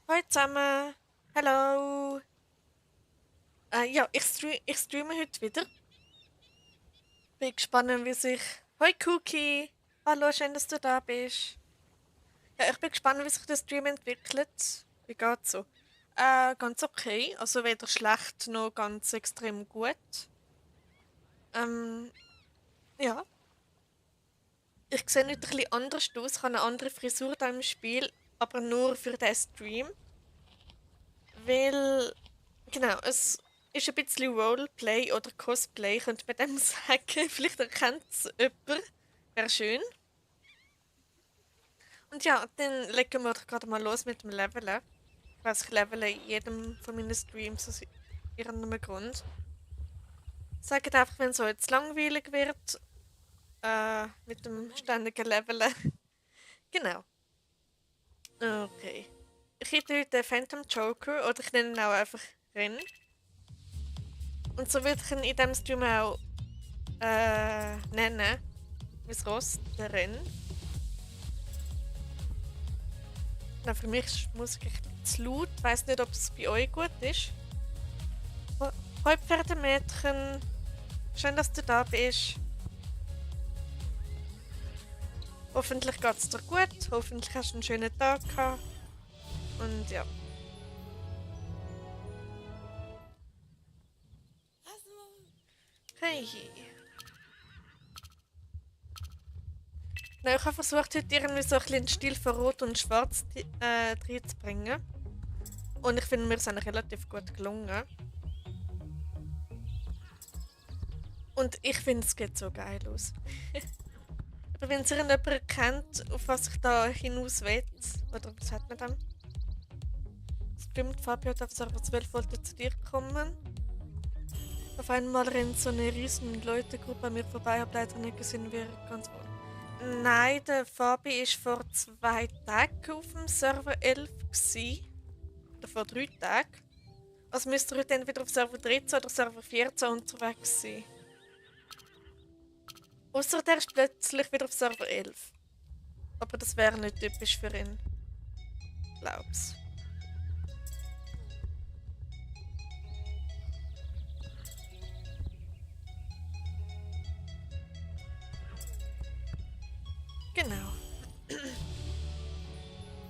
Hallo zusammen. Hallo. Ja, ich streame heute wieder. Bin gespannt, wie sich. Hoi Cookie. Hallo, schön, dass du da bist. Ja, ich bin gespannt, wie sich der Stream entwickelt. Wie geht's so? Ganz okay. Also weder schlecht noch ganz extrem gut. Ähm, ja. Ich sehe nicht ein bisschen anders aus. Ich habe eine andere Frisur da im Spiel, aber nur für den Stream. Weil, genau, es ist ein bisschen Roleplay oder Cosplay, könnte man dem sagen. Vielleicht erkennt es jemand. Wäre schön. Und ja, dann legen wir doch gerade mal los mit dem Leveln. Ich weiß, ich levele in jedem von meinen Streams aus irgendeinem Grund. Sagt einfach, wenn es so jetzt langweilig wird, mit dem ständigen Leveln. Genau. Okay. Ich hätte heute Phantom Joker oder ich nenne ihn auch einfach Ren. Und so würde ich ihn in diesem Stream auch nennen. Mein Ross, der Renn. Na, für mich ist die Musik ein bisschen zu laut. Ich weiss nicht, ob es bei euch gut ist. Hoi Pferdemädchen, schön, dass du da bist. Hoffentlich geht es dir gut. Hoffentlich hast du einen schönen Tag gehabt. Und ja. Hey. Na, ich habe versucht, heute irgendwie so ein bisschen den Stil von Rot und Schwarz reinzubringen. Und ich finde, mir ist eigentlich relativ gut gelungen. Und ich finde, es geht so geil aus. Aber wenn es irgendjemand kennt, auf was ich da hinaus will, oder was hat man dann? Stimmt, Fabio hat auf Server 12 wollte zu dir kommen. Auf einmal rennt so eine riesen Leutegruppe an mir vorbei, hab leider nicht gesehen, wer ganz wohl. Nein, der Fabi war vor 2 Tagen auf dem Server 11 gsi. Oder vor 3 Tagen. Also müsste er heute entweder auf Server 13 oder Server 14 unterwegs sein. Außer der ist plötzlich wieder auf Server 11. Aber das wäre nicht typisch für ihn. Glaub's. Genau.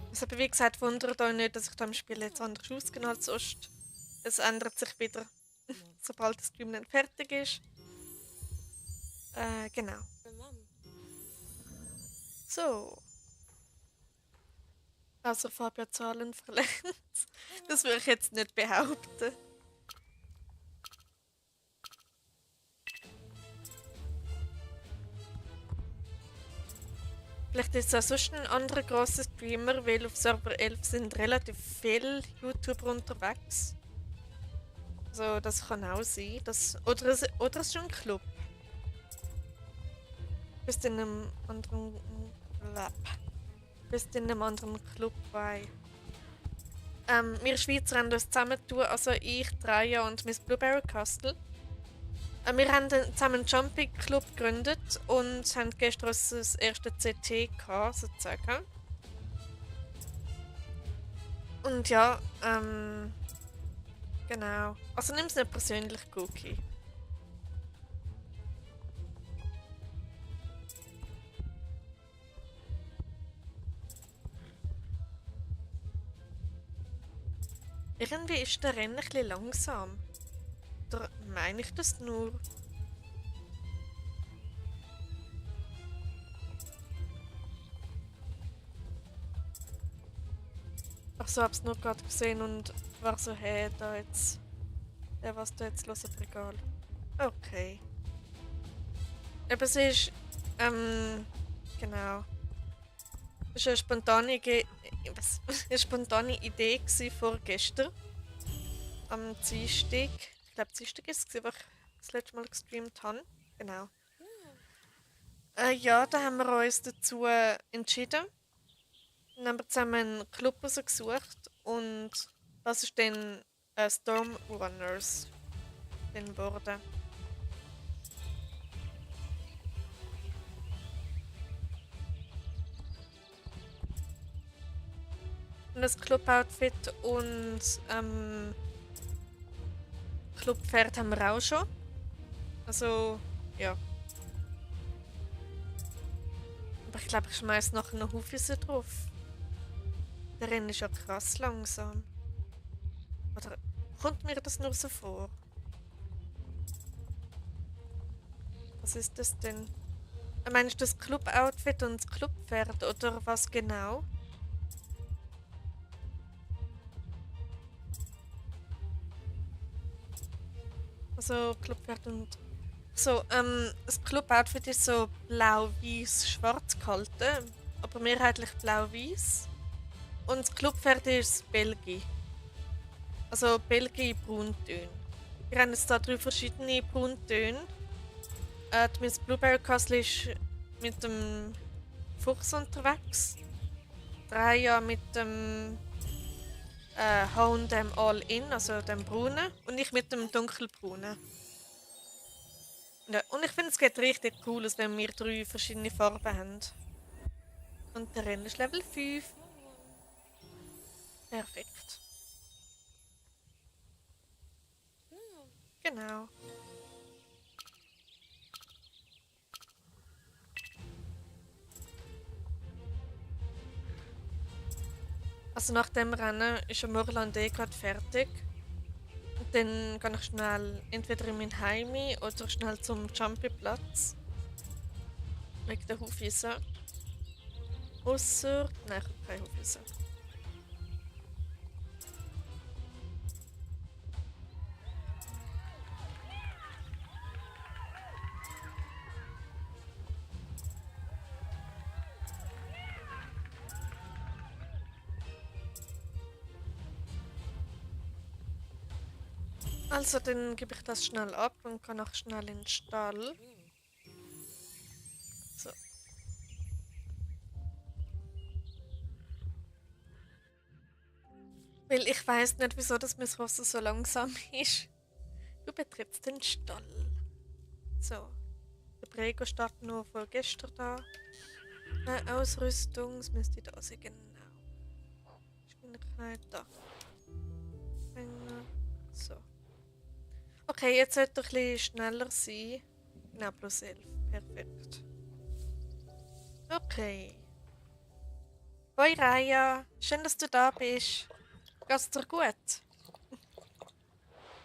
Also, aber wie gesagt, wundert euch nicht, dass ich da im Spiel jetzt anders ausgehe als sonst. Es ändert sich wieder, sobald das Stream dann fertig ist. Genau. So. Also Fabio Zahlen verlernt. Das würde ich jetzt nicht behaupten. Vielleicht ist es auch sonst ein anderer grosser Streamer, weil auf Server 11 sind relativ viele YouTuber unterwegs. Also das kann auch sein. Oder es ist ein Club. Bist in einem anderen Lab. Bist in einem anderen Club bei. Wir Schweizer haben uns zusammentun, also ich, Dreier und Miss Blueberry Castle. Wir haben zusammen einen Jumping Club gegründet und haben gestern unser erste CT gehabt, sozusagen. Und ja, genau. Also nimm es nicht persönlich, Cookie. Irgendwie ist der Rennen ein bisschen langsam. Oder meine ich das nur? Ach so, hab's nur gerade gesehen und war so, hey, da jetzt. Was da jetzt los, aber egal. Okay. Aber es ist, ähm, genau. Es war eine spontane, eine spontane Idee vorgestern. Am Dienstag. Ich glaube, Dienstag ist es, wo ich das letzte Mal gestreamt habe. Genau. Ja, da haben wir uns dazu entschieden. Dann haben wir zusammen einen Club rausgesucht und das ist dann Storm Runners geworden. das Club-Outfit und Clubpferd haben wir auch schon. Also, ja. Aber ich glaube, ich schmeiß noch einen Hufeisen drauf. Der Rennen ist ja krass langsam. Oder kommt mir das nur so vor? Was ist das denn? Meinst du das Club-Outfit und das Clubpferd oder was genau? Also Clubpferd und... So, das Club-Outfit ist so blau-weiß-schwarz gehalten, aber mehrheitlich blau-weiß. Und das Clubpferd ist Belgi. Also Belgi Brauntöne. Wir haben jetzt hier 3 verschiedene Brauntöne. Die Miss Blueberry Castle ist mit dem Fuchs unterwegs. Raya mit dem Hound dem All-In, also dem braunen. Und ich mit dem dunkelbraunen. Ja, und ich finde, es geht richtig cool aus, wenn wir 3 verschiedene Farben haben. Und der Rennen ist Level 5. Perfekt. Genau. Also nach dem Rennen ist ja Morland eh gerade fertig. Und dann kann ich schnell entweder in mein Heim oder schnell zum Jumpy-Platz. Wegen der Hufeisen. Ausser... Nein, ich habe keine Hufeisen. Also dann gebe ich das schnell ab und kann auch schnell in den Stall. So. Weil ich weiß nicht, wieso das mein Ross so langsam ist. Du betrittst den Stall. So. Der Prego startet nur von gestern da. Ausrüstung, es müsste da sein, genau. Geschwindigkeit, da. So. Okay, jetzt sollte er ein bisschen schneller sein. Genau, plus 11. Perfekt. Okay. Hoi Raya, schön, dass du da bist. Geht's dir gut?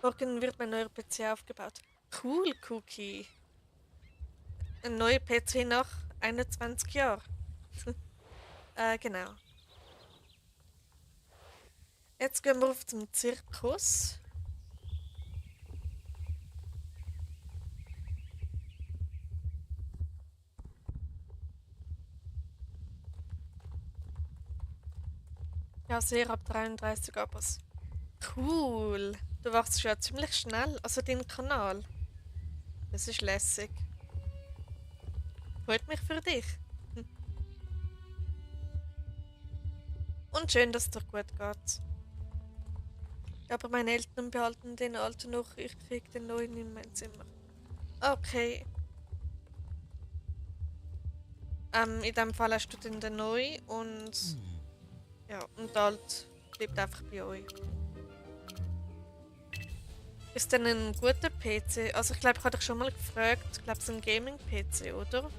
Morgen wird mein neuer PC aufgebaut. Cool, Cookie. Ein neuer PC nach 21 Jahren. Genau. Jetzt gehen wir auf zum Zirkus. Ja, sehr ab 33 Abos. Cool. Du wachst ja ziemlich schnell. Also dein Kanal. Das ist lässig. Freut mich für dich. Und schön, dass es dir gut geht. Aber meine Eltern behalten den alten noch. Ich krieg den neuen in mein Zimmer. Okay. In dem Fall hast du den neu und... Ja, und der alt bleibt einfach bei euch. Ist denn ein guter PC? Also ich glaube, ich habe dich schon mal gefragt. Ich glaube, es ist ein Gaming-PC, oder?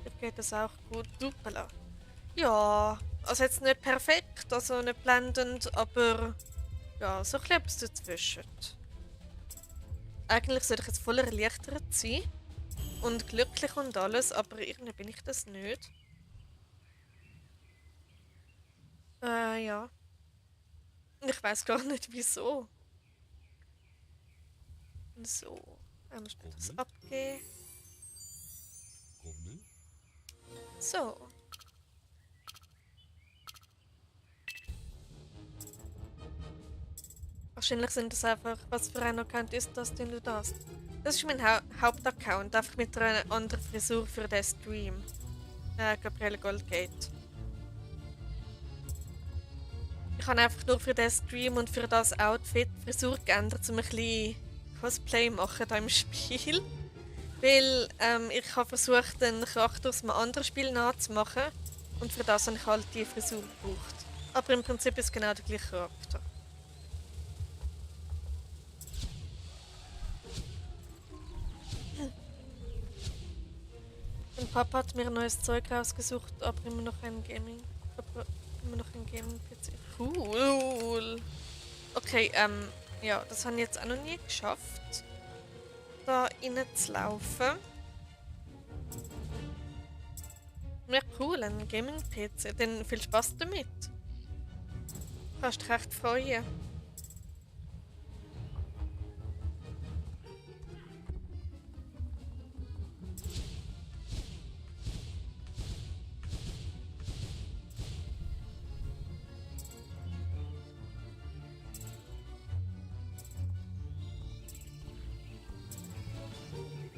Dir geht das auch gut. Dupla. Ja, also jetzt nicht perfekt, also nicht blendend, aber ja, so etwas dazwischen. Eigentlich sollte ich jetzt voll erleichtert sein und glücklich und alles, aber irgendwie bin ich das nicht. Ja. Ich weiß gar nicht wieso. So, einmal schnell das abgeben. So. Wahrscheinlich sind das einfach, was für ein Account ist das, den du hast. Das ist mein Hauptaccount, einfach mit einer anderen Frisur für den Stream. Gabriele Goldgate. Ich habe einfach nur für den Stream und für das Outfit die Frisur geändert, um ein bisschen Cosplay machen da im Spiel. Weil ich habe versucht, den Charakter aus einem anderen Spiel nachzumachen. Und für das habe ich halt die Frisur gebraucht. Aber im Prinzip ist es genau der gleiche Charakter. Mein Papa hat mir ein neues Zeug rausgesucht, aber immer noch ein Gaming. Aber immer noch ein Gaming-PC. Cool. Okay, ja, das habe ich jetzt auch noch nie geschafft, da reinzulaufen. Ja, cool, ein Gaming-PC. Dann viel Spaß damit. Kannst dich recht freuen.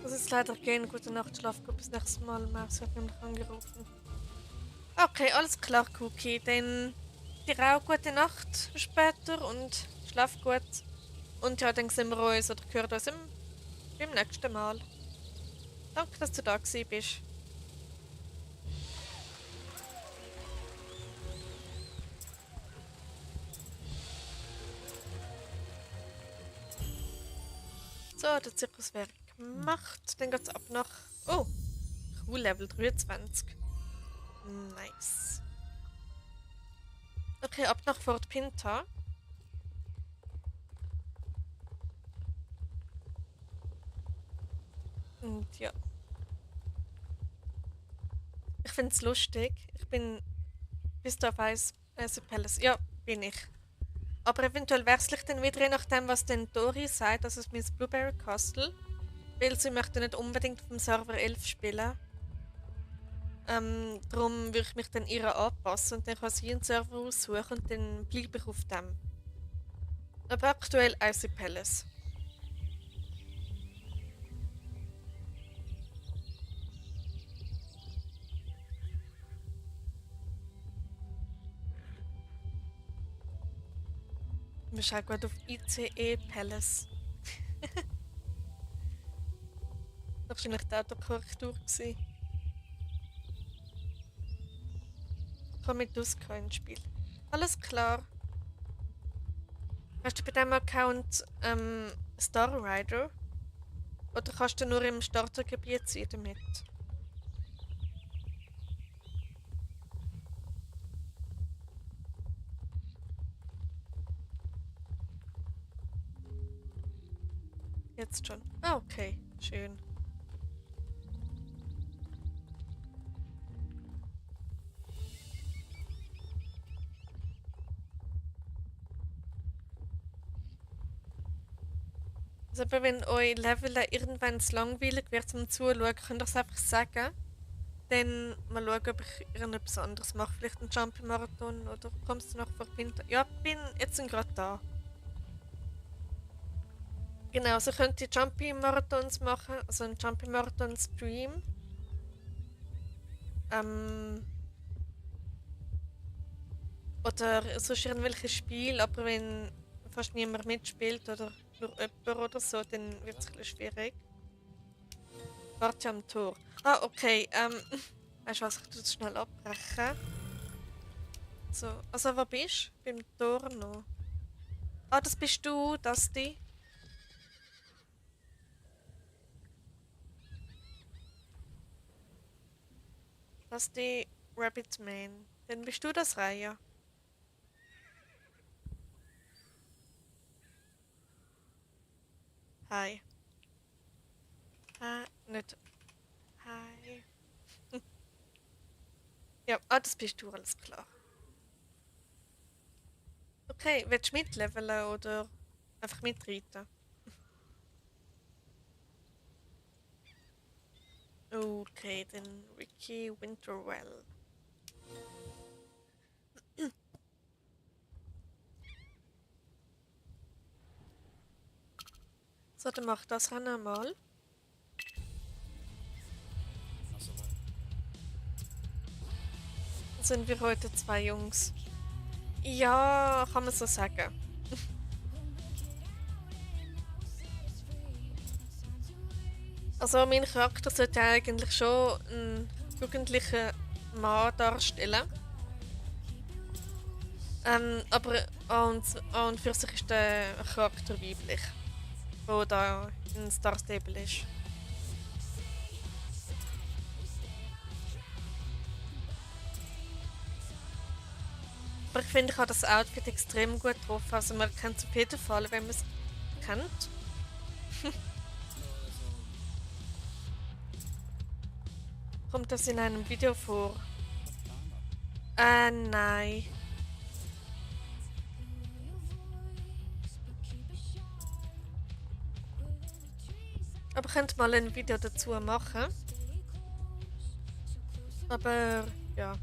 Das ist leider gehen. Gute Nacht, schlaf gut. Bis nächstes Mal. Maus hat nämlich angerufen. Okay, alles klar, Cookie. Dann dir auch gute Nacht später und schlaf gut. Und ja, dann sehen wir uns oder hören uns beim nächsten Mal. Danke, dass du da gewesen bist. So, der Zirkus wäre gemacht. Dann geht's ab nach. Oh, cool, Level 23. Nice. Okay, ab nach Fort Pinta. Und ja. Ich finde es lustig. Ich bin. Bist du auf Ice Palace? Ja, bin ich. Aber eventuell wechsle ich dann wieder, je nachdem, was denn Dori sagt, also es ist Blueberry Castle. Weil sie möchte nicht unbedingt vom Server 11 spielen. Darum würde ich mich dann ihr anpassen und dann kann sie einen Server aussuchen und dann bleibe ich auf dem. Aber aktuell Icy Palace. Wir schauen gut auf ICE Palace. Wahrscheinlich die Autokorrektur gewesen. Ich habe mit Dusk kein Spiel. Alles klar. Hast du bei diesem Account Star Rider? Oder kannst du nur im Startergebiet sein damit? Jetzt schon. Ah, okay. Schön. Also, aber wenn euer Level irgendwann zu langweilig wird zum Zuschauen, könnt ihr es einfach sagen. Dann mal schauen, ob ich irgendetwas anderes mache. Vielleicht einen Jumpy-Marathon oder kommst du noch vor Pinter? Ja, bin jetzt gerade da. Genau, so könnt ihr Jumpy-Marathons machen, also einen Jumpy-Marathon-Stream. Oder sonst irgendwelche Spiele, aber wenn fast niemand mitspielt oder nur jemand oder so, dann wird es ein bisschen schwierig. Warte am Tor. Ah, okay. Weißt du was, ich tue es schnell abbrechen. So, also wo bist du? Beim Tor noch. Ah, das bist du, Dusty. Dusty Rabbit Man. Dann bist du das Reihe. Hi. Nicht. Hi. Ja, ah, das bist du, alles klar. Okay, willst du mitleveln oder einfach mitreiten? Okay, dann Ricky Winterwell. So, dann mach das Rennen mal. Dann sind wir heute zwei Jungs. Ja, kann man so sagen. Also mein Charakter sollte eigentlich schon einen jugendlichen Mann darstellen. Aber an und für sich ist der Charakter weiblich, der da in Star Stable ist. Aber ich finde, ich habe das Outfit extrem gut getroffen. Also man kennt es auf jeden Fall, wenn man es kennt. Kommt das in einem Video vor? Nein. Aber ich könnte mal ein Video dazu machen. Aber ja.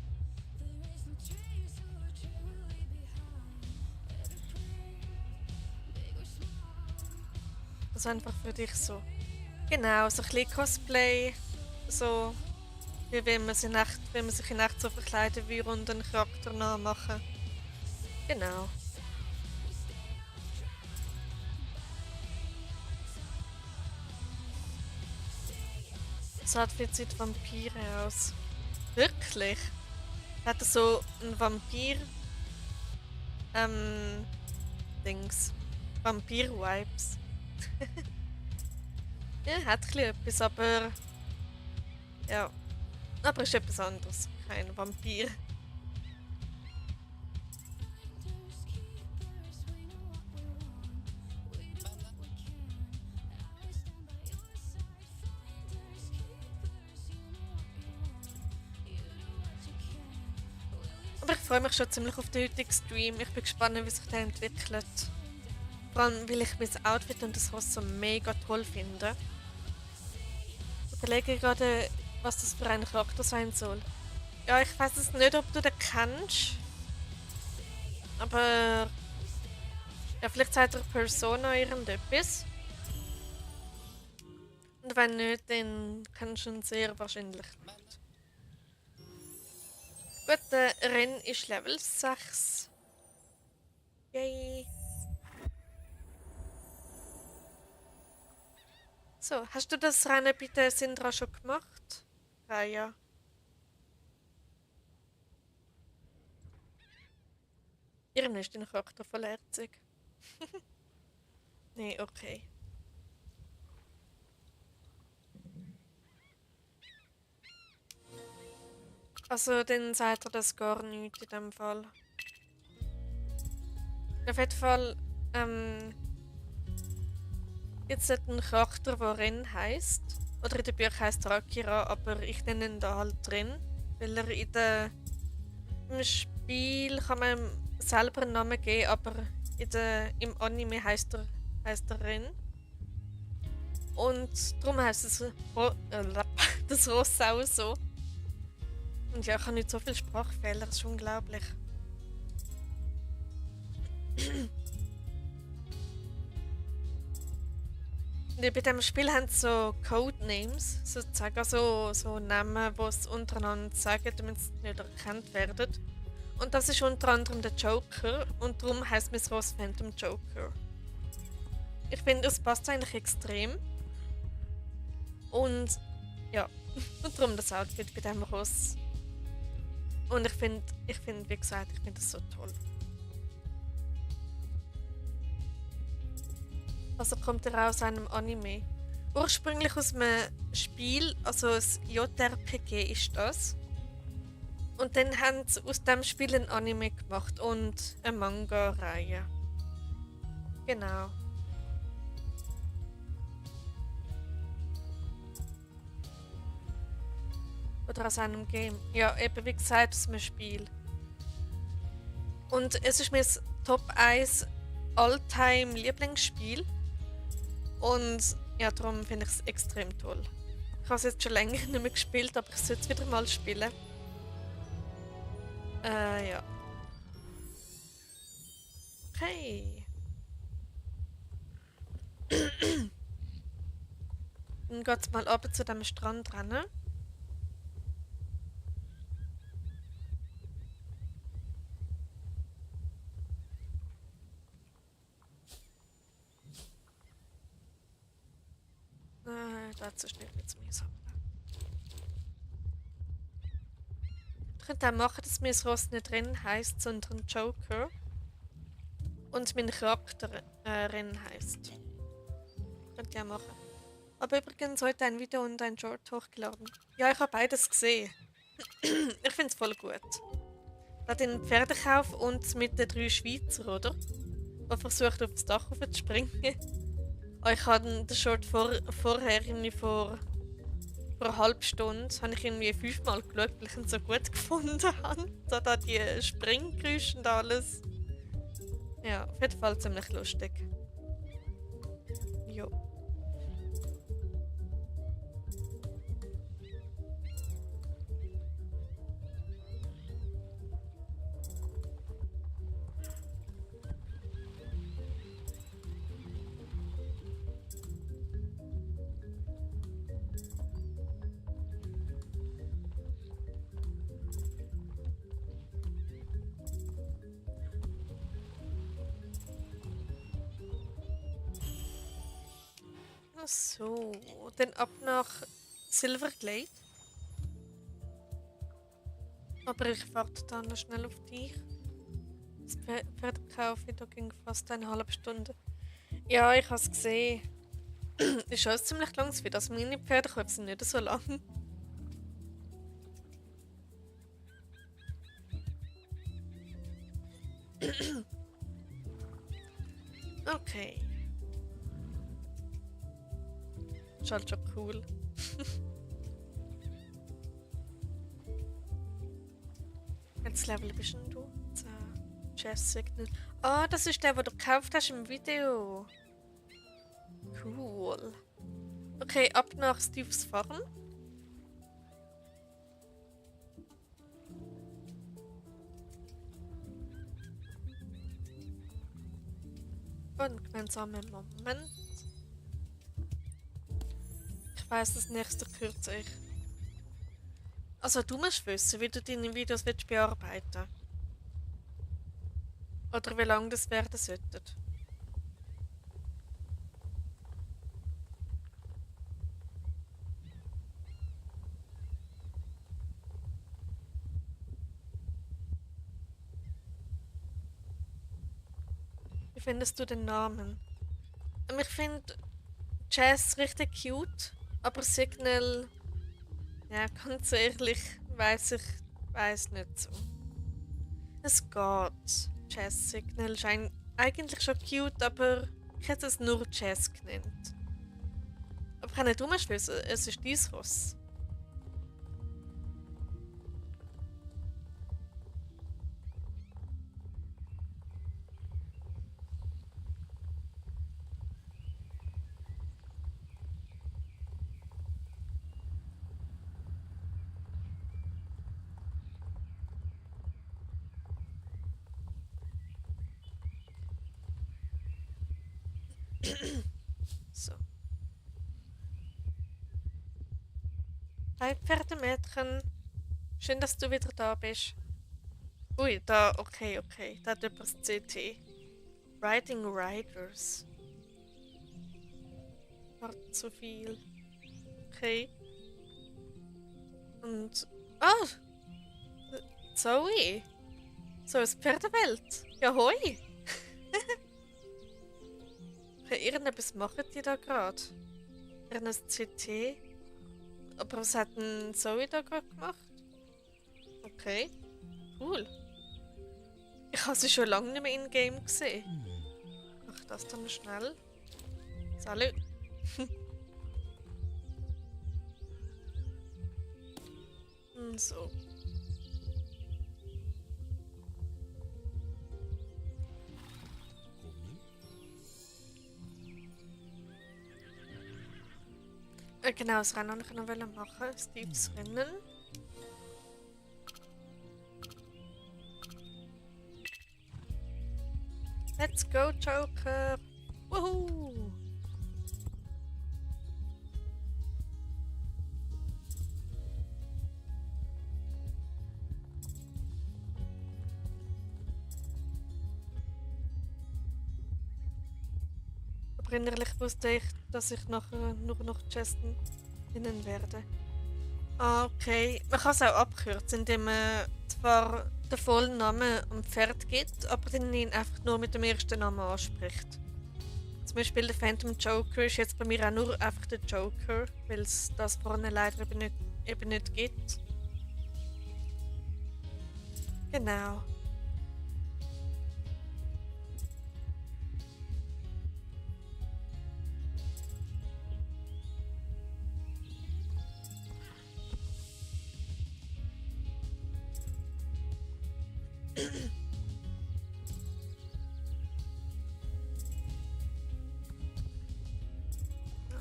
Das ist einfach für dich so. Genau, so ein bisschen Cosplay. So wie wenn man, wenn man sich in echt so verkleiden würde und einen Charakter nachmachen. Genau. Das Outfit sieht Vampire aus. Wirklich? Hat er so ein Vampir... Dings. Vampir-Vibes. Ja, hat etwas, aber... Ja. Aber ist etwas anderes. Kein Vampir. Aber ich freue mich schon ziemlich auf den heutigen Stream. Ich bin gespannt, wie sich der entwickelt. Vor allem, weil ich mein Outfit und das Haus so mega toll finde. Ich überlege gerade, was das für ein Charakter sein soll. Ja, ich weiß es nicht, ob du den kennst. Aber... Ja, vielleicht sagt er Persona irgendetwas. Und wenn nicht, dann kennst du ihn sehr wahrscheinlich nicht. Gut, der Ren ist Level 6. Yay. So, hast du das Rennen bei der Syndra schon gemacht? Ja. Ihren ist dein Charakter voll herzig. Nee, okay. Also, dann sagt er das gar nicht in dem Fall. Auf jeden Fall, jetzt hat ein Charakter, der Ren heisst. Oder in den Büchern heisst er Akira, aber ich nenne ihn da halt Ren. Weil er im Spiel kann man ihm selber einen Namen geben, aber im Anime heisst er Ren. Und darum heisst es das Ross auch so. Und ja, ich habe nicht so viele Sprachfehler, das ist unglaublich. Bei diesem Spiel haben sie so Codenames, sozusagen so Namen, die sie untereinander sagen, damit sie nicht erkannt werden. Und das ist unter anderem der Joker und darum heisst Miss Ross Phantom Joker. Ich finde, es passt eigentlich extrem. Und ja, und darum das Outfit bei diesem Ross. Und ich finde, wie gesagt, ich finde das so toll. Also kommt er aus einem Anime. Ursprünglich aus einem Spiel, also ein JRPG ist das. Und dann haben sie aus dem Spiel ein Anime gemacht und eine Manga-Reihe. Genau. Oder aus einem Game. Ja, eben wie gesagt, aus einem Spiel. Und es ist mein Top 1 All-Time Lieblingsspiel. Und ja, darum finde ich es extrem toll. Ich habe es jetzt schon länger nicht mehr gespielt, aber ich sollte es wieder mal spielen. Ja. Okay. Dann geht es mal ab zu dem Strand rennen. Da hat sonst nicht mehr zu mühsam. Ich könnte auch machen, dass mir das Ross nicht Rennen heisst, sondern Joker. Und mein Charakter Rennen heisst. Könnte ich auch machen. Aber übrigens heute ein Video und ein Short hochgeladen. Ja, ich habe beides gesehen. Ich finde es voll gut. Da den Pferdekauf und mit den 3 Schweizer, oder? Der versucht auf das Dach raufzuspringen. Ich habe den Short vorher irgendwie vor einer halben Stunde habe ich irgendwie 5-mal geschaut, weil ich ihn so gut gefunden habe. Da die Springgeräusche und alles. Ja, auf jeden Fall ziemlich lustig. Jo. So, dann ab nach Silverglade. Aber ich warte dann noch schnell auf dich. Das Pferdekauf da ging fast eine halbe Stunde. Ja, ich habe es gesehen. Ist schon ziemlich lang für das. Meine Pferdekäufe sind nicht so lang. Okay. Ist halt schon cool. Jetzt Level bist denn du? Chess Signal. Ah, das ist der, den du gekauft hast im Video. Cool. Okay, ab nach Steves Farm. Und gemeinsamen Moment. Ich weiss, das nächste kürze ich. Also du musst wissen, wie du deine Videos willst bearbeiten. Oder wie lange das werden sollte. Wie findest du den Namen? Ich finde Jazz richtig cute, aber Signal, ja, ganz ehrlich, weiß nicht so. Es geht. Jazz Signal ist eigentlich schon cute, aber ich hätte es nur Jazz genannt. Aber ich kann nicht umschließen, es ist dein Ross. So. Hi Pferdemädchen. Schön, dass du wieder da bist. Ui, da, okay. Da hat jemand das CT. Riding Riders. Warte, zu viel. Okay. Und. Ah! Zoe! So ist Pferdewelt. Ja, hoi! Okay, irgendetwas machen die da gerade. Irgendein CT. Aber was hat denn Zoe da gerade gemacht? Okay. Cool. Ich habe sie schon lange nicht mehr in-game gesehen. Mach das dann schnell. Salut. So. Genau, das Rennen wollte ich noch machen. Steves Rennen. Let's go, Joker! Woohoo! Aber innerlich wusste ich, dass ich nachher nur noch Chesten innen werden. Ah, okay. Man kann es auch abkürzen, indem man zwar den vollen Namen am Pferd gibt, aber dann ihn einfach nur mit dem ersten Namen anspricht. Zum Beispiel der Phantom Joker ist jetzt bei mir auch nur einfach der Joker, weil es das vorne leider eben nicht gibt. Genau.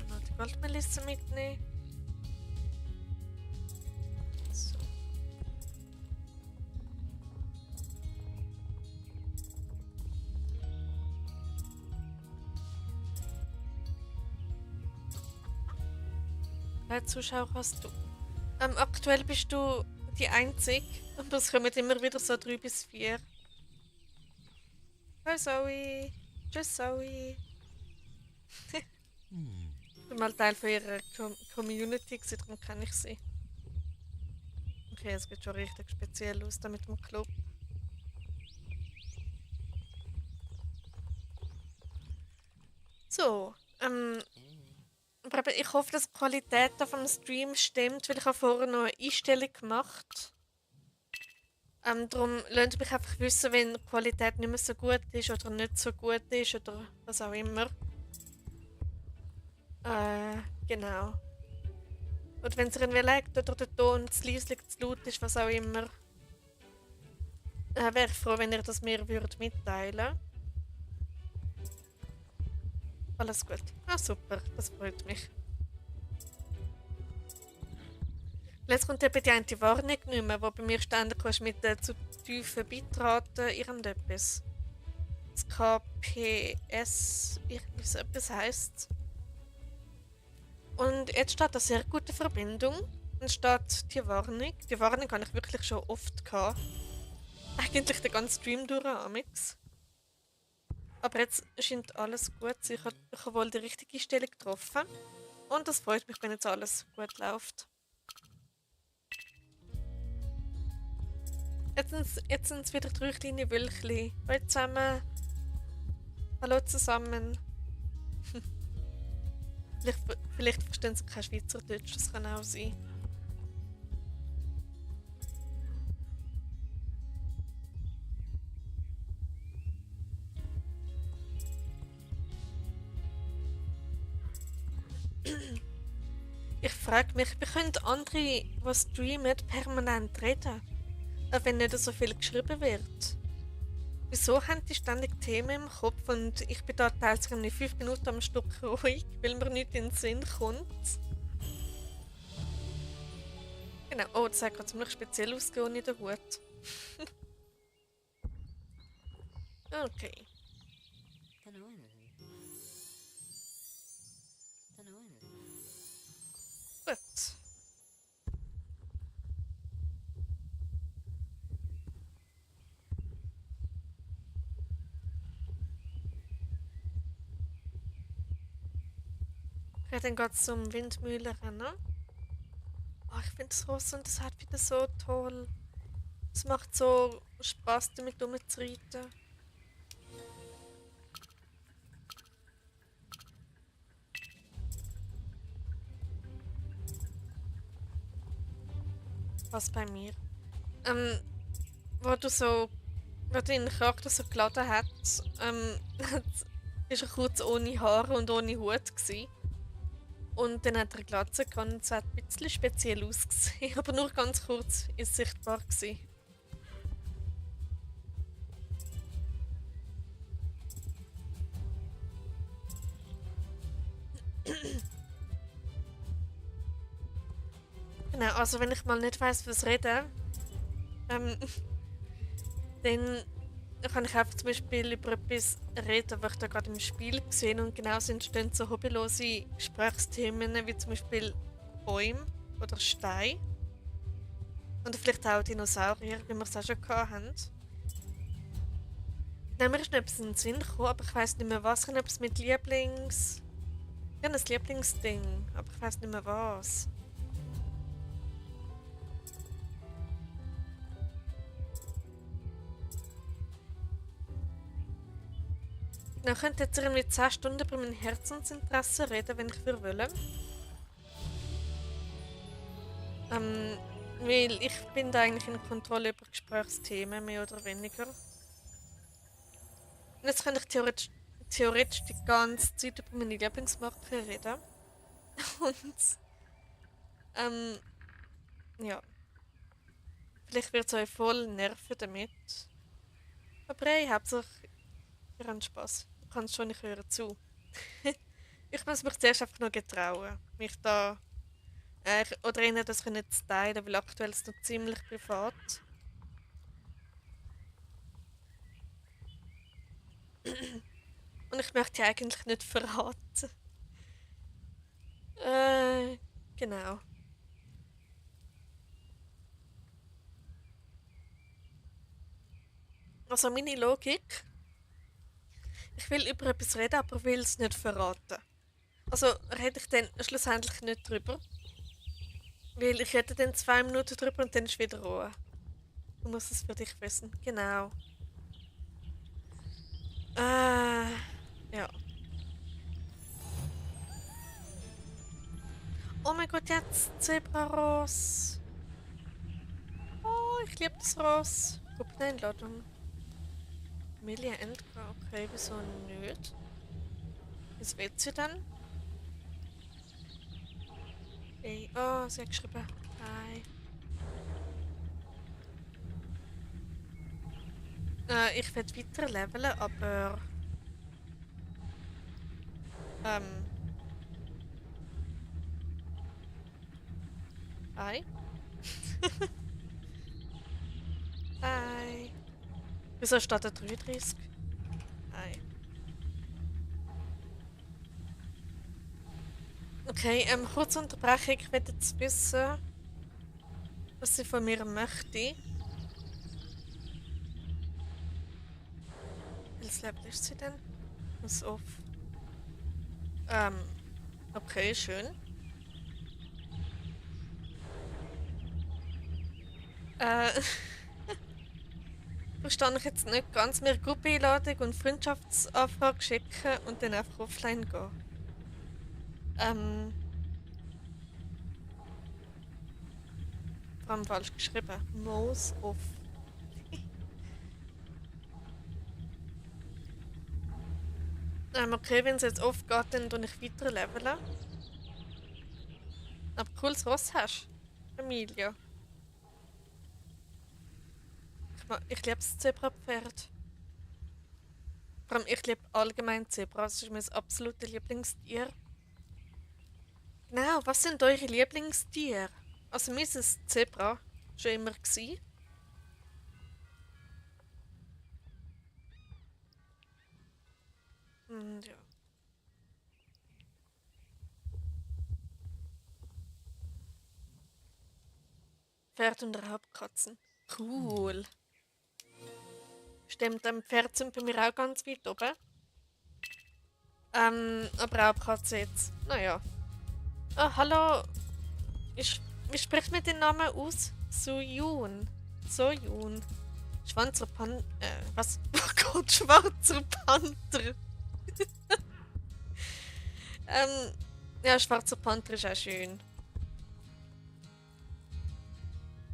Noch die Goldmelisse mitnehmen. So. Welche Zuschauer hast du? Aktuell bist du die Einzige, aber es kommen immer wieder so 3 bis 4. Hallo Zoe. Tschüss Zoe. Ich bin mal Teil von ihrer Community, darum kenne ich sie. Okay, es geht schon richtig speziell aus da mit dem Club. So, aber ich hoffe, dass die Qualität vom Stream stimmt, weil ich habe vorher noch eine Einstellung gemacht. Darum lasst mich einfach wissen, wenn die Qualität nicht mehr so gut ist oder nicht so gut ist oder was auch immer. Genau. Und wenn es irgendwie leckt oder der Ton zu leise, zu laut ist, was auch immer, wäre ich froh, wenn ihr das mir mitteilen würdet. Alles gut. Ah, super. Das freut mich. Jetzt kommt eben die eine Warnung nicht mehr, die bei mir ständig ist mit den zu tiefen Bitraten irgendetwas. Das KPS, irgendwie so etwas heisst. Und jetzt steht eine sehr gute Verbindung. Dann steht die Warnung. Die Warnung habe ich wirklich schon oft gehabt. Eigentlich den ganzen Stream durch, amix. Aber jetzt scheint alles gut zu sein. Ich habe wohl die richtige Stelle getroffen. Und das freut mich, wenn jetzt alles gut läuft. Jetzt sind es wieder 3 kleine Wölkchen. Hallo zusammen. Hallo zusammen. Vielleicht verstehen sie kein Schweizerdeutsch, das kann auch sein. Ich frage mich, wie können andere, die streamen, permanent reden? Auch wenn nicht so viel geschrieben wird. Wieso haben die ständig Themen im Kopf und ich bin da teils 5 Minuten am Stück ruhig, weil mir nichts in den Sinn kommt? Genau, oh, das hat gerade ziemlich speziell ausgesehen in der Hut. Okay. Gut. Okay, dann geht es zum Windmühlenrennen. Oh, ich finde das Ross und das hat wieder so toll. Es macht so Spaß, damit rumzureiten. Was bei mir? Ähm, wo du so, wo dein Charakter so geladen hat, ist er kurz ohne Haare und ohne Hut gewesen. Und dann hat er Glatze gehabt und es hat ein bisschen speziell ausgesehen, aber nur ganz kurz ist sichtbar gewesen. Genau, also wenn ich mal nicht weiss, was reden, dann kann ich einfach zum Beispiel über etwas reden, was ich da gerade im Spiel gesehen und genau entstehen so hobbylose Gesprächsthemen wie zum Beispiel Bäume oder Steine. Oder vielleicht auch Dinosaurier, wie wir es auch schon hatten. Nein, mir ist noch etwas in den Sinn gekommen, aber ich weiss nicht mehr was. Ich habe etwas mit Lieblings... Ich habe ein Lieblingsding, aber ich weiß nicht mehr was. Dann könnte jetzt irgendwie 10 Stunden über mein Herzensinteresse reden, wenn ich will. Ähm, weil ich bin da eigentlich in Kontrolle über Gesprächsthemen, mehr oder weniger. Und jetzt könnte ich theoretisch die ganze Zeit über meine Lieblingsmarke reden. Und, ähm, ja. Vielleicht wird es euch voll nerven damit. Aber hey, Hauptsache, ihr habt Spaß. Du kannst schon, ich höre zu. Ich muss mich zuerst einfach noch getrauen, mich da oder ihnen das können zu teilen, weil aktuell ist es noch ziemlich privat. Und ich möchte die eigentlich nicht verraten. Genau. Also meine Logik, ich will über etwas reden, aber will es nicht verraten. Also rede ich dann schlussendlich nicht drüber. Weil ich rede dann 2 Minuten drüber und dann ist wieder Ruhe. Du musst es für dich wissen. Genau. Äh, ja. Oh mein Gott, jetzt Zebraross. Oh, ich liebe das Ross. Gruppeneinladung. Emilia Endgar, okay, wieso nicht? Was will sie dann? Hey, oh, sie hat geschrieben. Hi. Ich werde weiter leveln, aber. Ähm. Hi. Hi. Wieso steht da 33? Hi. Okay, kurze Unterbrechung. Ich will jetzt wissen, was sie von mir möchte. Welches Level ist sie denn? Was auf? Ähm. Okay, schön. Äh. Verstehe ich jetzt nicht ganz. Mir Gruppeneinladung und Freundschaftsanfrage schicken und dann einfach offline gehen. Vor allem falsch geschrieben. Most off. Okay, wenn es jetzt off geht, dann tue ich weiter leveln. Aber cooles Ross hast du, Emilia. Ich liebe das Zebrapferd. Vor allem, ich liebe allgemein Zebras. Das ist mein absolutes Lieblingstier. Genau, was sind eure Lieblingstiere? Also, mir ist es Zebra schon immer gewesen. Und ja. Pferd und Raubkatzen. Cool. Stimmt, Pferd sind bei mir auch ganz weit oben. Aber Raubkatze jetzt. Naja. Ah, hallo. Wie spricht man den Namen aus? Soyun. Soyun. Schwarzer Panther. Was? Oh Gott, schwarzer Panther. ähm, ja, schwarzer Panther ist auch schön.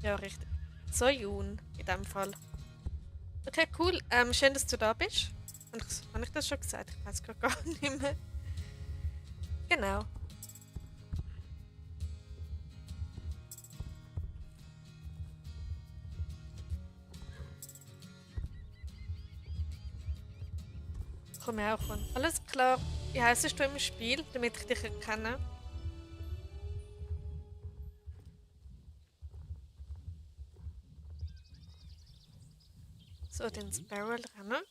Ja, richtig. Soyun, in dem Fall. Okay, cool. Schön, dass du da bist. Habe ich das schon gesagt? Ich weiß gar nicht mehr. Genau. Komm auch an. Alles klar. Wie heisst du im Spiel, damit ich dich erkenne? So, den Sparrow rennen.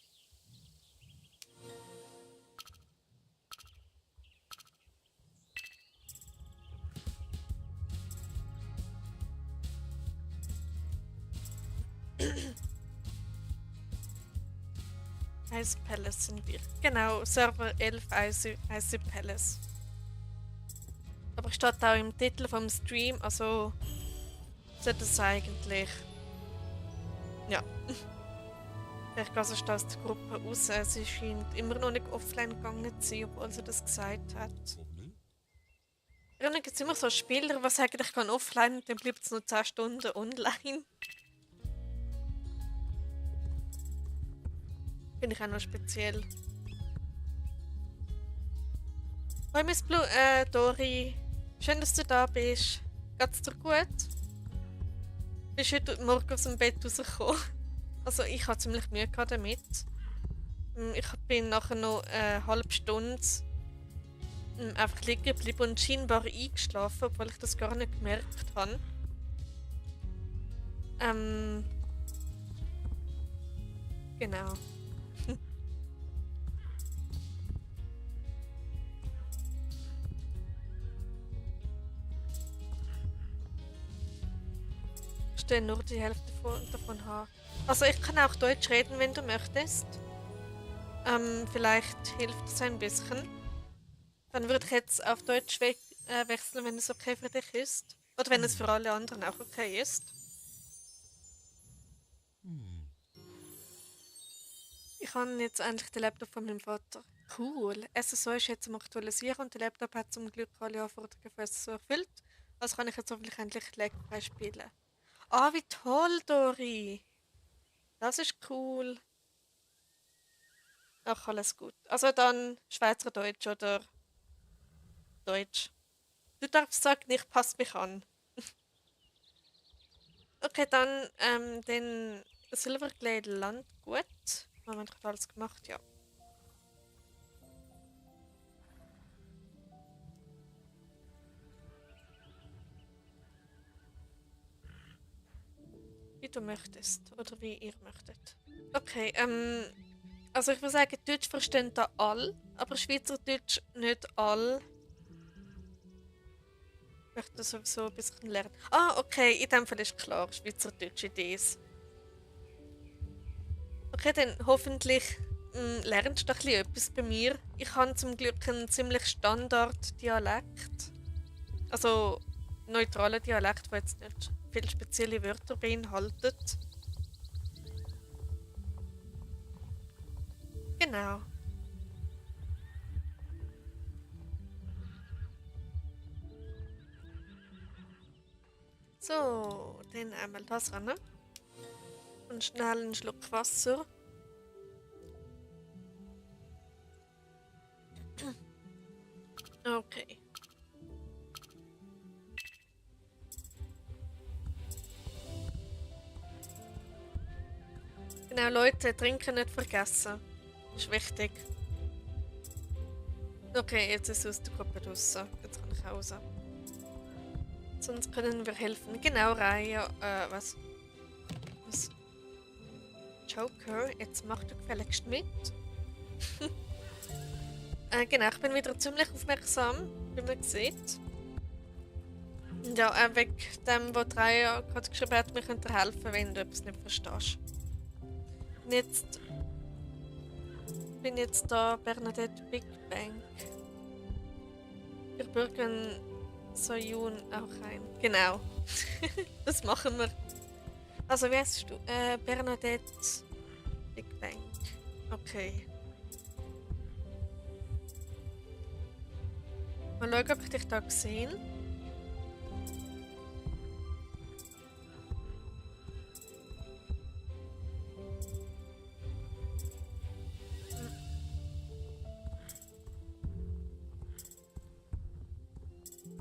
Ice Palace sind wir. Genau, Server 11 Ice Palace. Steht auch im Titel vom Stream, also sollte es eigentlich. Ja. Vielleicht geht es aus der Gruppe raus. Sie scheint immer noch nicht offline gegangen zu sein, obwohl sie das gesagt hat. Irgendwie gibt es immer so Spieler, die sagen, ich kann offline und dann bleibt es nur 10 Stunden online. Finde ich auch noch speziell. Hallo Miss Blue, Dori. Schön, dass du da bist. Geht's dir gut? Bist du heute Morgen aus dem Bett rausgekommen? Also ich hatte ziemlich Mühe damit. Ich bin nachher noch eine halbe Stunde einfach liegen geblieben und scheinbar eingeschlafen, obwohl ich das gar nicht gemerkt habe. Genau. Ich stehe nur die Hälfte davon haben. Also ich kann auch Deutsch reden, wenn du möchtest. Vielleicht hilft es ein bisschen. Dann würde ich jetzt auf Deutsch wechseln, wenn es okay für dich ist. Oder wenn es für alle anderen auch okay ist. Ich habe jetzt endlich den Laptop von meinem Vater. Cool. SSO ist jetzt am Aktualisieren und der Laptop hat zum Glück alle Anforderungen für SSO erfüllt. Also kann ich jetzt hoffentlich endlich lagfrei spielen. Ah, wie toll, Dori. Das ist cool. Ach, alles gut. Also dann Schweizerdeutsch oder Deutsch. Du darfst sagen, ich passe mich an. Okay, dann den Silverglade Land gut. Moment, ich habe alles gemacht, ja. Wie du möchtest oder wie ihr möchtet. Okay, also ich würde sagen, Deutsch verstehen da alle, aber Schweizerdeutsch nicht alle. Ich möchte sowieso ein bisschen lernen. Ah, okay, in dem Fall ist klar, Schweizerdeutsch Idees. Okay, dann hoffentlich lernst du ein bisschen etwas bei mir. Ich habe zum Glück einen ziemlich Standard-Dialekt. Also neutraler Dialekt, der jetzt nicht viele spezielle Wörter beinhaltet. Genau. So, dann einmal das ran. Und schnell einen Schluck Wasser. Okay. Genau, Leute, trinken nicht vergessen. Ist wichtig. Okay, jetzt ist es aus der Gruppe raus. Jetzt kann ich auch raus. Sonst können wir helfen. Genau, Raya. Was? Was? Joker, jetzt mach du gefälligst mit. Genau, ich bin wieder ziemlich aufmerksam, wie man sieht. Und ja, wegen dem, was Raya gerade geschrieben hat, mir könnte helfen, wenn du etwas nicht verstehst. Bin jetzt da Bernadette Big Bank. Wir bürgern Soyun auch ein. Genau. Das machen wir. Also, wie heißt du? Bernadette Big Bank. Okay. Mal schauen, ob ich dich da gesehen.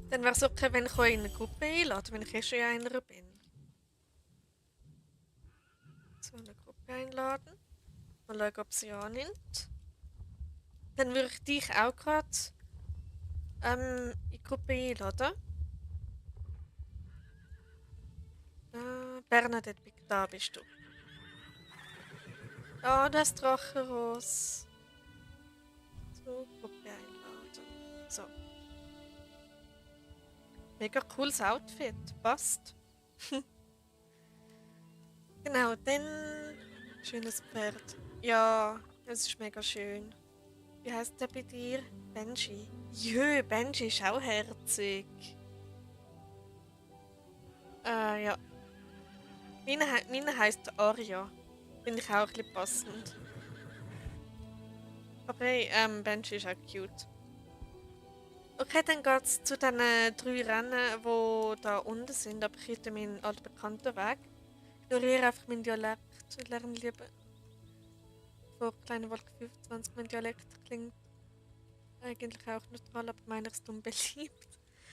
Dann wäre es okay, wenn ich euch in eine Gruppe einlade, wenn ich schon in einer bin. So, eine Gruppe einladen. Mal schauen, ob sie annimmt. Dann würde ich dich auch gerade in die Gruppe einladen. Bernadette, da bist du. Ah, das Drachenros. So, Gruppe einladen. So. Mega cooles Outfit. Passt. Genau, dann. Schönes Pferd. Ja, es ist mega schön. Wie heißt der bei dir? Benji. Jö, Benji ist auch herzig. Ja. Meine heisst Arya. Finde ich auch ein bisschen passend. Aber hey, Benji ist auch cute. Okay, dann geht's zu den 3 Rennen, die da unten sind. Aber ich hätte meinen altbekannten Weg. Ignoriere einfach meinen Dialekt und lerne lieber von kleiner Wolke 25. Mein Dialekt klingt eigentlich auch neutral, aber meiner ist unbeliebt.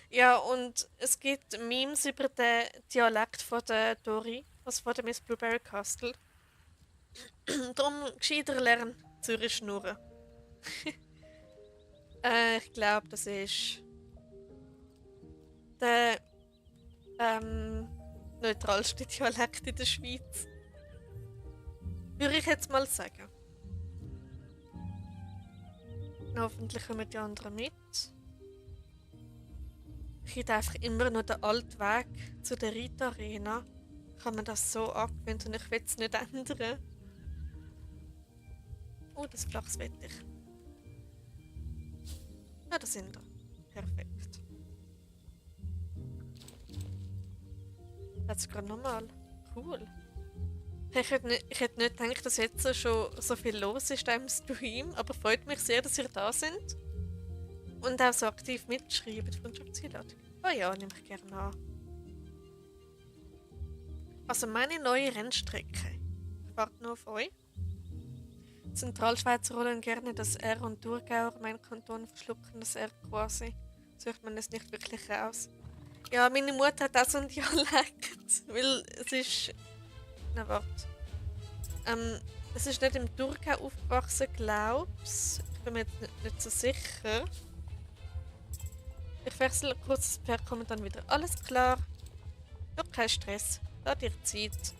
Ja, und es gibt Memes über den Dialekt von der Dori, also von der Miss Blueberry Castle. Darum gescheiter lernen, Zürich schnurren. Ich glaube, das ist der neutralste Dialekt in der Schweiz. Würde ich jetzt mal sagen. Hoffentlich kommen die anderen mit. Ich hätte einfach immer noch den alten Weg zu der Rita Arena. Kann man das so angewöhnt und ich will es nicht ändern. Oh, das Flachs will ich. Ja, da sind wir. Perfekt. Jetzt sogar nochmal. Cool. Ich hätte nicht gedacht, dass jetzt schon so viel los ist im Stream, aber freut mich sehr, dass ihr da sind. Und auch so aktiv mitschreiben, die Freundschaftseinladung. Oh ja, nehme ich gerne an. Also meine neue Rennstrecke. Ich warte noch auf euch. Zentralschweizer rollen gerne das R und Thurgauer, mein Kanton verschlucken das R quasi. Sucht man es nicht wirklich raus. Ja, meine Mutter hat auch so einen Dialekt, weil es ist... Na, warte. Es ist nicht im Thurgau aufgewachsen, glaub's. Ich bin mir jetzt nicht so sicher. Ich wechsle kurz das Pferd, komme dann wieder. Alles klar. Ja, kein Stress. Da dir Zeit.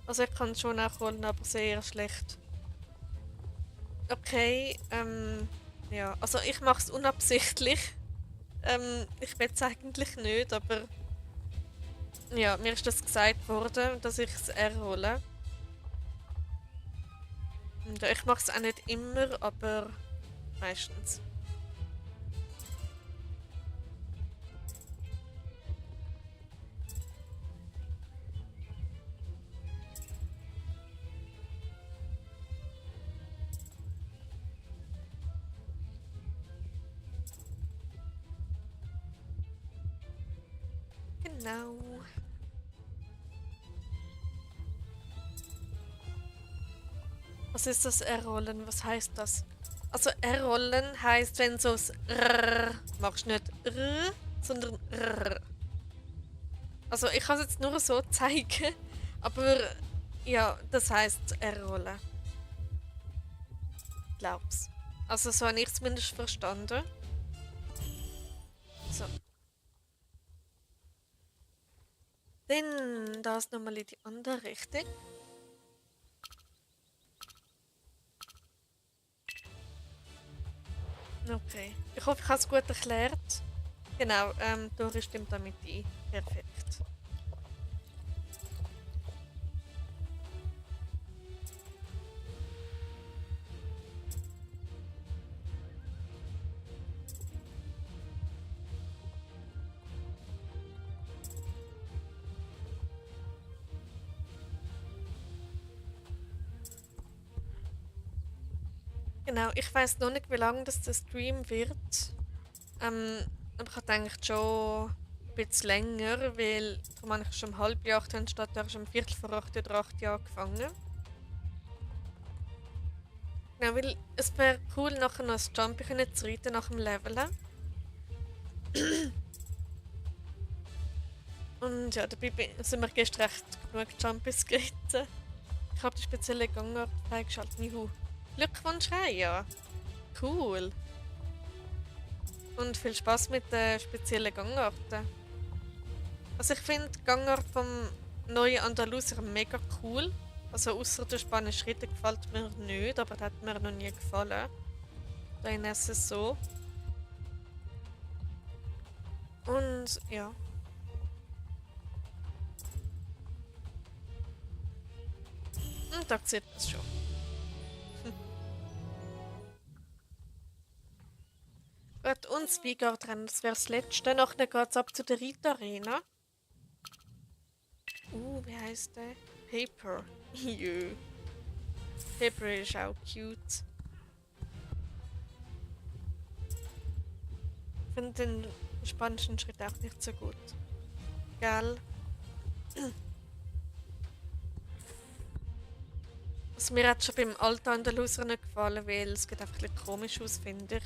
Also ich kann es schon nachholen, aber sehr schlecht. Okay, ja. Also ich mache es unabsichtlich. Ich will es eigentlich nicht, aber... Ja, mir ist das gesagt worden, dass ich es erhole. Und ich mache es auch nicht immer, aber meistens. Genau. Was ist das R-Rollen? Was heißt das? Also R-Rollen heißt, wenn du so das R machst, nicht R, sondern R. Also ich kann es jetzt nur so zeigen, aber ja, das heißt R-Rollen. Glaub's. Also so habe ich es zumindest verstanden. So. Dann das nochmal in die andere Richtung. Okay. Ich hoffe, ich habe es gut erklärt. Genau, Dori stimmt damit ein. Perfekt. Genau, ich weiß noch nicht, wie lange das der Stream wird. Aber ich denke schon ein bisschen länger, weil darum habe ich schon um 7:30 anstatt erst um 7:45 oder 8 angefangen. Genau, weil es wäre cool, nachher noch ein Jumpy zu reiten nach dem Leveln. Und ja, dabei sind wir gestern recht genug Jumpys geritten. Ich habe die spezielle Gangart freigeschaltet. Juhu. Glückwunsch, ja. Cool. Und viel Spaß mit den speziellen Gangarten. Also ich finde die Gangart vom neuen Andalusier mega cool. Also außer der spanische Ritter gefällt mir nicht, aber das hat mir noch nie gefallen. Da in so. Und ja. Und da sieht man es schon. Gut, und das Vigard-Rennen, das wäre das letzte. Nachher geht es ab zu der Reiterarena. Wie heißt der? Paper. Jö. Paper ist auch cute. Ich finde den spanischen Schritt auch nicht so gut. Gell? Also mir hat schon beim Alten Andaluser nicht gefallen, weil es geht einfach ein bisschen komisch aus, finde ich.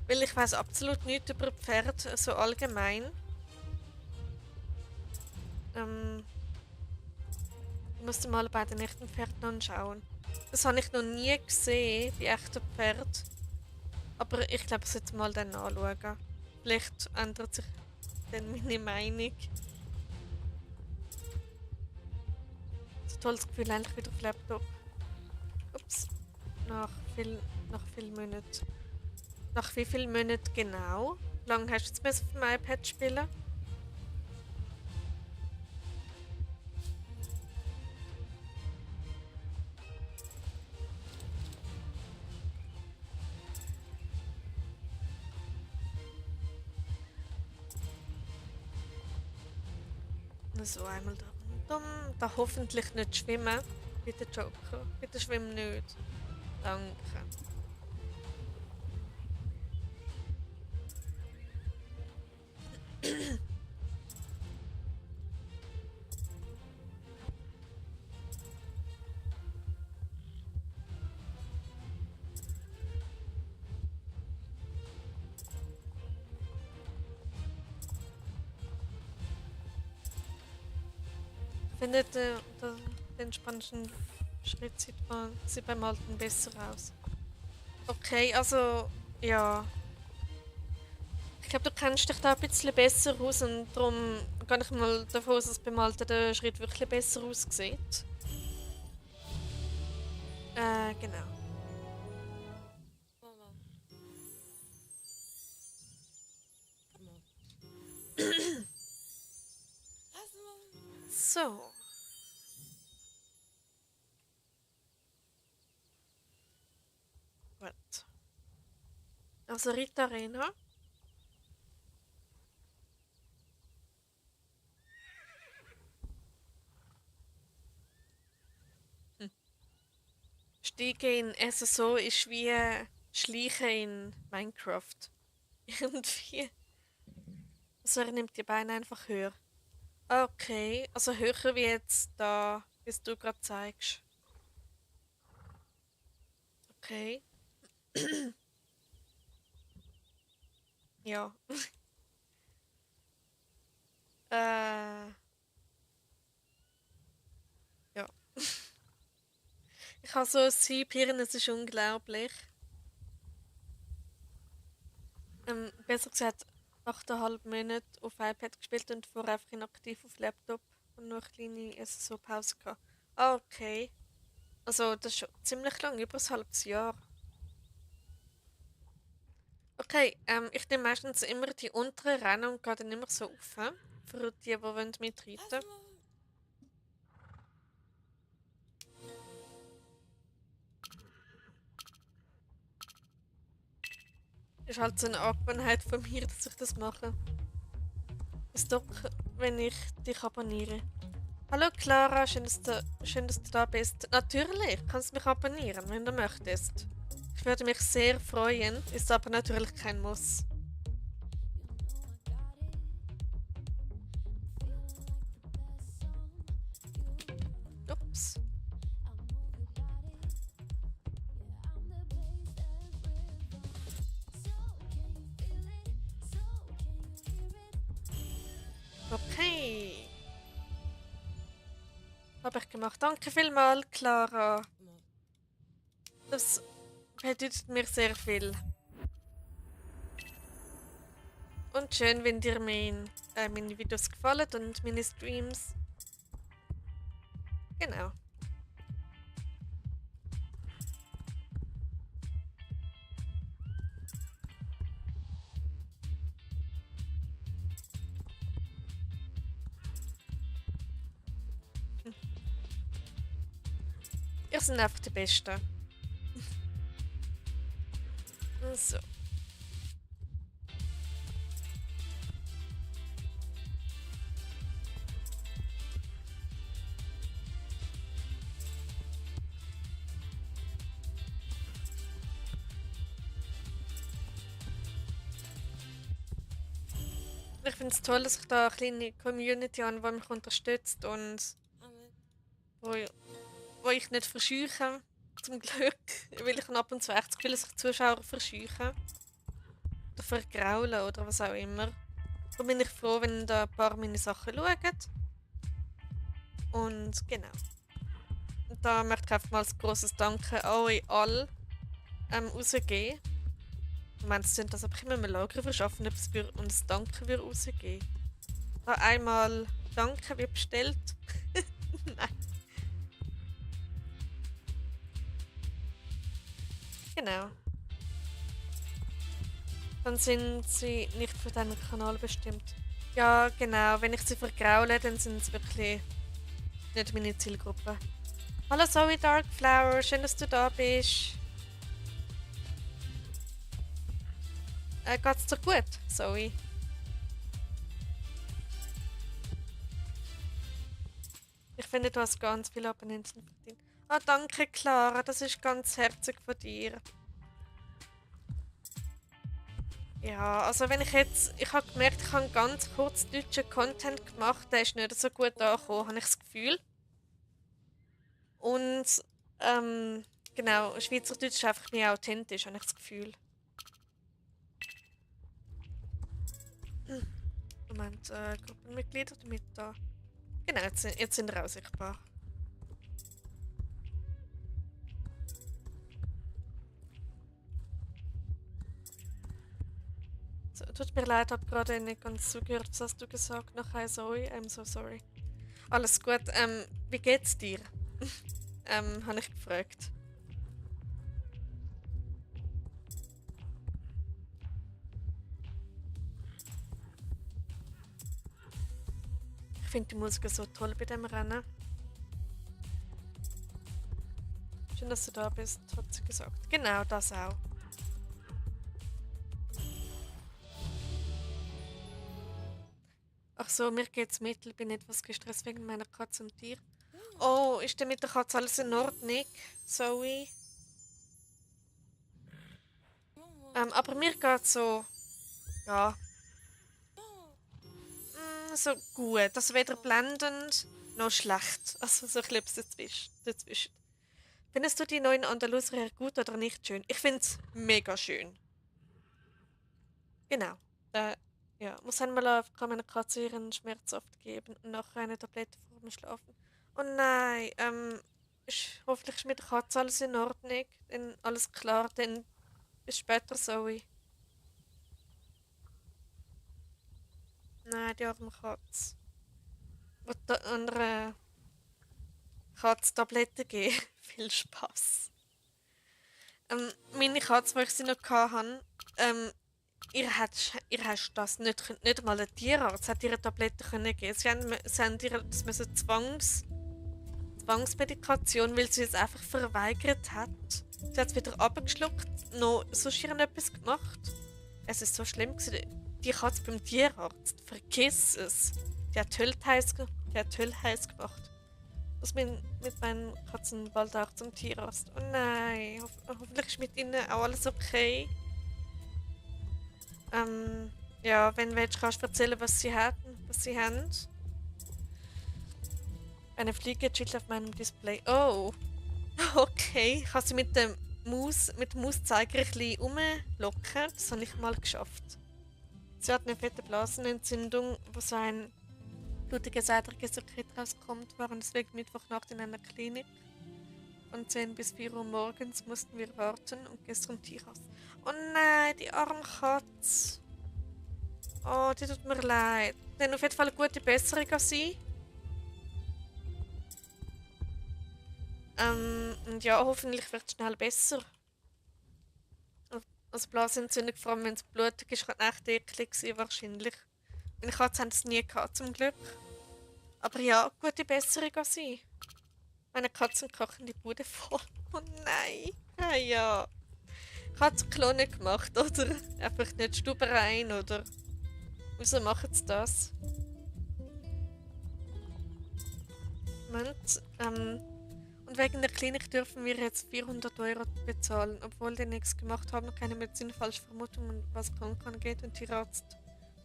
Weil ich weiß absolut nichts über Pferde, so allgemein. Ich musste mal bei den echten Pferden anschauen. Das habe ich noch nie gesehen, bei echten Pferden. Aber ich glaube, ich sollte mal dann anschauen. Vielleicht ändert sich dann meine Meinung. So tolles Gefühl, endlich wieder auf Laptop. Ups. Nach viel Monaten. Nach wie vielen Monaten genau? Wie lange hast du jetzt auf dem iPad spielen? So, einmal da rundum. Da hoffentlich nicht schwimmen. Bitte, Joker. Bitte schwimm nicht. Danke. Ich finde, den spanischen Schritt sieht beim Alten besser aus. Okay, also, ja. Ich glaube, du kennst dich da ein bisschen besser aus und darum gehe ich mal davon aus, dass beim Alten der Schritt wirklich besser aussieht. Genau. So. Gut. Also Ritarena. Stiegen in SSO ist wie Schleichen in Minecraft. Irgendwie. Also er nimmt die Beine einfach höher. Okay, also höher wie jetzt da, wie es du gerade zeigst. Okay. Ja. äh. Ja. Ich habe so ein Sieb hier, es ist unglaublich. Besser gesagt, 8,5 Monate auf iPad gespielt und vorher einfach inaktiv auf Laptop und nur eine kleine SSO-Pause gehabt. Ah, okay. Also, das ist schon ziemlich lang, über ein halbes Jahr. Okay, ich nehme meistens immer die unteren Rennen und gehe dann immer so rauf. Für die wollen mitreiten. Ist halt so eine Angewohnheit von mir, dass ich das mache. Ist doch, wenn ich dich abonniere. Hallo Clara, schön, dass du da bist. Natürlich, kannst du mich abonnieren, wenn du möchtest. Ich würde mich sehr freuen, ist aber natürlich kein Muss. Ups. Okay. Habe ich gemacht. Danke vielmals, Clara. Das bedeutet mir sehr viel. Und schön, wenn dir meine Videos gefallen und meine Streams. Genau. Ihr seid einfach die Besten. So. Ich finde es toll, dass ich da eine kleine Community habe, die mich unterstützt und wo, wo ich nicht verscheuche. Zum Glück. Weil ich habe ab und zu echt das Gefühl, dass sich Zuschauer verscheuchen. Oder vergraulen oder was auch immer. Darum bin ich froh, wenn da ein paar meine Sachen schauen. Und genau. Und da möchte ich einfach mal ein grosses Danke an euch alle rausgeben. Moment, es sind das aber immer ein Lager verschaffen, ob es für uns Danke wir rausgeben. Da einmal Danke wie bestellt. Nein. Genau. Dann sind sie nicht für deinen Kanal bestimmt. Ja, genau. Wenn ich sie vergraule, dann sind es wirklich nicht meine Zielgruppe. Hallo Zoe Darkflower, schön, dass du da bist. Geht's dir gut, Zoe? Ich finde, du hast ganz viele Abonnenten verdient. Ah, danke, Clara, das ist ganz herzig von dir. Ja, also wenn ich jetzt... Ich habe gemerkt, ich habe ganz kurz deutschen Content gemacht, der ist nicht so gut angekommen, habe ich das Gefühl. Und, genau, Schweizerdeutsch ist einfach mehr authentisch, habe ich das Gefühl. Moment, Gruppenmitglieder damit da. Genau, jetzt sind wir auch sichtbar. So, tut mir leid, habe gerade nicht ganz zugehört. Was hast du gesagt? Noch ein Sorry? I'm so sorry. Alles gut. Wie geht's dir? Habe ich gefragt. Ich finde die Musik so toll bei dem Rennen. Schön, dass du da bist, hat sie gesagt. Genau, das auch. Ach so, mir geht's mittel, bin etwas gestresst wegen meiner Katze und Tier. Oh, ist denn mit der Katze alles in Ordnung? Zoe? Aber mir geht's so, ja, so gut. Also weder blendend noch schlecht. Also so ein bisschen dazwischen. Findest du die neuen Andalusier gut oder nicht schön? Ich find's mega schön. Genau. Äh, ja, muss einmal kann meiner Katze ihren Schmerzsaft geben und nachher eine Tablette vor dem Schlafen. Oh nein, hoffentlich ist mit der Katze alles in Ordnung. Dann alles klar, dann bis später, Zoe. Nein, die arme Katze. Was der andere Katze Tabletten geben? Viel Spaß. Meine Katze, die ich sie noch hatte, ihr hat das nicht mal ein Tierarzt hat ihre Tabletten können geben. Sie haben ihr das müssen Zwangsmedikation, weil sie es einfach verweigert hat. Sie hat es wieder abgeschluckt, noch sonst irgendetwas gemacht. Es ist so schlimm gewesen. Die Katze beim Tierarzt, vergiss es. Die hat Hölle heiß gemacht. Muss mit meinen Katzen bald auch zum Tierarzt. Oh nein, hoffentlich ist mit ihnen auch alles okay. Ja, wenn willst, kannst du erzählen, was sie haben. Eine Fliege chillt auf meinem Display. Oh, okay. Ich habe sie mit dem Mauszeiger ein bisschen rumlocken. Das habe ich mal geschafft. Sie hat eine fette Blasenentzündung, wo so ein blutiges eitriges Sekret rauskommt, waren deswegen Mittwochnacht in einer Klinik. Von 10 bis 4 Uhr morgens mussten wir warten und gestern Tierarzt. Oh nein, die arme Katze. Oh, die tut mir leid. Dann auf jeden Fall eine gute Besserung an sie. Und ja, hoffentlich wird es schnell besser. Also Blasenentzündung, vor allem wenn es blutig ist, kann echt eklig sein, wahrscheinlich. Meine Katzen haben es nie gehabt, zum Glück. Aber ja, gute Besserung an sie. Meine Katzen kochen die Bude voll. Oh nein. Ah ja. Katzenklone gemacht, oder? Einfach nicht Stube rein, oder? Wieso machen sie das? Moment, und wegen der Klinik dürfen wir jetzt 400 € bezahlen, obwohl die nichts gemacht haben, keine Medizin, falsche Vermutungen, was krank angeht und Tierarzt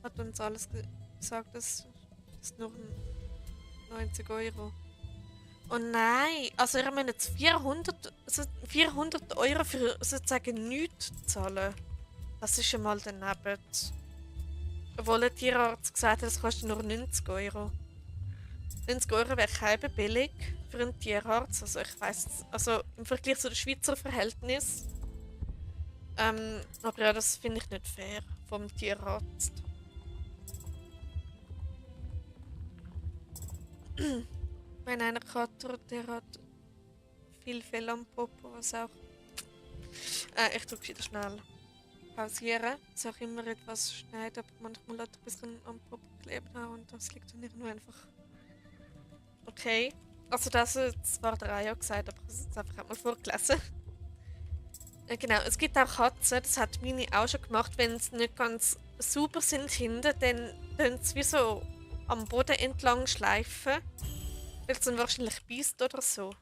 hat uns alles gesagt, das ist nur 90 €. Oh nein, also ihr müsst jetzt 400 € für sozusagen nichts zahlen. Das ist ja mal daneben. Obwohl der Tierarzt gesagt hat, das kostet nur 90 €. 90 € wäre kein billig für einen Tierarzt. Also ich weiß, also im Vergleich zu den Schweizer Verhältnis. Aber ja, das finde ich nicht fair vom Tierarzt. Mein einer Kater, der hat viel Fell am Popo, was auch. Ich drücke wieder schnell pausieren. Es auch immer etwas schneiden, aber manchmal hat er ein bisschen am Popo geklebt und das liegt dann irgendwo einfach. Okay. Also das war der auch ja gesagt, aber ich habe es jetzt einfach mal vorgelesen. Genau, es gibt auch Katzen, das hat meine auch schon gemacht, wenn sie nicht ganz sauber sind hinten, dann können sie wie so am Boden entlang schleifen, weil es dann wahrscheinlich beißt oder so.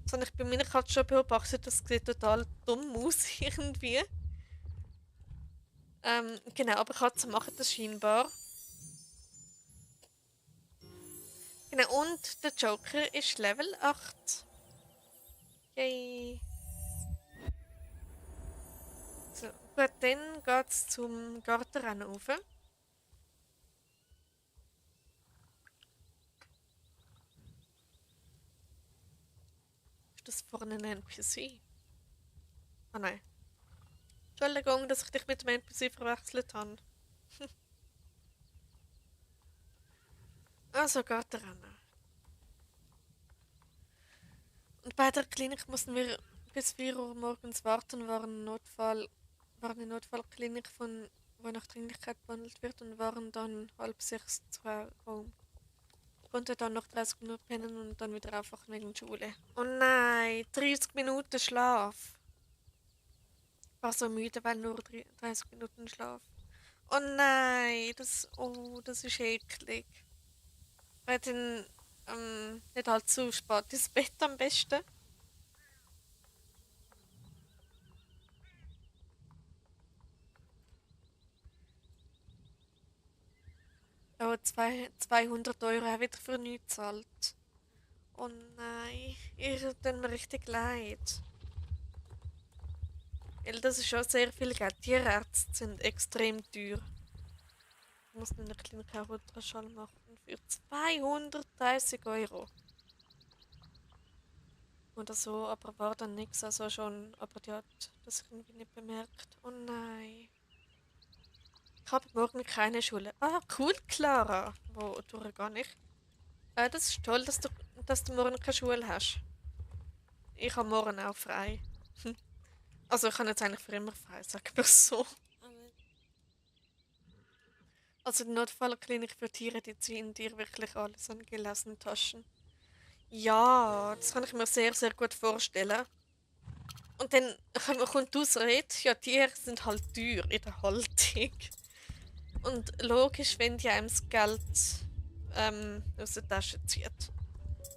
Das habe ich bei meiner Katze schon beobachtet, das sieht total dumm aus irgendwie. Genau, aber Katzen machen das scheinbar. Genau, und der Joker ist Level 8. Yay. So, gut, dann geht's zum Gartenrennen rauf. Ist das vorne ein NPC? Ah nein. Entschuldigung, dass ich dich mit dem NPC verwechselt habe. Also Gartenrennen. Und bei der Klinik mussten wir bis 4 Uhr morgens warten, war eine Notfallklinik, wo nach Dringlichkeit behandelt wird und waren dann halb 6 zu Raum. Konnte dann noch 30 Minuten pennen und dann wieder aufwachen wegen Schule. Oh nein, 30 Minuten Schlaf. Ich war so müde, weil nur 30 Minuten Schlaf. Oh nein, das ist eklig. Weil dann nicht allzu spät ins Bett am besten. Oh, 200 € habe ich wieder für nichts gezahlt. Oh nein, ihr tut mir richtig leid. Weil das ist schon sehr viel Geld. Tierärzte sind extrem teuer. Ich muss in der Klinik auch Ultraschall machen für 230 € oder so, aber war dann nichts, also schon, aber die hat das irgendwie nicht bemerkt. Oh nein. Ich habe morgen keine Schule. Ah, cool, Clara. Wodurch gar nicht? Das ist toll, dass du morgen keine Schule hast. Ich habe morgen auch frei. Also ich habe jetzt eigentlich für immer frei, sag wir so. Also die Notfallklinik für Tiere, die ziehen dir wirklich alles an gelesenen Taschen. Ja, das kann ich mir sehr, sehr gut vorstellen. Und dann kommt die Ausrede, ja, Tiere sind halt teuer in der Haltung. Und logisch, wenn die einem das Geld aus der Tasche zieht.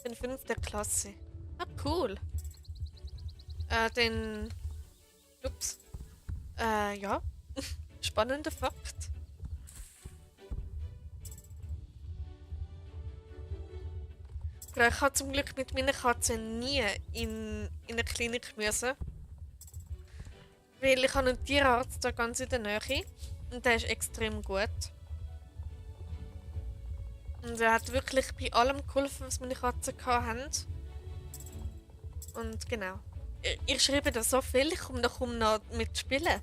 In 5. Klasse. Ah, cool. Dann, ups, ja, spannender Fakt. Ja, ich habe zum Glück mit meiner Katze nie in eine Klinik müssen, weil ich habe einen Tierarzt da ganz in der Nähe und der ist extrem gut. Und er hat wirklich bei allem geholfen, was meine Katzen hatten. Und genau. Ich schreibe da so viel, ich komme noch mitspielen.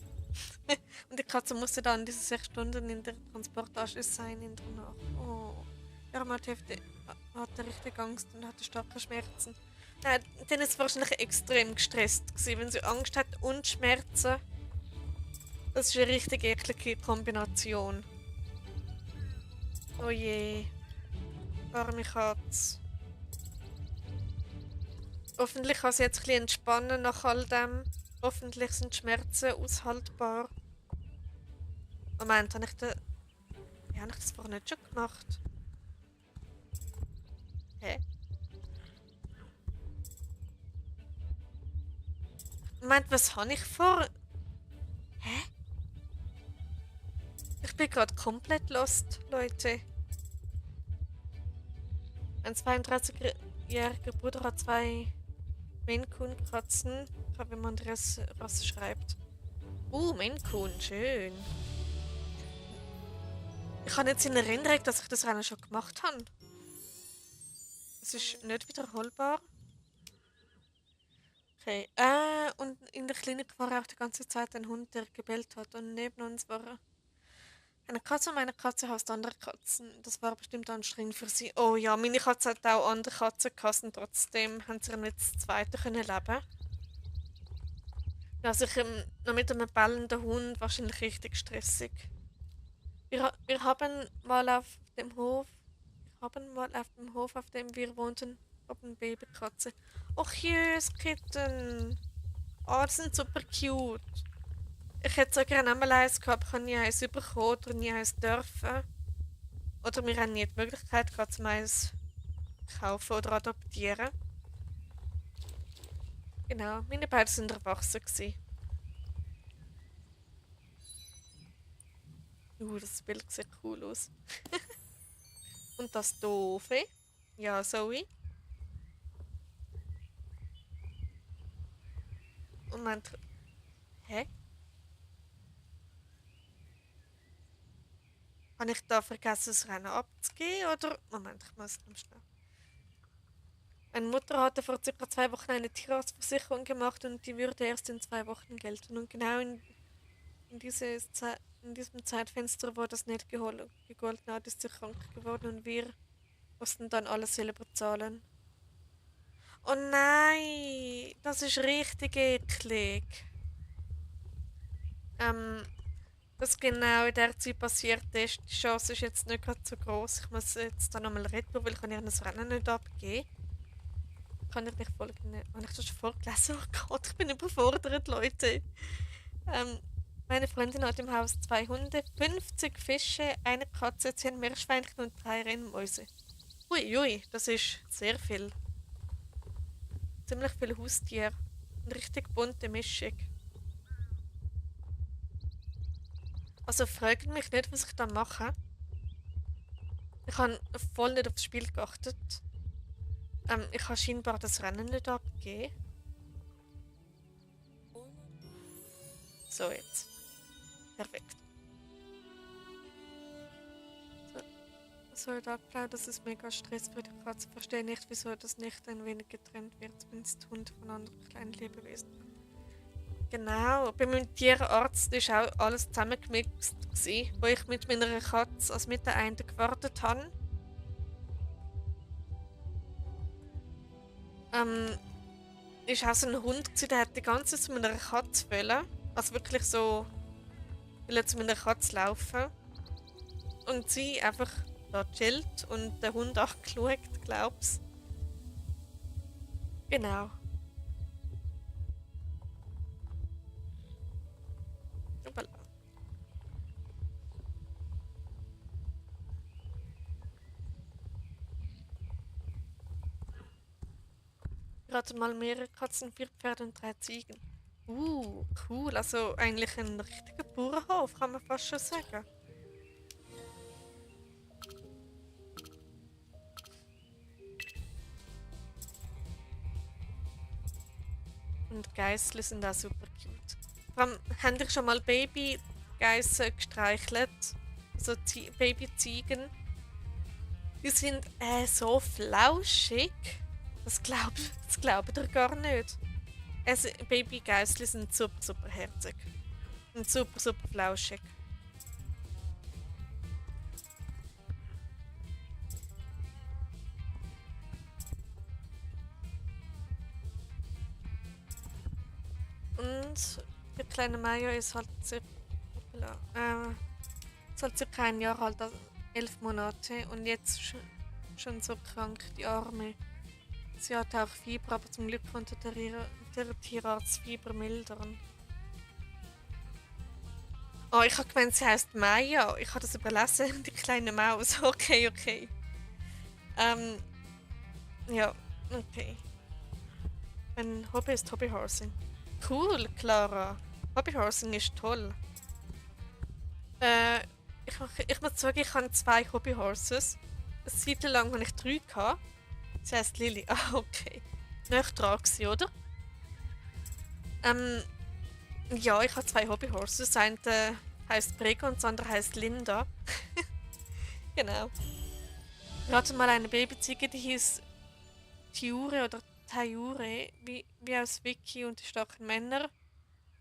Und die Katze musste dann diese 6 Stunden in der Transportanschluss sein in der Nacht. Oh. Ja, hatte richtig Angst und hatte starke Schmerzen. Dann ist es wahrscheinlich extrem gestresst gewesen, wenn sie Angst hat und Schmerzen. Das ist eine richtig eklige Kombination. Oh je. Arme Katze. Hoffentlich kann sie jetzt ein bisschen entspannen nach all dem. Hoffentlich sind die Schmerzen aushaltbar. Moment, habe ich das vorher nicht schon gemacht? Hä? Moment, was habe ich vor? Hä? Ich bin gerade komplett lost, Leute. Ein 32-jähriger Bruder hat 2 Maine Coon Katzen. Ich glaube, wenn man die Rasse schreibt. Maine Coon, schön. Ich habe jetzt in Erinnerung, dass ich das Rennen schon gemacht habe. Es ist nicht wiederholbar. Okay. Und in der Klinik war auch die ganze Zeit ein Hund, der gebellt hat. Und neben uns war eine Katze und meine Katze hasst andere Katzen. Das war bestimmt anstrengend für sie. Oh ja, meine Katze hat auch andere Katzen gehasst und trotzdem haben sie mit das zweite können leben. Ja, sicher noch mit einem bellenden Hund wahrscheinlich richtig stressig. Wir haben mal auf dem Hof, auf dem wir wohnten, eine Babykatze. Och jös, Kitten. Oh, die sind super cute. Ich hätte so gerne einmal eins gehabt, ich habe nie eins bekommen oder nie eins dürfen. Oder wir haben nie die Möglichkeit gehabt, zum eins kaufen oder adoptieren. Genau, meine beiden sind erwachsen gewesen. Das Bild sieht cool aus. Und das Doofe. Ja, Zoe. Und mein... Hä? Habe ich da vergessen, das Rennen abzugeben? Oder... Moment, ich muss noch schnell. Meine Mutter hatte vor ca. 2 Wochen eine Tierarztversicherung gemacht und die würde erst in 2 Wochen gelten. Und genau in diesem Zeitfenster, wo das nicht gegolten hat, ist sie krank geworden und wir mussten dann alles selber zahlen. Oh nein, das ist richtig eklig. Was genau in der Zeit passiert ist, die Chance ist jetzt nicht gerade so groß. Ich muss jetzt dann nochmal retten, weil ich ihr das Rennen nicht abgeben. Kann ich nicht folgen. Habe ich das schon vorgelesen? Oh Gott, ich bin überfordert, Leute. Meine Freundin hat im Haus 2 Hunde, 50 Fische, eine Katze, 10 Meerschweinchen und 3 Rennmäuse. Ui, das ist sehr viel. Ziemlich viele Haustiere. Eine richtig bunte Mischung. Also fragt mich nicht, was ich da mache. Ich habe voll nicht aufs Spiel geachtet. Ich habe scheinbar das Rennen nicht abgegeben. So, jetzt. Perfekt. So, was soll da bleiben? Das ist mega Stress für die Katze. Ich verstehe nicht, wieso das nicht ein wenig getrennt wird, zumindest Hund von anderen kleinen Lebewesen. Genau, bei meinem Tierarzt war auch alles zusammengemixt, wo ich mit meiner Katze als mit der einen gewartet habe. Ist auch so ein Hund gewesen, der hat die ganze Zeit zu meiner Katze wollen. Also wirklich so, will zu meiner Katze laufen. Und sie einfach da chillt und der Hund auch geschaut, glaub's. Genau. Voilà. Wir hatten mal mehrere Katzen, 4 Pferde und 3 Ziegen. Cool. Also eigentlich ein richtiger Bauernhof, kann man fast schon sagen. Und Geißel sind auch super cute. Vor allem, habt ihr schon mal Babygeissen gestreichelt? Also Babyziegen. Die sind so flauschig. Das glaubt ihr gar nicht. Also, Babygeißli sind super herzig. Und super flauschig. Und der kleine Maya ist halt circa ein Jahr alt, also 11 Monate. Und jetzt schon so krank, die Arme. Sie hat auch Fieber, aber zum Glück konnte der Tierarzt Fieber mildern. Oh, ich habe gemeint, sie heißt Maya. Ich habe das überlesen, die kleine Maus. Okay. Ja, okay. Mein Hobby ist Hobbyhorsing. Cool, Clara. Hobbyhorsing ist toll. Ich muss sagen, ich habe zwei Hobbyhorses. Eine Zeit lang hatte ich drei. Sie heisst Lilly. Ah, okay. Nicht dran gewesen, oder? Ähm, ja, ich habe zwei Hobbyhorses. Das eine heisst Brego und das andere heisst Linda. Genau. Wir hatten mal eine Babyziege, die hieß Tiure oder Tayure, wie aus Wiki und die starken Männer.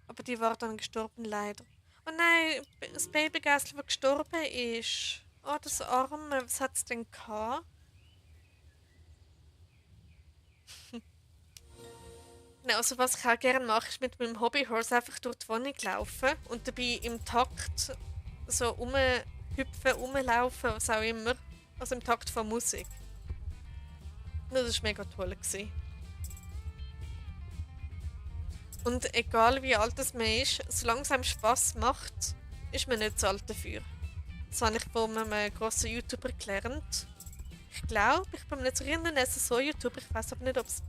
Aber die war dann gestorben, leider. Oh nein, das Babygässchen, das gestorben ist. Oh, das Arme, was hat es denn gehabt? Nein, also was ich auch gerne mache, ist mit meinem Hobbyhorse einfach durch die Wohnung laufen und dabei im Takt so rumhüpfen, rumlaufen, was auch immer. Also im Takt von Musik. Das war mega toll. Gewesen. Und egal wie alt es man ist, solange es einem Spass macht, ist man nicht zu alt dafür. Das habe ich von einem grossen YouTuber gelernt. Ich glaube, ich bin mir nicht so erinnern, es ist so YouTuber, ich weiß aber nicht, ob es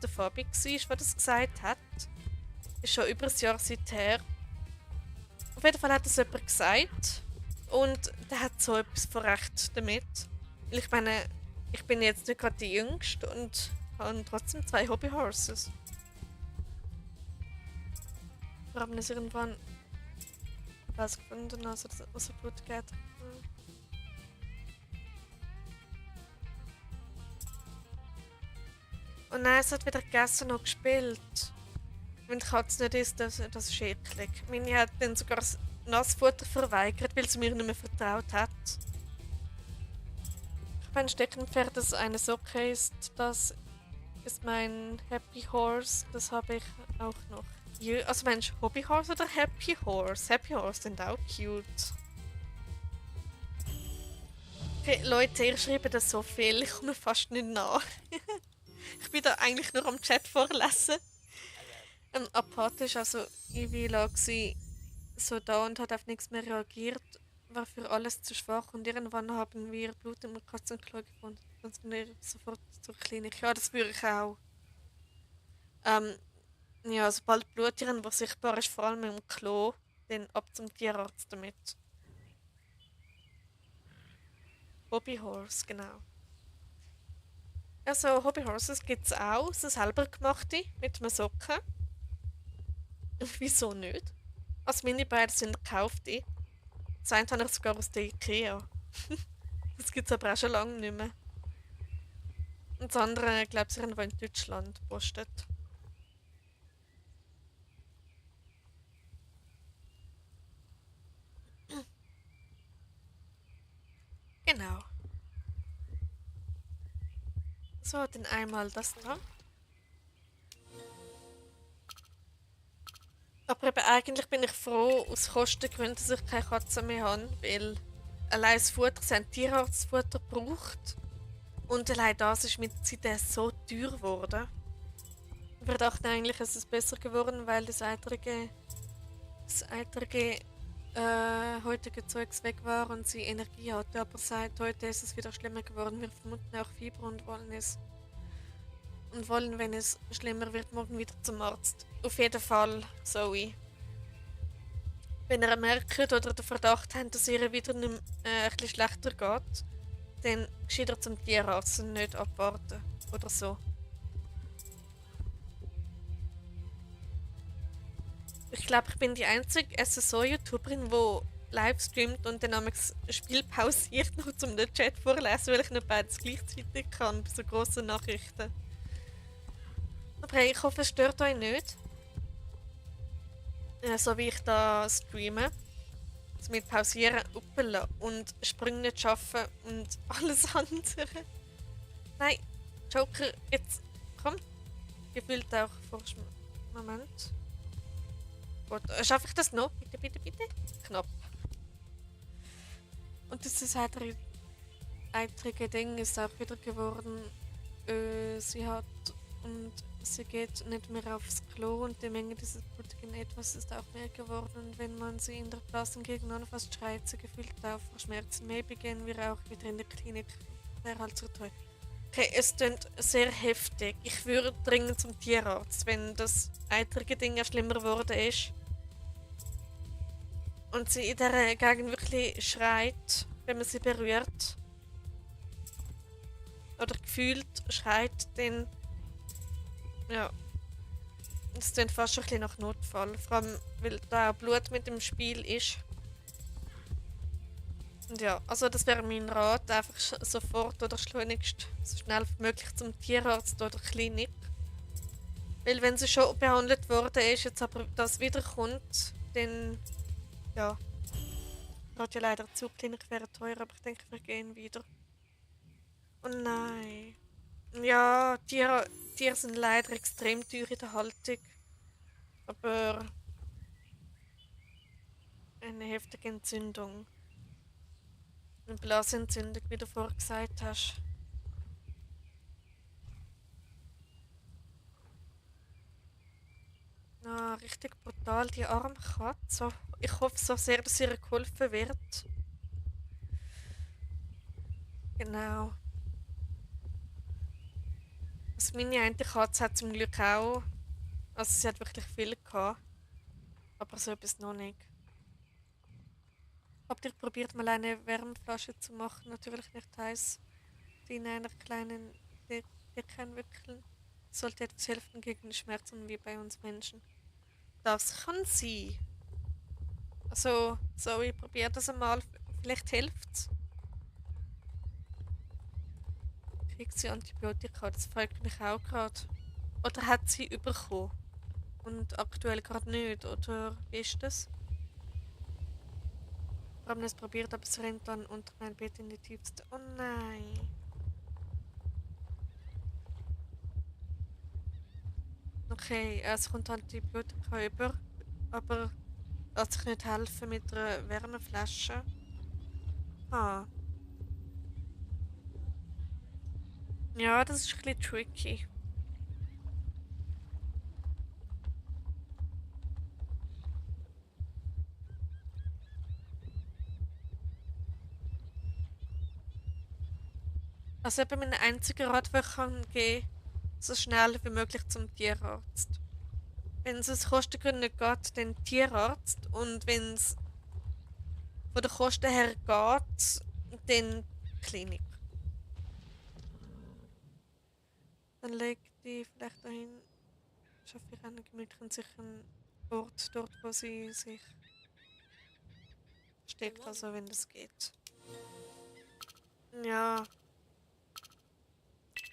der Fabi war, der das gesagt hat. Ist schon über ein Jahr seither. Auf jeden Fall hat das jemand gesagt. Und der hat so etwas von Recht damit. Weil ich meine, ich bin jetzt nicht gerade die Jüngste und habe trotzdem zwei Hobbyhorses. Wir haben es irgendwann herausgefunden, also dass es so gut geht. Und nein, es hat wieder gegessen und gespielt. Wenn die Katze nicht isst, das ist eklig. Meine hat dann sogar das Nassfutter verweigert, weil sie mir nicht mehr vertraut hat. Ich habe ein Steckenpferd, das eine Socke ist. Das ist mein Happy Horse. Das habe ich auch noch. Also meinst du Hobby Horse oder Happy Horse? Happy Horse sind auch cute. Okay, Leute, ihr schreibt das so viel, ich komme fast nicht nach. Ich bin da eigentlich nur am Chat vorlesen. Apathisch, also Ivy lag sie so da und hat auf nichts mehr reagiert, war für alles zu schwach und irgendwann haben wir Blut im Katzenklo gefunden. Dann sind wir sofort zur Klinik. Ja, das würde ich auch. Ähm, ja, sobald Blut irgendwo sichtbar ist, vor allem im Klo, dann ab zum Tierarzt damit. Hobbyhorse, genau. Also Hobbyhorses gibt es auch, so selber gemachte, mit einem Socken. Wieso nicht? Also meine beiden sind gekaufte. Das eine habe ich sogar aus der Ikea. Das gibt es aber auch schon lange nicht mehr. Und das andere, glaube ich, irgendwo in Deutschland postet. Genau. So, dann einmal das da. Aber eben, eigentlich bin ich froh, aus Kostengründen, dass ich keine Katze mehr habe, weil allein das Futter, sie haben Tierarztfutter gebraucht. Und allein das ist mit der Zeit so teuer geworden. Wir dachten eigentlich, es ist besser geworden, weil das eitrige heutige Zeugs weg war und sie Energie hatte. Aber seit heute ist es wieder schlimmer geworden. Wir vermuten auch Fieber und wollen, wenn es schlimmer wird, morgen wieder zum Arzt. Auf jeden Fall, Zoe. Wenn ihr merkt oder den Verdacht habt, dass ihr wieder ein bisschen schlechter geht, dann geschieht ihr zum Tierarzt und nicht abwarten. Oder so. Ich glaube, ich bin die einzige SSO-YouTuberin, die live streamt und dann ein Spiel pausiert, nur zum den Chat vorlesen, weil ich nicht beides gleichzeitig kann bei so grossen Nachrichten. Aber hey, ich hoffe, es stört euch nicht. So wie ich da streame. Also mit Pausieren, Uppeln und Sprünge nicht schaffen und alles andere. Nein, Joker, jetzt komm. Gefühlt auch vor Moment. Gut, schaffe ich das noch? Bitte, bitte, bitte. Knapp. Und das ist eitrige Ding ist auch wieder geworden. Sie hat und sie geht nicht mehr aufs Klo und die Menge dieses blutigen Etwas ist auch mehr geworden. Und wenn man sie in der Blassengegend anfasst, schreit sie gefühlt auf vor Schmerzen. Maybe gehen wir auch wieder in die Klinik. Wäre halt so toll. Okay, es klingt sehr heftig. Ich würde dringend zum Tierarzt, wenn das eitrige Ding ja schlimmer geworden ist. und sie in dieser Gegend wirklich schreit, wenn man sie berührt. Oder gefühlt schreit, dann ja, es klingt fast schon ein bisschen nach Notfall. Vor allem, weil da auch Blut mit dem Spiel ist. Und ja, also das wäre mein Rat, einfach sofort oder schleunigst so schnell wie möglich zum Tierarzt oder Klinik. Weil wenn sie schon behandelt worden ist, jetzt aber das wiederkommt, dann ja, geht ja leider die Zugklinik wäre teuer, aber ich denke, wir gehen wieder. Oh nein. Ja, Tiere sind leider extrem teuer in der Haltung. Aber eine heftige Entzündung. Eine Blasenentzündung, wie du vorher gesagt hast. Ah, richtig brutal, die arme Katze. Ich hoffe so sehr, dass ihr geholfen wird. Genau. Also meine eine Katze hat zum Glück auch. Also sie hat wirklich viel gehabt. Aber so etwas noch nicht. Habt ihr probiert, mal eine Wärmflasche zu machen? Natürlich nicht heiß. Die in einer kleinen Decke einwickeln. Sollte etwas helfen gegen Schmerzen wie bei uns Menschen. Das kann sein. Also, Zoe, probier das einmal. Vielleicht hilft's. Kriegt sie Antibiotika? Das fragt mich auch gerade. Oder hat sie bekommen? Und aktuell gerade nicht, oder wie ist das? Wir haben es probiert, aber es rennt dann unter mein Bett in die tiefste. Oh nein. Okay, es kommt Antibiotika über, aber lässt sich nicht helfen mit einer Wärmeflasche. Ah. Ja, das ist ein bisschen tricky. Also eben mein einziger Rat, den ich kann geben, so schnell wie möglich zum Tierarzt. Wenn es aus Kostengründen nicht geht, dann Tierarzt. Und wenn es von den Kosten her geht, dann Klinik. Dann leg die vielleicht dahin, schaffe ich einen gemütlichen, sicheren Ort, dort wo sie sich steckt, also wenn das geht. Ja,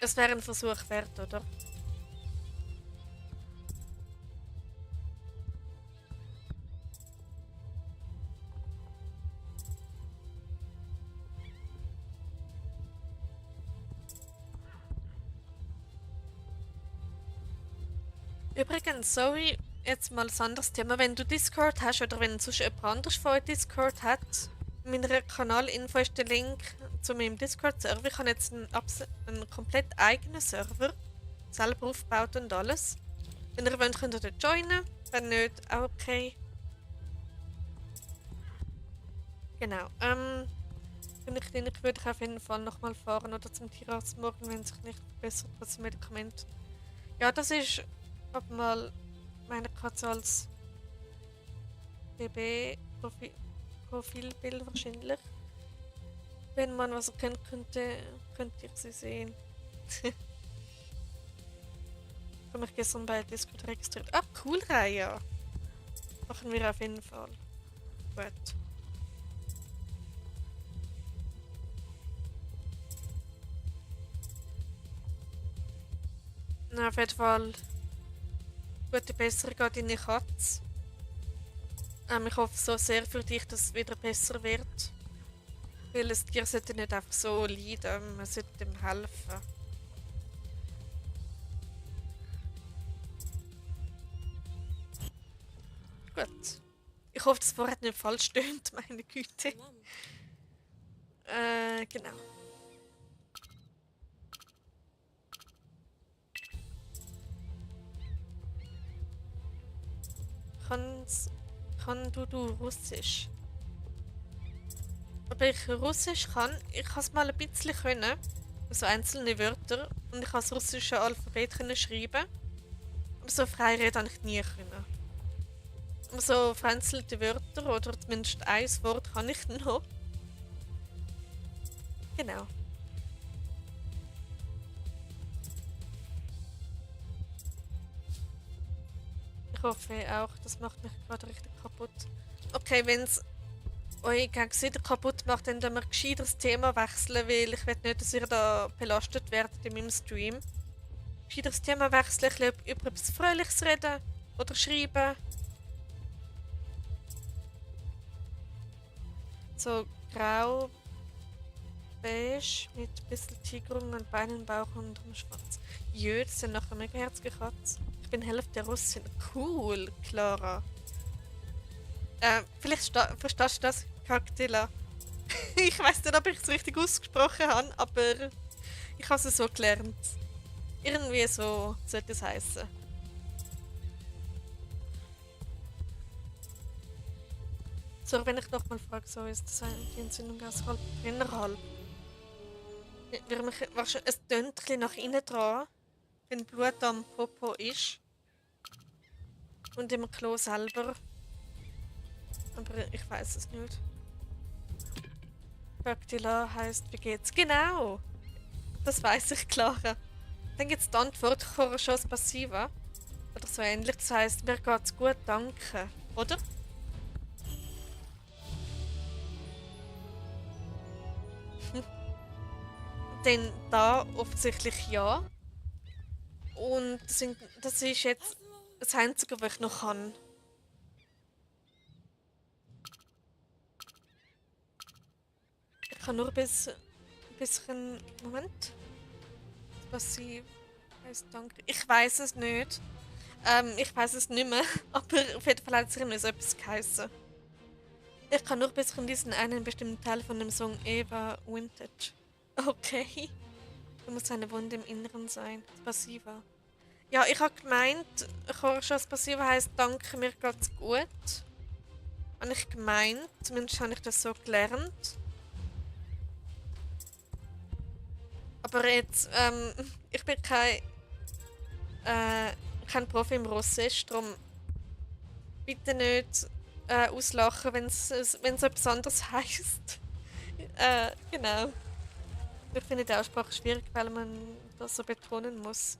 es wäre ein Versuch wert, oder? Übrigens, sorry, jetzt mal ein anderes Thema. Wenn du Discord hast oder wenn sonst jemand anderes von euch Discord hat, in meiner Kanalinfo ist der Link zu meinem Discord-Server. Ich habe jetzt einen komplett eigenen Server, selber aufgebaut und alles. Wenn ihr wollt, könnt ihr dort joinen. Wenn nicht, auch okay. Genau. Wenn ich würde ich auf jeden Fall nochmal fahren oder zum Tierarzt morgen, wenn sich nicht verbessert, was Medikament. Ja, das ist hab mal meine Katze als BB-Profilbild wahrscheinlich. Wenn man was erkennen könnte, könnte ich sie sehen. Ich habe mich gestern bei Discord registriert. Ah, cool, Raya. Machen wir auf jeden Fall. Gut. Na, auf jeden Fall gute Besserung an deine Katze. Ich hoffe so sehr für dich, dass es wieder besser wird. Weil ein Tier sollte nicht einfach so leiden, man sollte ihm helfen. Gut. Ich hoffe, das Wort hat nicht falsch stöhnt, meine Güte. Genau. Kann du Russisch? Ob ich Russisch kann? Ich kann es mal ein bisschen können. So einzelne Wörter. Und ich kann das russische Alphabet können schreiben. Aber so frei reden habe ich nie können. so vereinzelte Wörter oder zumindest ein Wort kann ich noch. Genau. Ich hoffe auch, das macht mich gerade richtig kaputt. Okay, wenn es euch wieder kaputt macht, dann müssen wir gescheiter das Thema wechseln, weil ich will nicht, dass ihr da belastet werdet in meinem Stream. Gescheiter das Thema wechseln, ein bisschen über etwas Fröhliches reden oder schreiben. So grau, beige mit ein bisschen Tigerung an Beinen, Bauch und am Schwanz. Jö, das sind nachher mega herzige Katzen. Ich bin Hälfte Russin. Cool, Clara. Vielleicht verstehst du das, Kaktila. Ich weiß nicht, ob ich es richtig ausgesprochen habe, aber ich habe es so gelernt. Irgendwie so sollte es heißen. So, wenn ich nochmal frage, so ist das die Entzündung aus halb innerhalb. Es tönt ein bisschen nach innen dran, wenn Blut am Popo ist. Und im Klo selber. Aber ich weiß es nicht. Bactila heisst, wie geht's? Genau! Das weiß ich, Clara. Dann gibt es die Antwort Chorschos Passiva. Oder so ähnlich. Das heisst, mir geht's gut, danke. Oder? Denn da offensichtlich ja. Und das ist jetzt das Einzige, was ich noch kann. Ich kann nur ein bisschen. Moment. Was sie heißt, danke. Ich weiß es nicht. Ich weiß es nicht mehr. Aber auf jeden Fall hat es irgendwie so etwas geheißen. Ich kann nur ein bisschen diesen einen bestimmten Teil von dem Song Eva Vintage. Okay. Da muss eine Wunde im Inneren sein. Passiva. Ja, ich habe gemeint, Chorschos Passiva heisst Danke, mir geht's gut. Habe ich gemeint. Zumindest habe ich das so gelernt. Aber jetzt, ich bin kein Profi im Russisch, darum bitte nicht auslachen, wenn es etwas anderes heisst. Genau. Ich finde die Aussprache schwierig, weil man das so betonen muss.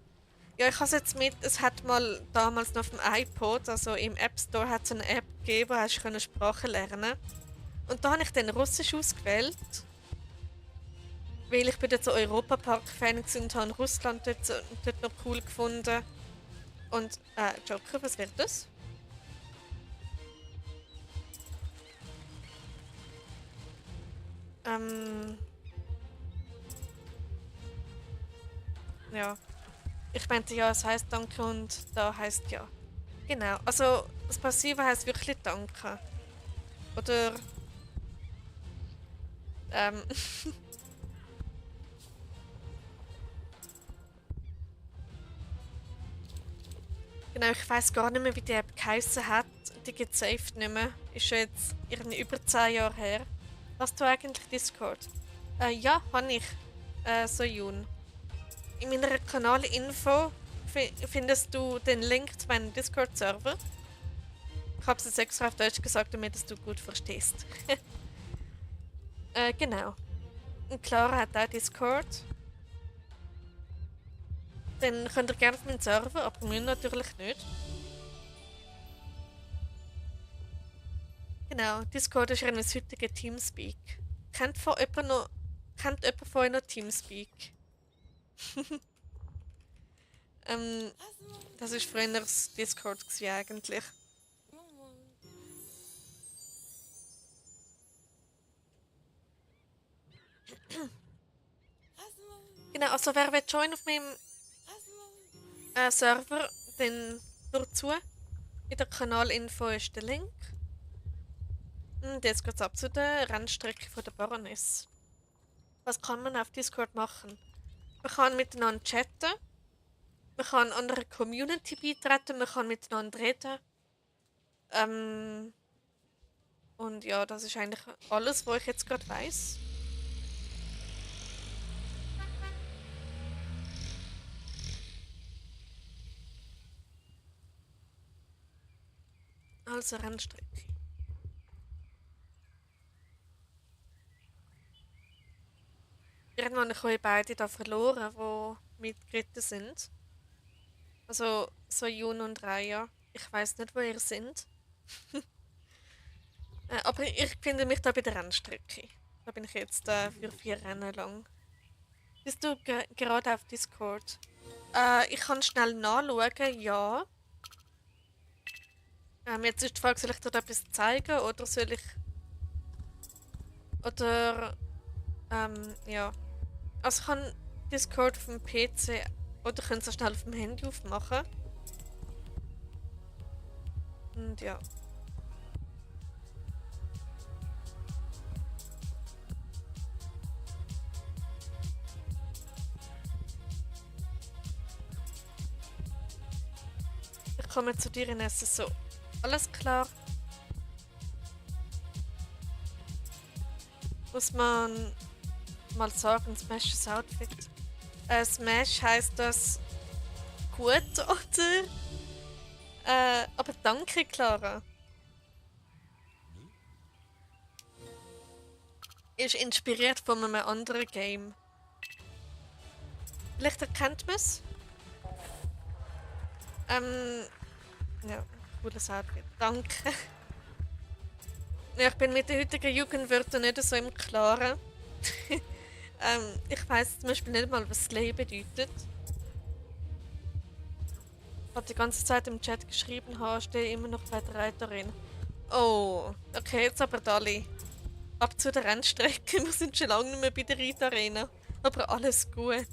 Ja, ich habe es jetzt mit, es hat mal damals noch auf dem iPod, also im App Store hat es eine App gegeben, wo hast du Sprache lernen. Und da habe ich dann Russisch ausgewählt, weil ich bin dort so Europapark-Fan und habe Russland dort noch cool gefunden. Und, Joker, was wird das? Ja. Ich meinte ja, es heißt Danke und da heißt ja. Genau. Also das Passive heißt wirklich Danke. Oder ähm, genau, ich weiß gar nicht mehr, wie die App geheißen hat. Die gibt es safe nicht mehr. Ist schon jetzt irgendwie über 10 Jahre her. Hast du eigentlich Discord? Ja, habe ich. So Jun. In meiner Kanalinfo findest du den Link zu meinem Discord-Server. Ich habe es jetzt extra auf Deutsch gesagt, damit du gut verstehst. Genau. Und Clara hat auch Discord. Dann könnt ihr gerne auf meinen Server, aber mir natürlich nicht. Genau, Discord ist ein das heutige Teamspeak. Kennt jemand von euch noch Teamspeak? ähm, das war früher das Discord eigentlich. Genau, also wer will join auf meinem Server, dann nur zu. In der Kanalinfo ist der Link. Und jetzt geht's ab zu der Rennstrecke von der Baroness. Was kann man auf Discord machen? Man kann miteinander chatten. Man kann an einer Community beitreten. Man kann miteinander reden. Und ja, das ist eigentlich alles, was ich jetzt gerade weiss. Also Rennstrecke. Irgendwann habe ich euch beide da verloren, die mitgeritten sind. Also so Jun und Raya. Ich weiß nicht, wo ihr seid. Aber ich finde mich da bei der Rennstrecke. Da bin ich jetzt für 4 Rennen lang. Bist du gerade auf Discord? Ich kann schnell nachschauen, ja. Jetzt ist die Frage, soll ich dir da etwas zeigen oder soll ich. Oder. Ja. Also ich kann Discord auf dem PC oder könnt es schnell auf dem Handy aufmachen. Und ja. Ich komme zu dir, Ines. So. Alles klar. Muss man mal sagen, Smashes Outfit. Smash heißt das gut, oder? Aber danke, Clara. Ist inspiriert von einem anderen Game. Vielleicht erkennt man es. Ja, cooles Outfit. Danke. Ja, ich bin mit den heutigen Jugendwörtern nicht so im Klaren. Ich weiss zum Beispiel nicht mal, was Slay bedeutet. Was die ganze Zeit im Chat geschrieben habe, stehe immer noch bei der Reiterin. Oh, okay, jetzt aber Dali. Ab zu der Rennstrecke. Wir sind schon lange nicht mehr bei der Reitarena. Aber alles gut.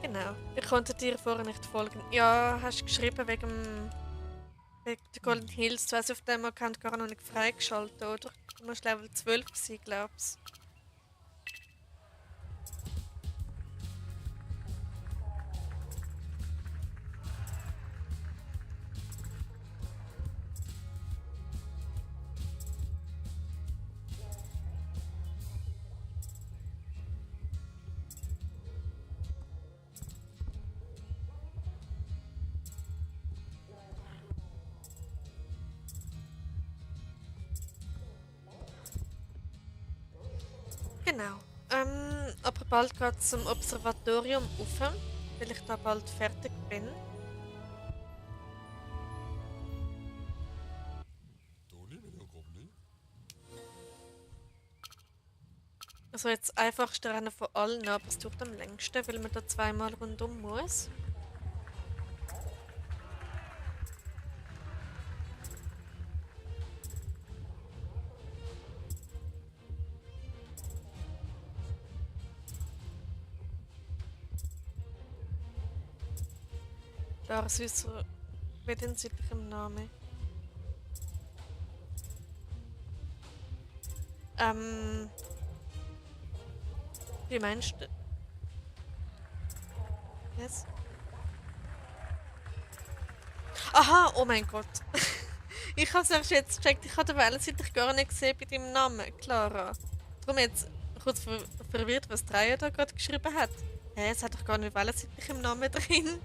Genau. Ich konnte dir vorher nicht folgen. Ja, hast du geschrieben wegen der Golden Hills. Du hast auf dem Account gar noch nicht freigeschaltet, oder? Du musst Level 12 sein, glaubst du. Genau. Aber bald geht es zum Observatorium rauf, weil ich da bald fertig bin. Also jetzt das einfachste Rennen von allen, aber es tut am längsten, weil man da zweimal rundum muss. Klar, süßer mit den südlichem Namen. Wie meinst du? Yes. Aha, oh mein Gott. Ich habe es erst jetzt gecheckt, ich habe den Wellensittich gar nicht gesehen bei deinem Namen, Clara. Darum jetzt kurz verwirrt, was Dreier da gerade geschrieben hat. Hä, es hat doch gar nicht Wellensittich im Namen drin.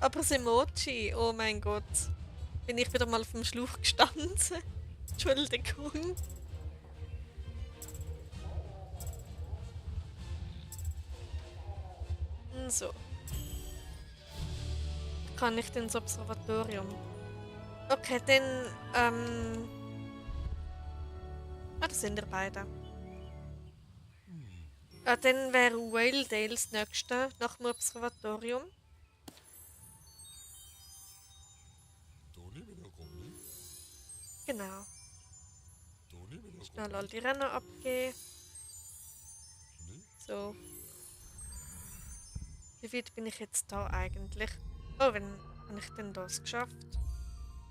Aber das Emoji, oh mein Gott. Bin ich wieder mal auf dem Schlauch gestanden. Entschuldigung. So. Kann ich ins Observatorium? Okay, dann, das sind wir beide. Dann wäre Waledale das nächste nach dem Observatorium. Genau. Schnell all die Rennen abgehen. So. Wie weit bin ich jetzt da eigentlich? Oh, wenn habe ich denn das geschafft?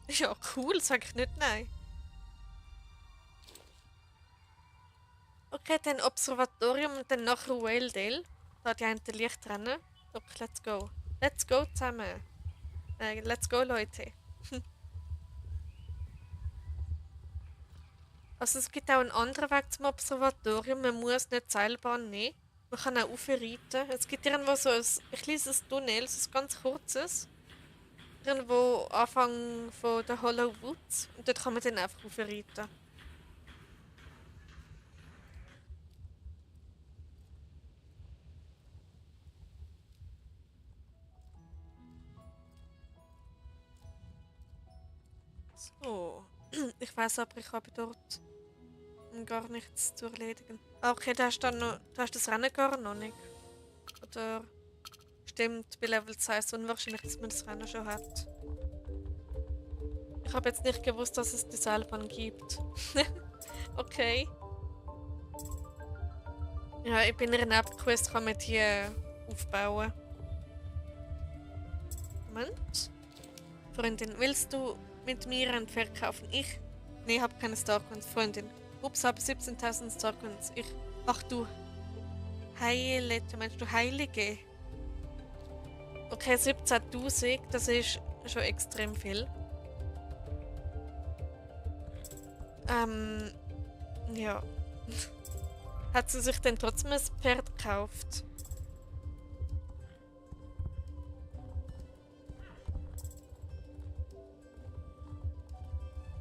Ja, cool, sag ich nicht nein. Okay, dann Observatorium und dann nachher Waledale. Da die einen Lichtrennen. Okay, let's go. Let's go zusammen. Let's go, Leute. Also es gibt auch einen anderen Weg zum Observatorium. Man muss nicht die Seilbahn nehmen. Man kann auch aufreiten. Es gibt irgendwo so ein kleines Tunnel, so ein ganz kurzes. Irgendwo Anfang von der Hollow Woods. Und dort kann man dann einfach aufreiten. So. Ich weiß aber, ich habe dort gar nichts zu erledigen. Ah, okay, du hast das Rennen gar noch nicht. Oder stimmt, bei Level 2 ist es unwahrscheinlich, dass man das Rennen schon hat. Ich habe jetzt nicht gewusst, dass es die Seilbahn gibt. Okay. Ja, ich bin in einer Nebenquest, kann man die aufbauen. Moment. Freundin, willst du mit mir ein Pferd kaufen? Ich? Nee, ich habe keine Starcoins, Freundin. Ups, habe 17.000 Starcoins. Ich. Ach du. Heilette, meinst du Heilige? Okay, 17.000, das ist schon extrem viel. Ja. Hat sie sich denn trotzdem ein Pferd gekauft?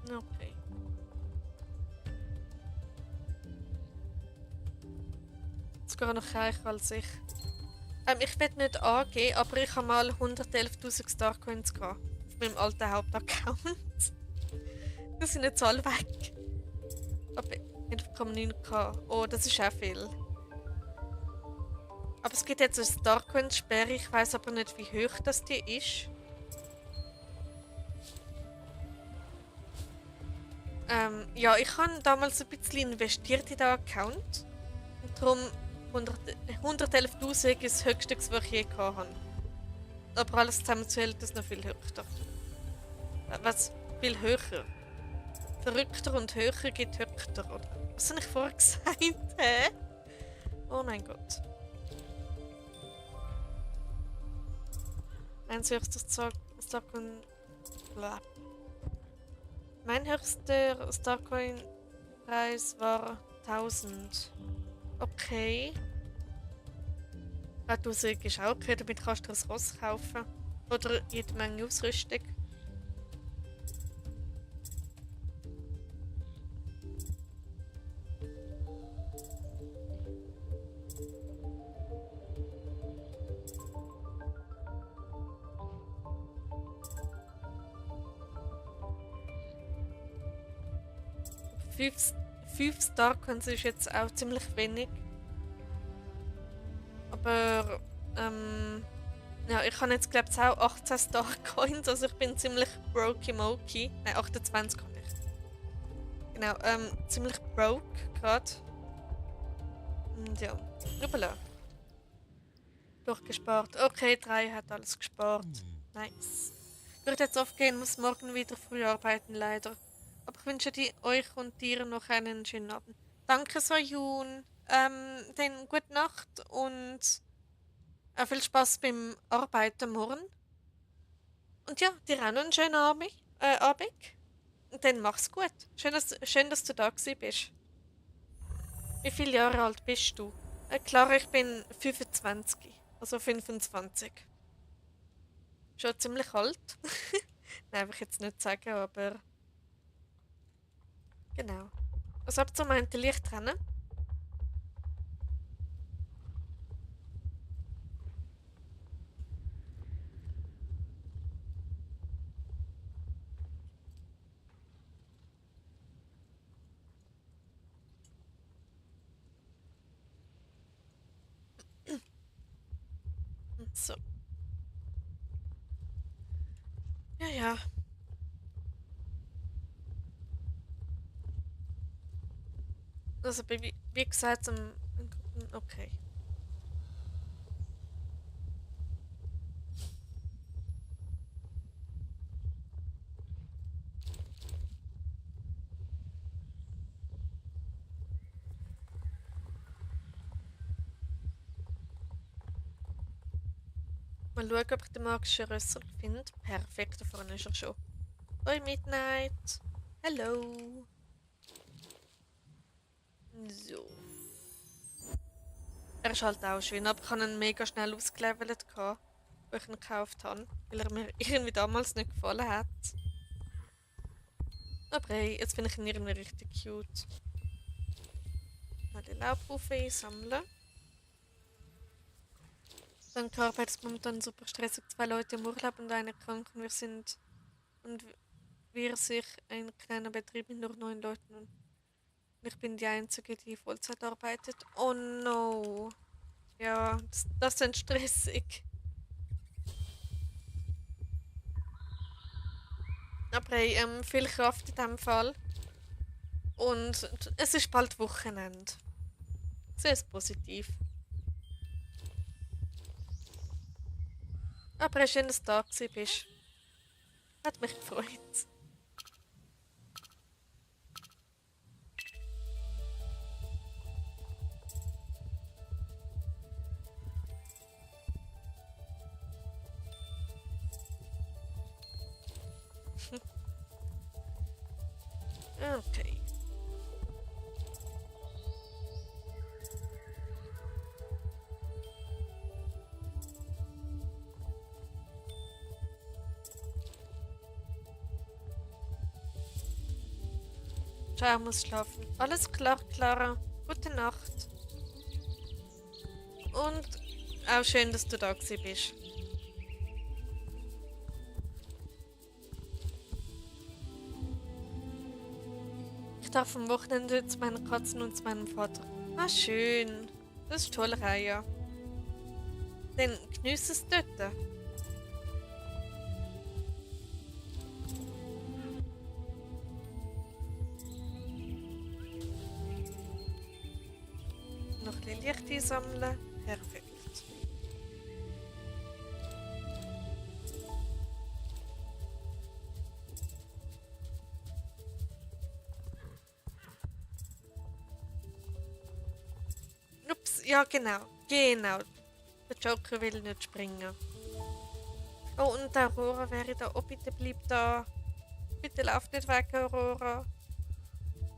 Okay. Sogar noch reicher als ich. Ich will nicht angehen, aber ich habe mal 111.000 Starcoins gehabt. Auf meinem alten Hauptaccount. Das sind jetzt alle weg. Aber 11,9k. Oh, das ist auch viel. Aber es gibt jetzt eine Starcoin-Sperre. Ich weiß aber nicht, wie hoch das die ist. Ja, ich habe damals ein bisschen investiert in diesen Account. Und darum 111.000 ist das höchste, was ich je gehabt habe. Aber alles zusammenzählt ist noch viel höher. Was? Viel höher? Verrückter und höher geht höher, oder? Was habe ich vorher gesagt? Hä? Oh mein Gott. Mein höchster Starcoin. Mein höchster Starcoin-Preis war 1000. Okay. 1000 ist auch okay, damit kannst du ein Ross kaufen. Oder jede Menge Ausrüstung. Fünf Starcoins ist jetzt auch ziemlich wenig. Aber, ja, ich habe jetzt glaube ich auch 18 Starcoins, also ich bin ziemlich brokey-mokey. Nein, 28 habe ich. Genau, ziemlich broke gerade. Und ja, hoppala. Durchgespart. Okay, 3 hat alles gespart. Nice. Ich würde jetzt aufgehen, muss morgen wieder früh arbeiten, leider. Aber ich wünsche euch und dir noch einen schönen Abend. Danke, Soyun. Dann gute Nacht und viel Spaß beim Arbeiten morgen. Und ja, dir auch noch einen schönen Abend. Und dann mach's gut. Schön, dass du da gewesen bist. Wie viele Jahre alt bist du? Klar, ich bin 25. Also 25. Schon ziemlich alt. Nein, will ich jetzt nicht sagen, aber genau. Was habt ihr meint, Licht trennen? So. Ja, ja. Also, wie gesagt, okay. Mal schauen, ob ich den magischen Rösser finde. Perfekt, da vorne ist er schon. Hoi, Midnight. Hallo. So. Er ist halt auch schön, aber ich habe ihn mega schnell ausgelevelt, gehabt, wo ich ihn gekauft habe, weil er mir irgendwie damals nicht gefallen hat. Aber hey, jetzt finde ich ihn irgendwie richtig cute. Mal die Laubhaufen einsammeln. Dann die Arbeit ist momentan super stressig. 2 Leute im Urlaub und einer krank und wir sich ein kleiner Betrieb mit nur 9 Leuten und ich bin die Einzige, die Vollzeit arbeitet. Oh no. Ja, das ist stressig. Aber hey, viel Kraft in diesem Fall. Und es ist bald Wochenende. Sehr positiv. Aber schön, dass du da bist. Hat mich gefreut. Okay. Ciao, muss schlafen. Alles klar, Clara. Gute Nacht. Und auch schön, dass du da bist. Ich darf am Wochenende zu meinen Katzen und zu meinem Vater. Ah, schön. Das ist toll, Raya. Dann genieß es dort. Noch ein bisschen Licht einsammeln. Perfekt. Ups, ja genau. Genau. Der Joker will nicht springen. Oh, und Aurora wäre da. Oh, bitte bleib da. Bitte lauf nicht weg, Aurora.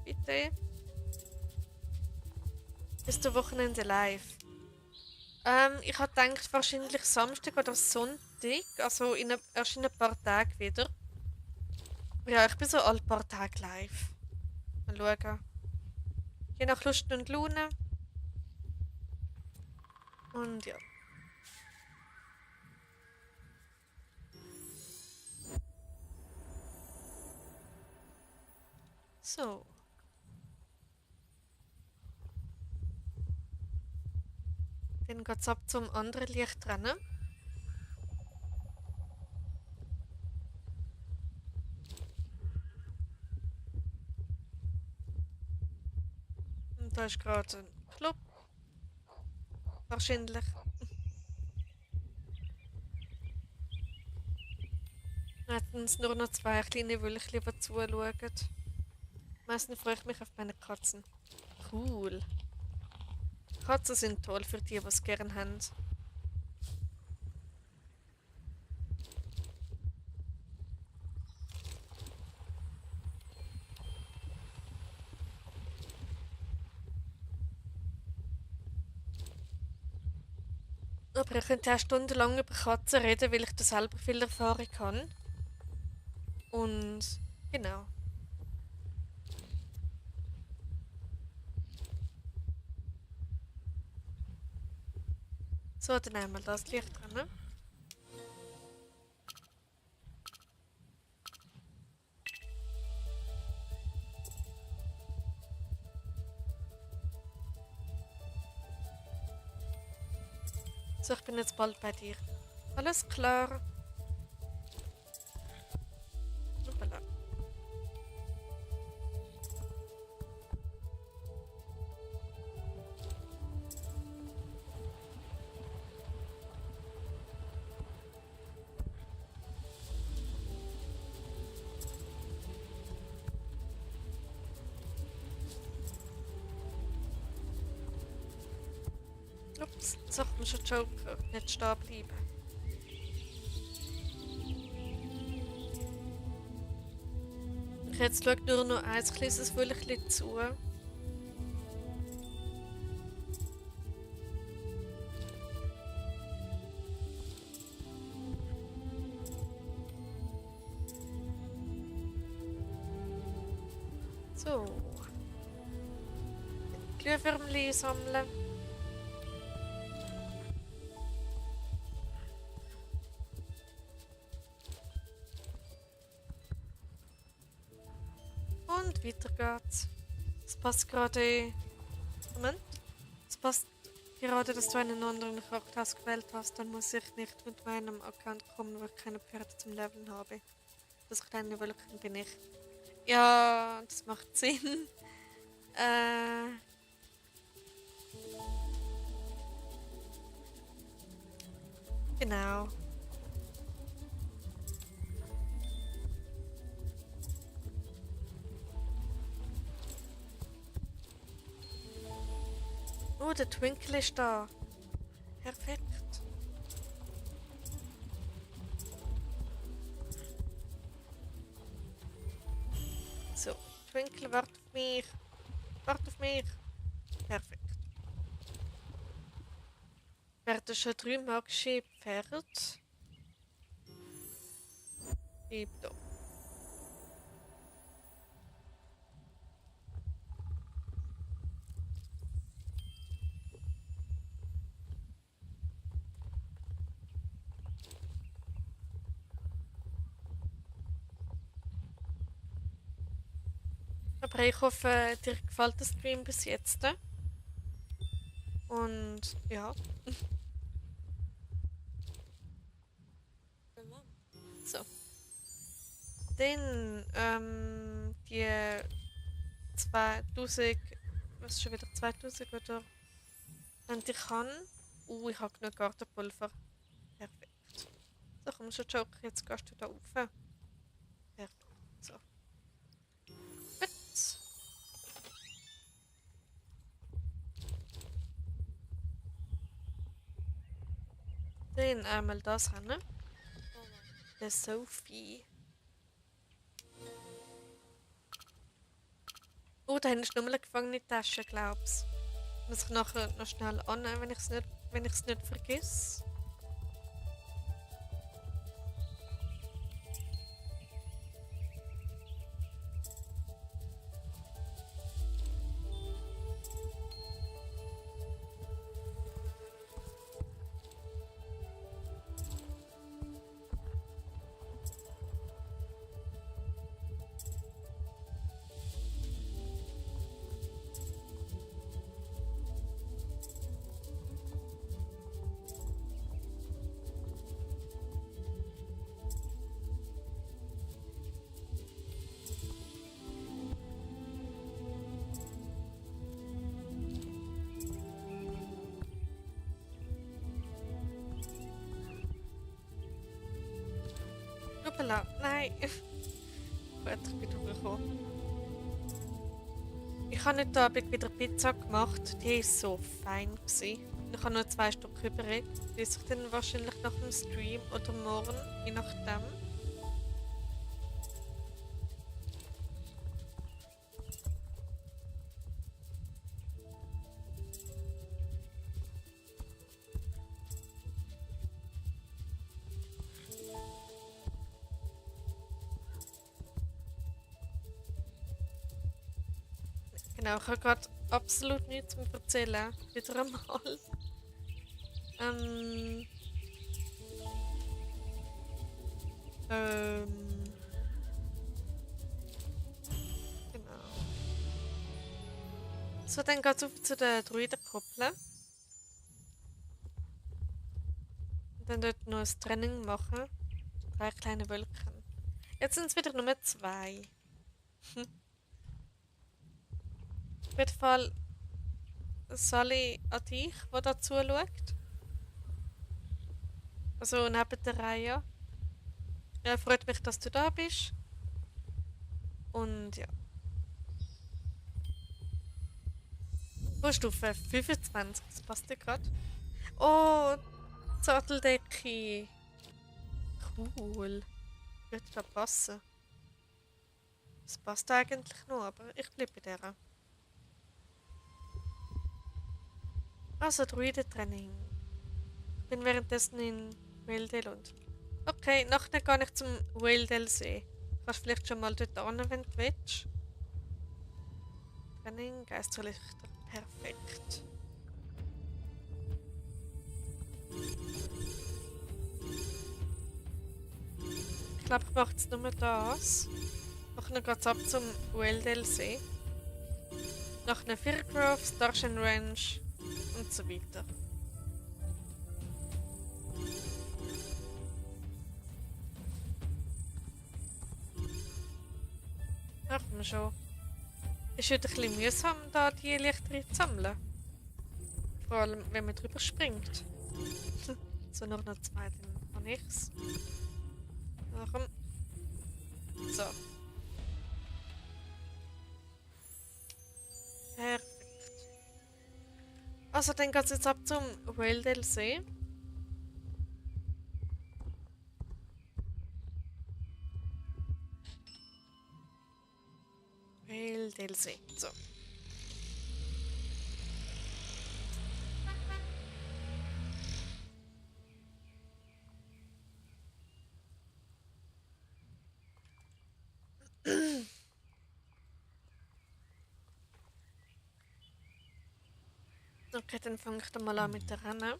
Bitte. Bis zum Wochenende live. Ich habe gedacht, wahrscheinlich Samstag oder Sonntag. Also erst in ein paar Tagen wieder. Ja, ich bin so alle paar Tage live. Mal schauen. Je nach Lust und Laune. Und ja. So. Dann geht's ab zum anderen Licht rennen. Und da ist gerade ein Club. Wahrscheinlich. Hätten es nur noch 2 kleine Wölkchen, die zuschauen. Meistens freue ich mich auf meine Katzen. Cool. Katzen sind toll für die es gerne haben. Aber ich könnte auch stundenlang über Katzen reden, weil ich da selber viel Erfahrung habe. Und genau. So, dann einmal das Licht dran. So, ich bin jetzt bald bei dir. Alles klar. Hoppala. Ups, jetzt sagt man schon Joker, nicht stehen bleiben. Jetzt schaut nur noch ein kleines Wölkchen zu. So. Glühwürmchen sammeln. Und weiter geht's. Es passt gerade. Moment. Es passt gerade, dass du einen anderen Charakter ausgewählt hast. Dann muss ich nicht mit meinem Account kommen, wo ich keine Pferde zum Leveln habe. Das kleine Wölkchen bin ich. Ja, das macht Sinn. Genau. Oh, der Twinkle ist da. Perfekt. So, Twinkle, warte auf mich. Warte auf mich. Perfekt. Werden schon 3 magische Pferde. Da. Aber ich hoffe, dir gefällt der Stream bis jetzt. Und ja. So. Dann, die 2000, was ist schon wieder 2000 oder? Wenn ich kann. Ich habe genug Gartenpulver. Perfekt. So, komm schon, Joker, jetzt gehst du da rauf. Perfekt. So. Gut. Dann einmal das hin. Der Sophie. Oh, da hinten ist nochmal eine gefangene Tasche, glaub's. Muss ich nachher noch schnell annehmen, wenn ich es nicht vergesse. Hoppala, nein. Gut, ich bin durchgekommen. Ich habe heute Abend wieder Pizza gemacht. Die war so fein. Ich habe noch 2 Stück übrig. Die esse ich dann wahrscheinlich nach dem Stream oder morgen, je nachdem. Genau, ich habe gerade absolut nichts zu erzählen. Wieder einmal. Ähm. Genau. So, dann geht es auf zu den Druidenkoppeln. Und dann dort noch ein Training machen. 3 kleine Wölkchen. Jetzt sind es wieder nur 2. Auf jeden Fall Sally an dich, der da zuschaut. Also neben der Reihe. Ja, freut mich, dass du da bist. Und ja. Stufe 25, das passt dir gerade. Oh, Satteldecke. Cool. Würde da passen. Das passt eigentlich noch, aber ich bleibe bei der. Also, Druidentraining. Ich bin währenddessen in Wildale und... Okay, nachher gehe ich zum Wildale See. Kannst vielleicht schon mal dort hin, wenn du willst. Happening, Geisterlichter, perfekt. Ich glaube, ich mache jetzt nur das. Nachher geht es ab zum Welldale-See. Nachher Firgrove, Starshan Ranch und so weiter. Ach, komm schon. Ist heute ein bisschen mühsam, da die Lichter zu sammeln. Vor allem, wenn man drüber springt. So, nur noch 2, dann habe ich's. Na komm. So. Perfekt. Also, dann geht es jetzt ab zum Welldale See. Welldale See. So. Okay, dann fange ich dann mal an mit der Rennen.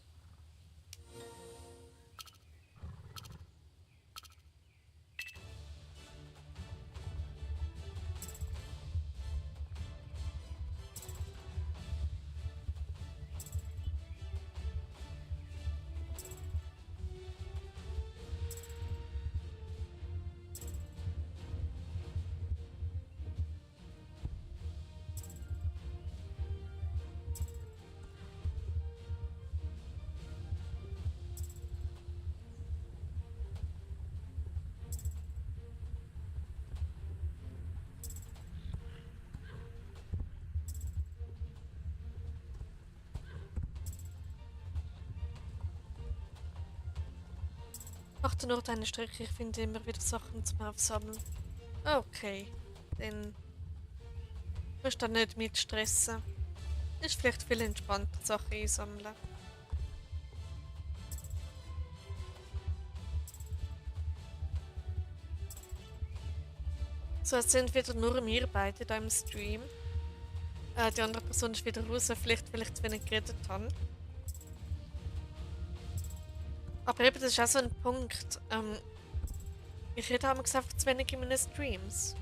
Achte nur deine Strecke, ich finde immer wieder Sachen zum Aufsammeln. Okay, dann musst du da nicht mit stressen. Ist vielleicht viel entspannter, Sachen einsammeln. So, jetzt sind wieder nur wir beide da im Stream. Die andere Person ist wieder raus, vielleicht weil ich zu wenig geredet habe. Aber eben, das ist auch so ein Punkt. Ich rede einfach zu wenig in meinen Streams.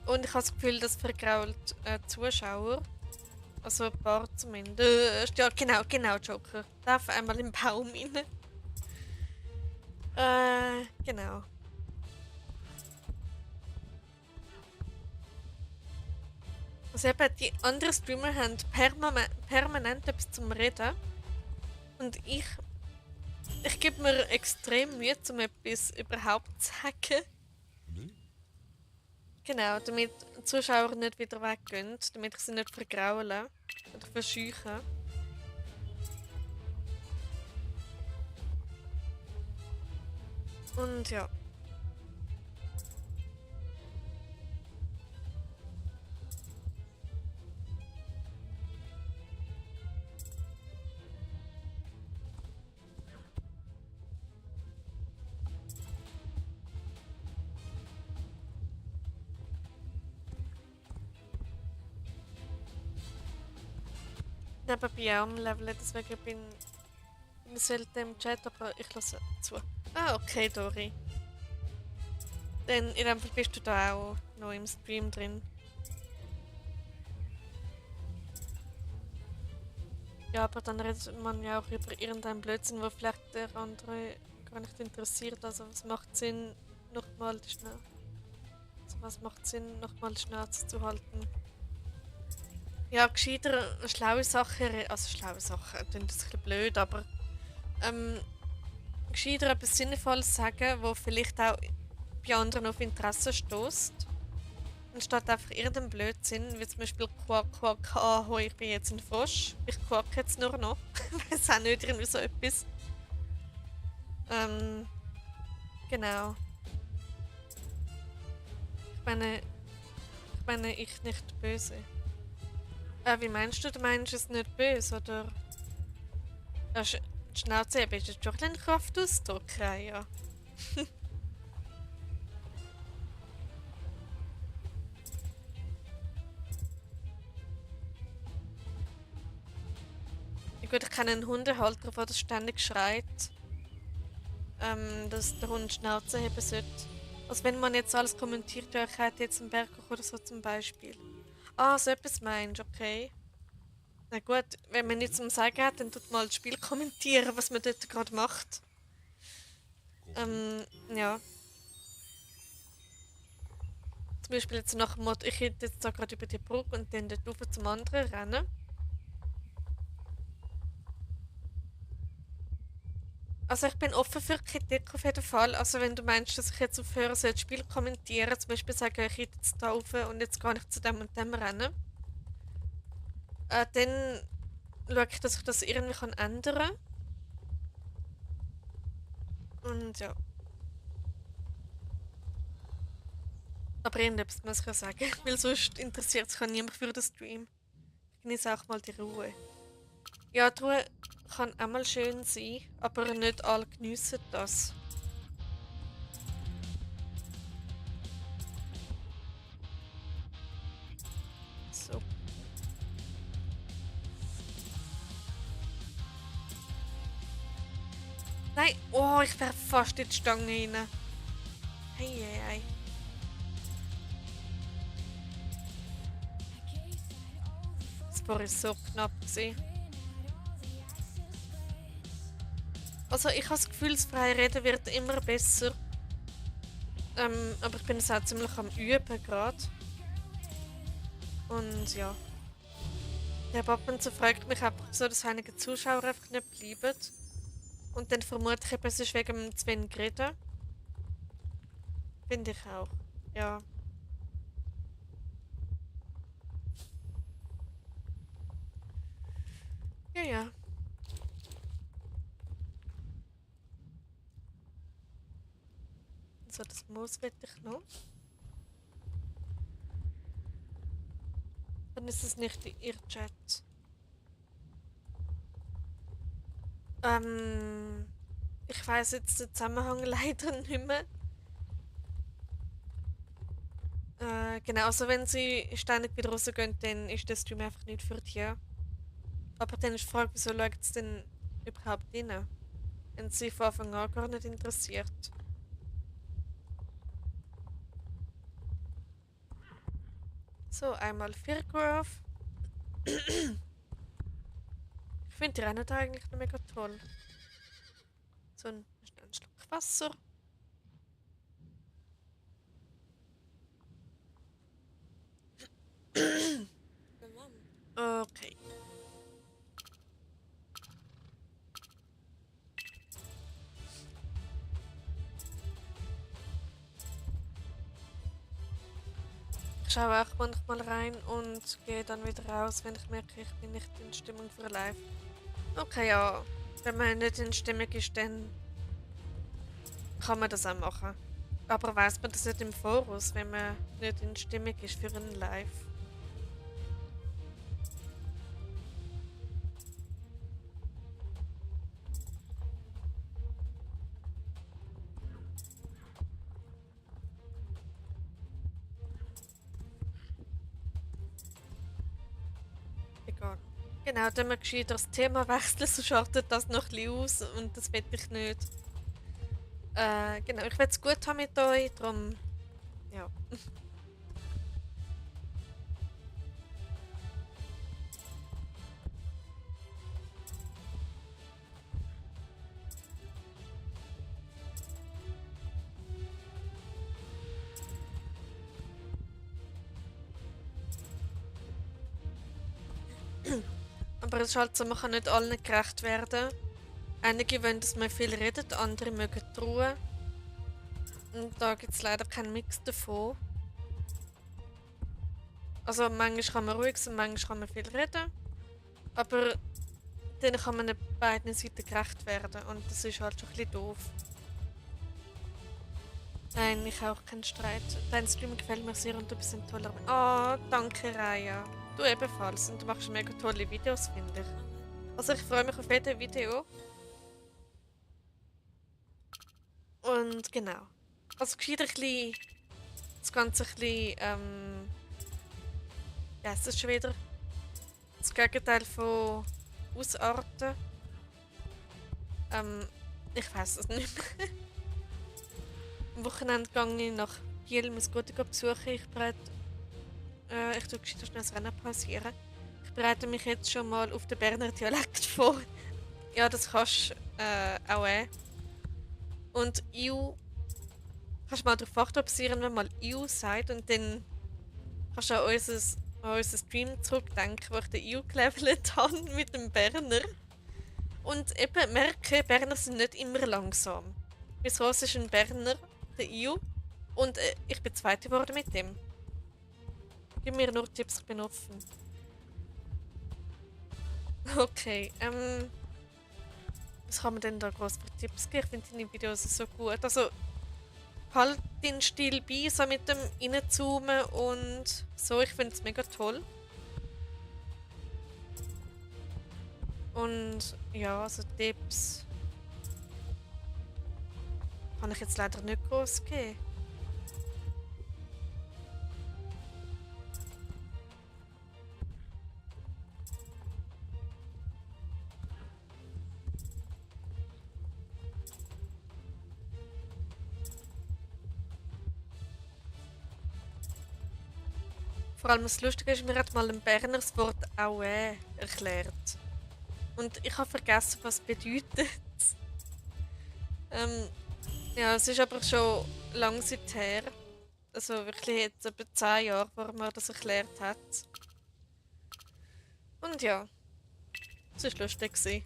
Und ich habe das Gefühl, das vergrault Zuschauer. Also ein paar zumindest. Ja, genau, Joker. Darf einmal im Baum rein. Genau. Also eben, die anderen Streamer haben permanent etwas zum Reden. Und ich gebe mir extrem Mühe, um etwas überhaupt zu sagen. Genau, damit die Zuschauer nicht wieder weggehen, damit ich sie nicht vergraulen oder verscheuchen. Und ja. Nebenbei auch am Level, deswegen bin ich selten im Chat, aber ich lasse zu. Ah, okay, Dori. Dann in dem Fall bist du da auch noch im Stream drin. Ja, aber dann redet man ja auch über irgendeinen Blödsinn, wo vielleicht der andere gar nicht interessiert. Also was macht Sinn, nochmal die Schnauze? Also was macht Sinn, nochmal die Schnauze zu halten? Ja, gescheiter schlaue Sachen, also schlaue Sachen, das ist ein bisschen blöd, aber gescheiter etwas Sinnvolles sagen, wo vielleicht auch bei anderen auf Interesse stößt. Anstatt einfach irgendein Blödsinn, wie zum Beispiel Quack, Quack, ahoi, ich bin jetzt ein Frosch. Ich quack jetzt nur noch. Weiß auch nicht, irgendwie so etwas. Genau. Ich meine, ich nicht böse. Wie meinst du? Du meinst es nicht böse, oder? Ja, die Schnauze eben ist jetzt schon ein Kraftausdruck, ja. Gut, ich kenne einen Hundehalter, der das ständig schreit, dass der Hund Schnauze haben sollte. Also wenn man jetzt alles kommentiert, ja, ich hätte jetzt einen Berg oder so zum Beispiel. Ah, so etwas meinst du, okay. Na gut, wenn man nichts zum Sagen hat, dann tut mal das Spiel kommentieren, was man dort gerade macht. Ja. Zum Beispiel jetzt nach dem Motto, ich hätte jetzt da gerade über die Brücke und dann dort rauf zum anderen rennen. Also ich bin offen für Kritik auf jeden Fall. Also wenn du meinst, dass ich jetzt aufhören soll, das Spiel kommentieren, zum Beispiel sagen, ich hätte jetzt da rauf und jetzt gehe ich zu dem und dem rennen, dann schaue ich, dass ich das irgendwie ändern kann. Und ja. Aber irgendetwas muss ich ja sagen, weil sonst interessiert sich auch niemand für den Stream. Ich genieße auch mal die Ruhe. Ja, die Ruhe kann auch mal schön sein, aber nicht alle geniessen das. So. Nein, oh, ich wäre fast in die Stange rein. Hey, hey, hey. Das war so knapp gewesen. Also ich habe das Gefühl, das freie Reden wird immer besser. Aber ich bin es auch ziemlich am Üben gerade. Und ja. Der ab und zu fragt mich einfach so, dass einige Zuschauer einfach nicht bleiben. Und dann vermute ich eben, es ist wegen dem zu wenig Reden. Finde ich auch. Ja. Ja, ja. So, das Moos will ich noch. Dann ist es nicht ihr Chat. Ich weiß jetzt den Zusammenhang leider nicht mehr. Genau, also wenn sie ständig wieder rausgehen, dann ist der Stream einfach nicht für dich. Aber dann ist die Frage, wieso schaut es denn überhaupt rein? Wenn sie von Anfang an gar nicht interessiert. So, einmal Firgrove. Ich finde die Rennen da eigentlich noch mega toll. So ein Schluck Wasser. Okay. Ich schaue auch manchmal rein und gehe dann wieder raus, wenn ich merke, ich bin nicht in Stimmung für live. Okay, ja. Wenn man nicht in Stimmung ist, dann kann man das auch machen. Aber weiß man das nicht im Voraus, wenn man nicht in Stimmung ist für ein Live? Egal. Genau, dann wir gescheiter das Thema wechseln, so schaltet das noch ein bisschen aus und das will ich nicht. Genau, ich will es gut haben mit euch, darum. Ja. Aber es ist halt so, man kann nicht allen gerecht werden. Einige wollen, dass man viel redet, andere mögen die Ruhe. Und da gibt es leider keinen Mix davon. Also manchmal kann man ruhig sein, manchmal kann man viel reden. Aber dann kann man nicht beiden Seiten gerecht werden. Und das ist halt schon ein bisschen doof. Nein, ich auch keinen Streit. Dein Stream gefällt mir sehr und du bist ein toller Mensch. Oh, danke Raya. Du ebenfalls. Und du machst mega tolle Videos, finde ich. Also ich freue mich auf jedes Video. Und genau. Also geschieht ein bisschen, das Ganze ein bisschen, ja, es ist schon wieder das Gegenteil von ausarten. Ich weiß es nicht mehr. Am Wochenende gehe ich nach Biel mein Gute besuchen. Ich tue schnell das Rennen pausieren. Ich bereite mich jetzt schon mal auf den Berner Dialekt vor. Ja, das kannst du auch. Und «iu» kannst du mal darauf achten, ob wenn man mal «iu» sagt und dann kannst du an unseren Stream zurückdenken, wo ich den «iu» gelevelt habe mit dem Berner. Und eben merke, Berner sind nicht immer langsam. Mein Ross ist ein Berner, der «iu», und ich bin Zweite geworden mit dem. Gib mir nur Tipps, ich bin offen. Okay, was kann man denn da groß für Tipps geben? Ich finde deine Videos so gut. Also, halt den Stil bei, so mit dem Reinzoomen und so. Ich finde es mega toll. Und ja, also Tipps kann ich jetzt leider nicht groß geben. Vor allem das Lustige ist, mir hat mal ein Berner das Wort «Aue» erklärt. Und ich habe vergessen, was es bedeutet. ähm, ja, es ist aber schon lange seither. Also wirklich jetzt etwa 10 Jahre, wo er mir das erklärt hat. Und ja, es war lustig gewesen.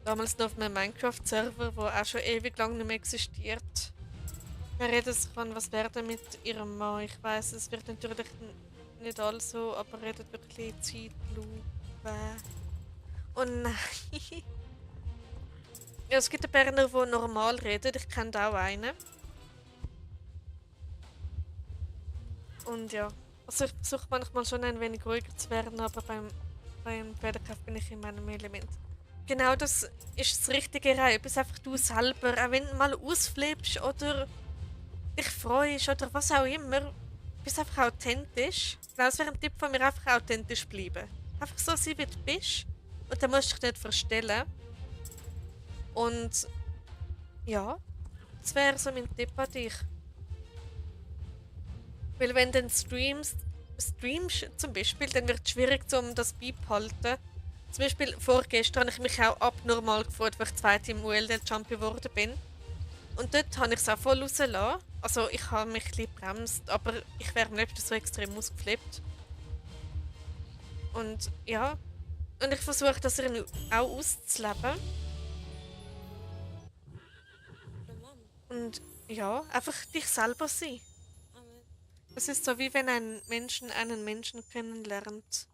Damals noch auf einem Minecraft-Server, der auch schon ewig lang nicht mehr existiert. Er redet kann was werden mit ihrem Mann. Ich weiß, es wird natürlich nicht alles so, aber redet wirklich Zeitlupe. Oh nein. Ja, es gibt einen Berner, der normal redet. Ich kenne auch einen. Und ja. Also ich versuche manchmal schon ein wenig ruhiger zu werden, aber beim Pferdekampf bin ich in meinem Element. Genau das ist das Richtige rein. Bist einfach du selber. Auch wenn du mal ausflippst oder dich freust oder was auch immer. Bist einfach authentisch. Genau, das wäre ein Tipp von mir, einfach authentisch bleiben. Einfach so sein, wie du bist. Und dann musst du dich nicht verstellen. Und ja, das wäre so mein Tipp an dich. Weil wenn du dann streamst zum Beispiel, dann wird es schwierig, um das beibehalten. Zum Beispiel vorgestern habe ich mich auch abnormal gefreut, weil ich Zweite im ULD Champion geworden bin. Und dort habe ich es auch voll rausgelassen. Also ich habe mich ein bisschen gebremst, aber ich wäre am liebsten so extrem ausgeflippt. Und ja, und ich versuche das irgendwie auch auszuleben. Und ja, einfach dich selber sein. Es ist so, wie wenn ein Menschen einen Menschen kennenlernt.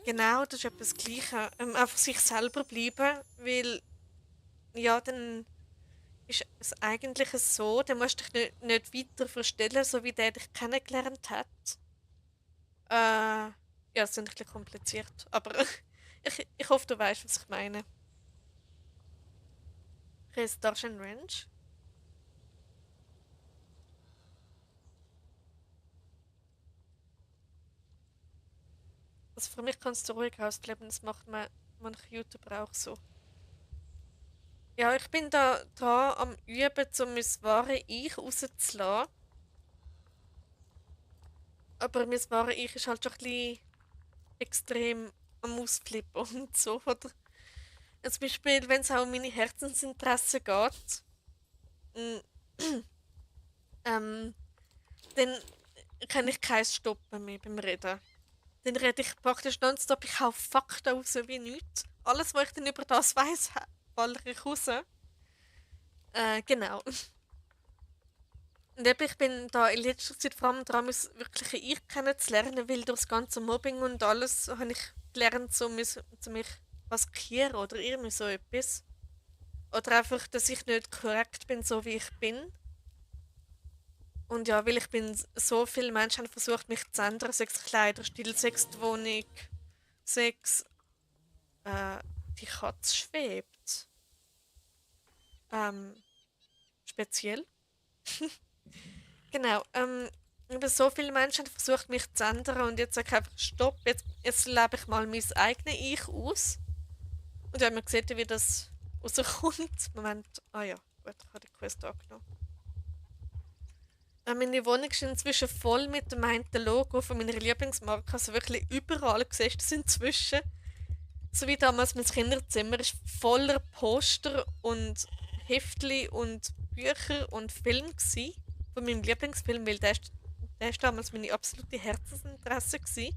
Genau, das ist etwas Gleiches. Einfach sich selber bleiben, weil ja, dann ist es eigentlich so, dann musst du dich nicht weiter verstellen, so wie der dich kennengelernt hat. Ja, es ist ein bisschen kompliziert, aber ich hoffe, du weißt, was ich meine. Chris Darshan Ranch. Also für mich kannst du ruhig ausleben, das macht man manche YouTuber auch so. Ja, ich bin da dran am Üben, um mein wahre Ich rauszulassen. Aber mein wahre Ich ist halt schon ein bisschen extrem am Ausflippen und so. Oder zum Beispiel, wenn es auch um meine Herzensinteressen geht, mm, ähm, dann kann ich kein Stoppen mehr beim Reden. Dann rede ich praktisch nonstop, ich hau Fakten raus wie nichts. Alles, was ich dann über das weiss, baller ich raus. Genau. Und eben, ich bin da in letzter Zeit vor allem dran, mein wirkliche Ich kennenzulernen, weil durch das ganze Mobbing und alles habe ich gelernt, so mich maskieren oder irgendwie so etwas. Oder einfach, dass ich nicht korrekt bin, so wie ich bin. Und ja, weil ich bin so viele Menschen haben versucht, mich zu ändern, sechs Kleiderstil, sechs die Wohnung, sechs äh, die Katze schwebt. Ähm, speziell. Genau. Aber so viele Menschen haben versucht, mich zu ändern und jetzt sage ich einfach Stopp, jetzt lebe ich mal mein eigenes Ich aus. Und wenn man sieht, wie das rauskommt, Moment, ah ja, gut, ich habe die Quest angenommen. Meine Wohnung ist inzwischen voll mit dem einen Logo von meiner Lieblingsmarke, also wirklich überall siehst du das inzwischen. So wie damals mein Kinderzimmer ist voller Poster und Heftli und Bücher und Filme gsi von meinem Lieblingsfilm, weil der ist damals meine absolute Herzensinteresse gsi.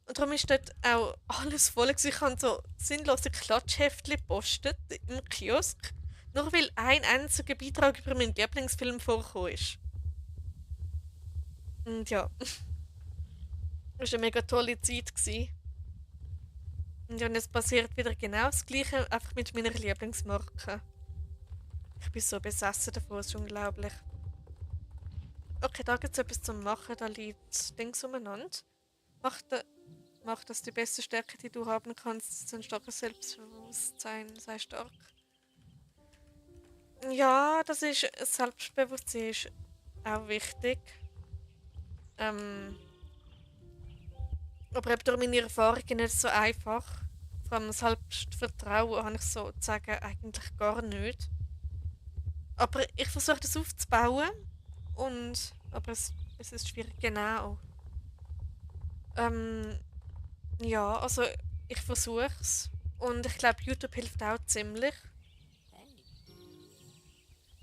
Und darum ist dort auch alles voll gewesen. Ich habe so sinnlose Klatschheftli gepostet im Kiosk, nur weil ein einziger Beitrag über meinen Lieblingsfilm vorgekommen ist. Und ja, das war eine mega tolle Zeit gewesen. Und ja, und es passiert wieder genau das Gleiche, einfach mit meiner Lieblingsmarke. Ich bin so besessen davon, es ist unglaublich. Okay, da gibt es etwas zum Machen, da liegt Dings umeinander. Mach, da, mach das die beste Stärke, die du haben kannst, ein starkes Selbstbewusstsein, sei stark. Ja, das ist Selbstbewusstsein ist auch wichtig. Ähm, aber eben durch meine Erfahrungen nicht so einfach. Vor allem Selbstvertrauen habe ich sozusagen eigentlich gar nicht. Aber ich versuche das aufzubauen. Aber es ist schwierig, genau. Ähm, ja, also ich versuche es. Und ich glaube, YouTube hilft auch ziemlich.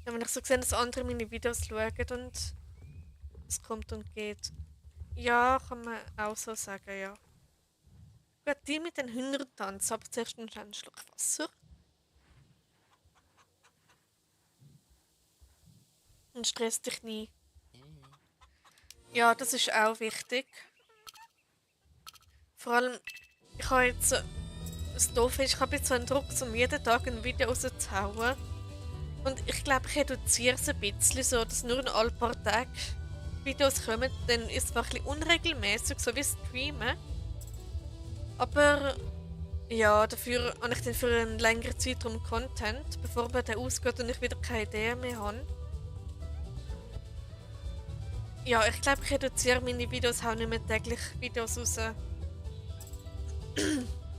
Ja, wenn ich so sehe, dass andere meine Videos schauen und es kommt und geht. Ja, kann man auch so sagen, ja. Gut, die mit den Hühnern tanzen, aber zuerst einen Schluck Wasser. Und stress dich nie. Ja, das ist auch wichtig. Vor allem, ich habe jetzt das Doofe ist, ich habe jetzt so einen Druck, um jeden Tag ein Video rauszuhauen. Und ich glaube, ich reduziere es ein bisschen, so dass nur in ein paar Tagen Videos kommen. Dann ist es zwar ein bisschen unregelmäßig, so wie Streamen. Aber ja, dafür habe ich dann für einen längeren Zeitraum Content, bevor mir der ausgeht und ich wieder keine Idee mehr habe. Ja, ich glaube, ich reduziere meine Videos auch nicht mehr täglich Videos raus.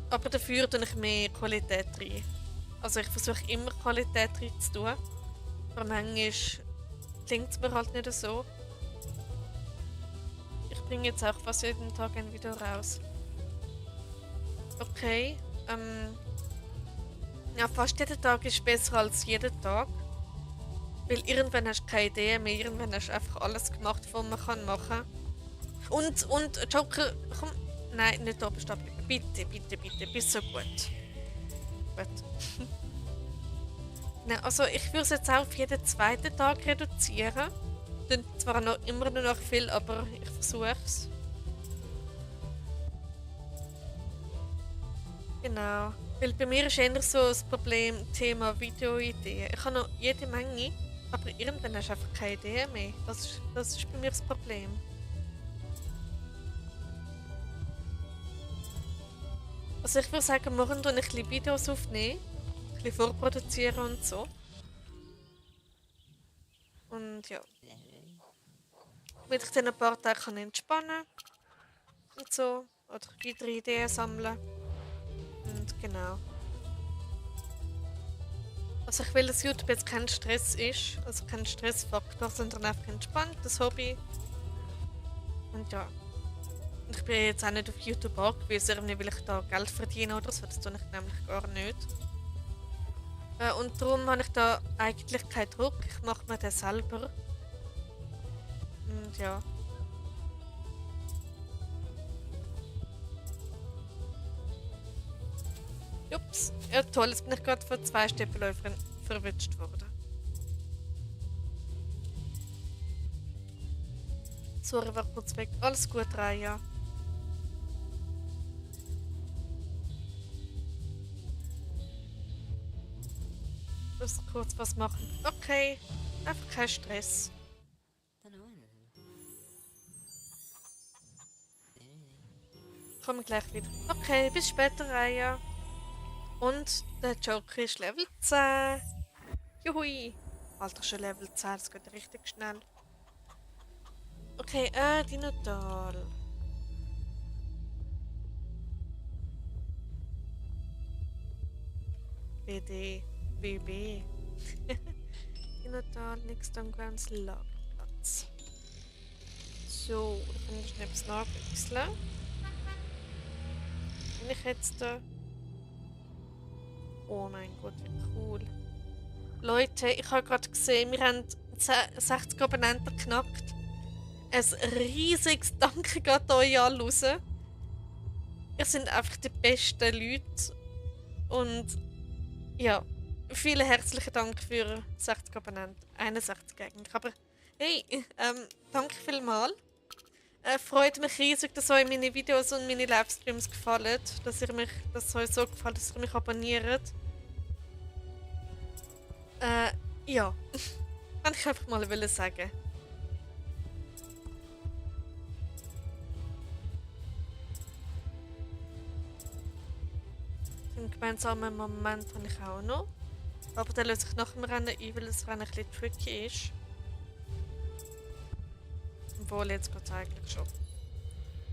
Aber dafür tue ich mehr Qualität rein. Also ich versuche immer Qualität rein zu tun. Aber manchmal klingt es mir halt nicht so. Ich bringe jetzt auch fast jeden Tag ein Video raus. Okay. Ja, fast jeden Tag ist besser als jeden Tag. Weil irgendwann hast du keine Idee mehr, irgendwann hast du einfach alles gemacht, was man machen kann. Und Joker, komm. Nein, nicht oben stapeln. Bitte, bitte, bitte, bist so gut. Gut. Nein, also ich würde es jetzt auch auf jeden zweiten Tag reduzieren. Dann zwar noch, immer noch viel, aber ich versuche es. Genau. Weil bei mir ist eher so das Problem Thema Videoideen. Ich habe noch jede Menge, aber irgendwann hast du einfach keine Idee mehr. Das ist bei mir das Problem. Also ich würde sagen, morgen tue ich ein bisschen Videos aufnehmen, ein bisschen vorproduzieren und so. Und ja, damit ich dann ein paar Tage kann entspannen und so. Oder weitere Ideen sammeln. Und genau. Also ich will, dass YouTube jetzt kein Stress ist, also kein Stressfaktor, sondern einfach entspanntes Hobby. Und ja. Und ich bin jetzt auch nicht auf YouTube angewiesen, weil ich da Geld verdiene oder so, das tue ich nämlich gar nicht. Und darum habe ich da eigentlich keinen Druck, ich mache mir den selber. Und ja. Ups, ja toll, jetzt bin ich gerade von 2 Steppenläufern verwünscht worden. Sorry, war kurz weg. Alles gut, Raya. Muss kurz was machen. Okay, einfach kein Stress. Komme gleich wieder. Okay, bis später, Raya. Und der Joker ist Level 10. Juhui. Alter, schon Level 10, das geht richtig schnell. Okay, Dinotal. BD. BB. Dinotal, nächstes am ganz Lagerplatz. So, da kann ich schnell etwas nachwechseln. Bin ich jetzt da? Oh mein Gott, wie cool. Leute, ich habe gerade gesehen, wir haben 60 Abonnenten geknackt. Ein riesiges Danke geht euch alle raus. Ihr seid einfach die besten Leute. Und ja, vielen herzlichen Dank für 60 Abonnenten. 61 eigentlich. Aber hey, danke vielmals. Freut mich riesig, dass euch meine Videos und meine Livestreams gefallen. Dass es euch so gefällt, dass ihr mich abonniert. Ja, kann ich einfach mal sagen. Einen gemeinsamen Moment habe ich auch noch. Aber der löst sich nach dem Rennen ein, weil das Rennen ein bisschen tricky ist. Obwohl, jetzt geht es eigentlich schon.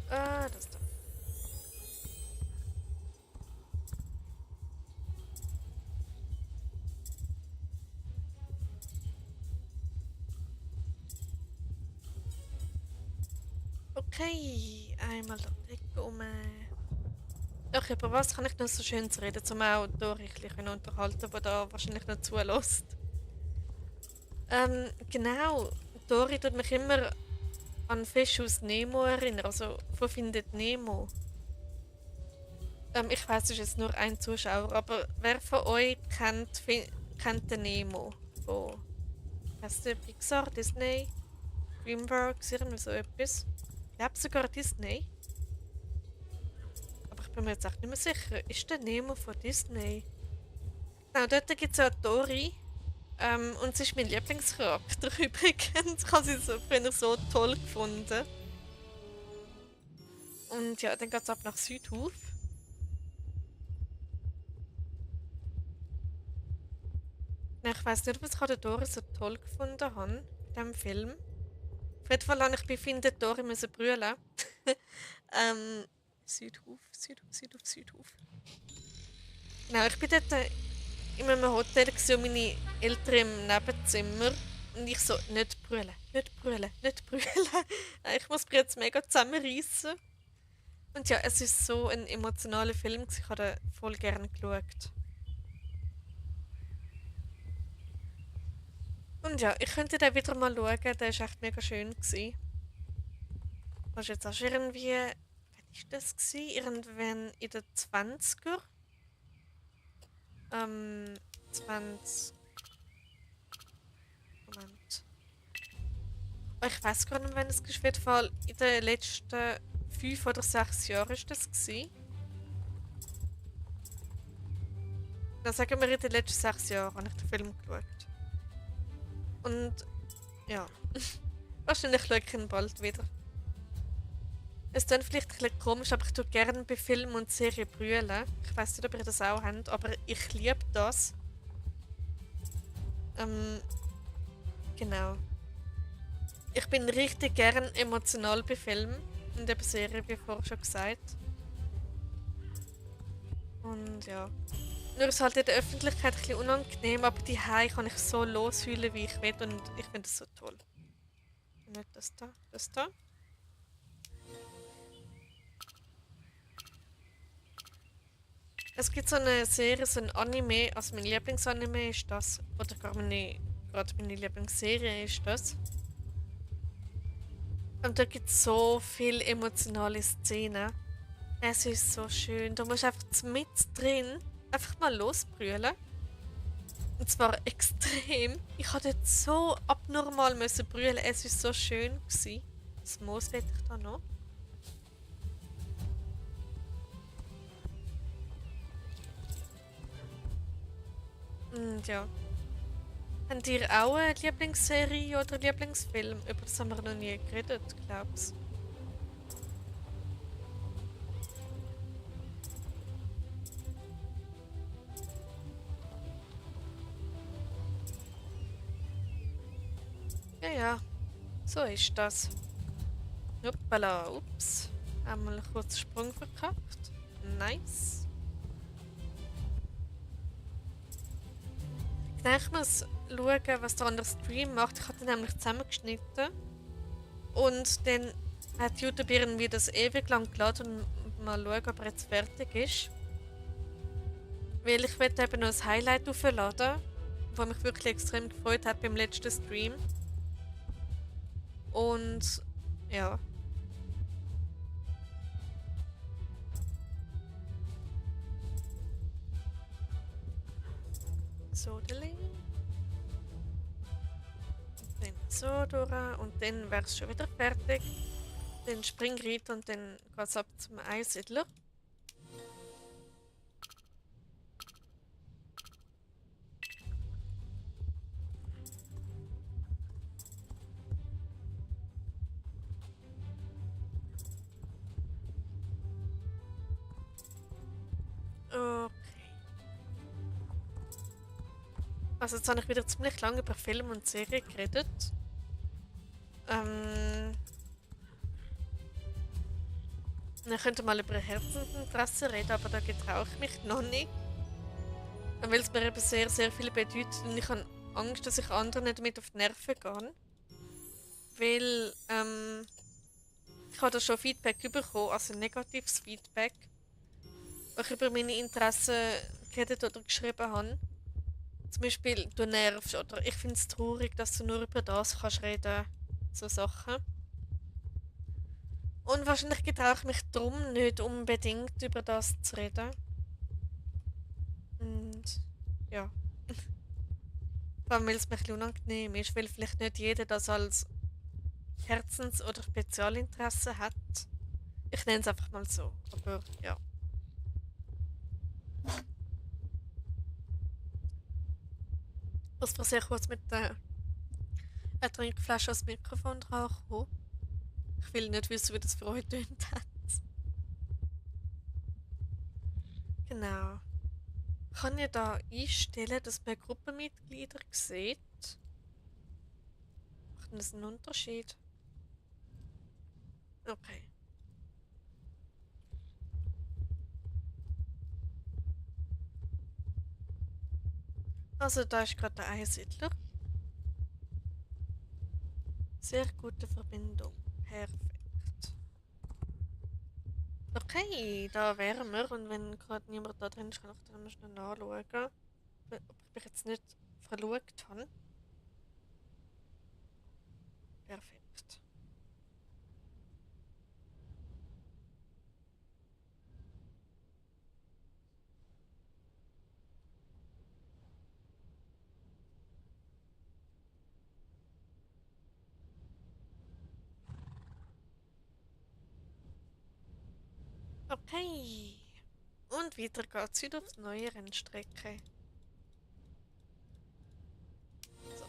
Das da. Okay, einmal da weg um. Doch, über was kann ich noch so schön reden, um auch Dori ein bisschen unterhalten, die da wahrscheinlich noch zulässt. Genau. Dori tut mich immer an Fisch aus Nemo erinnern, also von Findet Nemo. Ich weiß, es ist jetzt nur ein Zuschauer, aber wer von euch kennt den Nemo? Von, heißt der Pixar, Disney, DreamWorks, irgendwie so etwas? Ich glaube sogar Disney. Aber ich bin mir jetzt echt nicht mehr sicher. Ist der Nemo von Disney? Genau, dort gibt es ja Dory. Und sie ist mein Lieblingscharakter übrigens. Ich habe sie so früher so toll gefunden. Und ja, dann geht es ab nach Südhof. Nein, ich weiß nicht, ob ich gerade Dory so toll gefunden habe in diesem Film. Auf jeden Fall habe ich bei Findet Dory müssen brüllen. Südhof, Südhof, Südhof, Südhof. Genau, ich bin dort in einem Hotel und meine Eltern im Nebenzimmer. Und ich so, nicht brüllen, nicht brüllen, nicht brüllen. Ich muss mich jetzt mega zusammenreißen. Und ja, es ist so ein emotionaler Film, ich habe den voll gerne geschaut. Und ja, ich könnte den wieder mal schauen, der war echt mega schön gewesen. Was jetzt auch schon irgendwie, wann war das gewesen? Irgendwann in den 20er? 20. Moment. Oh, ich weiß gar nicht, wann es ist. Auf jeden Fall in den letzten 5 oder 6 Jahren war das gewesen. Dann sagen wir, in den letzten 6 Jahren habe ich den Film geschaut. Und ja, wahrscheinlich schaue ich ihn bald wieder. Es klingt vielleicht ein bisschen komisch, aber ich tue gerne bei Filmen und Serien brüllen. Ich weiß nicht, ob ihr das auch habt, aber ich liebe das. Genau. Ich bin richtig gern emotional bei Filmen und eben Serien, wie vorher schon gesagt. Und ja. Nur ist halt in der Öffentlichkeit ein bisschen unangenehm, aber die kann ich so losheulen, wie ich will und ich finde das so toll. Nicht das da, das da. Es gibt so eine Serie, so ein Anime, also mein Lieblingsanime ist das, oder gerade meine Lieblingsserie ist das. Und da gibt es so viele emotionale Szenen. Es ist so schön. Du musst einfach mit drin einfach mal losbrüllen. Und zwar extrem. Ich hatte dort so abnormal müssen brüllen. Es war so schön gewesen. Das Moos will ich da noch. Und ja. Habt ihr auch eine Lieblingsserie oder Lieblingsfilm? Über das haben wir noch nie geredet, glaubst du? Ja, ja. So ist das. Hoppala, ups. Einmal einen kurzen Sprung verkackt. Nice. Ich denke, ich muss schauen, was der andere Stream macht. Ich habe den nämlich zusammengeschnitten. Und dann hat YouTube irgendwie das ewig lang geladen und mal schauen, ob er jetzt fertig ist. Weil ich will eben noch ein Highlight aufladen, das mich wirklich extrem gefreut hat beim letzten Stream. Und ja. So, Deli. Dann so durch und dann wäre es schon wieder fertig. Dann spring rein und dann geht es ab zum Einsiedler. Okay. Also jetzt habe ich wieder ziemlich lange über Film und Serie geredet. Wir könnten mal über Herzensinteresse reden, aber da getraue ich mich noch nicht. Weil es mir eben sehr, sehr viel bedeutet und ich habe Angst, dass ich anderen nicht damit auf die Nerven gehe. Weil, ich habe da schon Feedback bekommen, also negatives Feedback, wo ich über meine Interessen geredet oder geschrieben habe. Zum Beispiel, du nervst oder ich finde es traurig, dass du nur über das kannst reden. So Sachen. Und wahrscheinlich getraue ich mich darum nicht unbedingt über das zu reden. Und ja. Vor allem, weil es mir ein bisschen unangenehm ist, weil vielleicht nicht jeder das als Herzens- oder Spezialinteresse hat. Ich nenne es einfach mal so. Aber ja. Ich muss mal sehr kurz mit der Trinkflasche ans Mikrofon dran kommen. Ich will nicht wissen, wie das für euch tönt hat. Genau. Kann ich da einstellen, dass man Gruppenmitglieder sieht? Macht das einen Unterschied? Okay. Also da ist gerade der Einsiedler. Sehr gute Verbindung. Perfekt. Okay, da wären wir. Und wenn gerade niemand da drin ist, kann ich dann mal schnell nachschauen, ob ich mich jetzt nicht verschaut habe. Perfekt. Okay. Und weiter geht's wieder auf die neue Rennstrecke. So.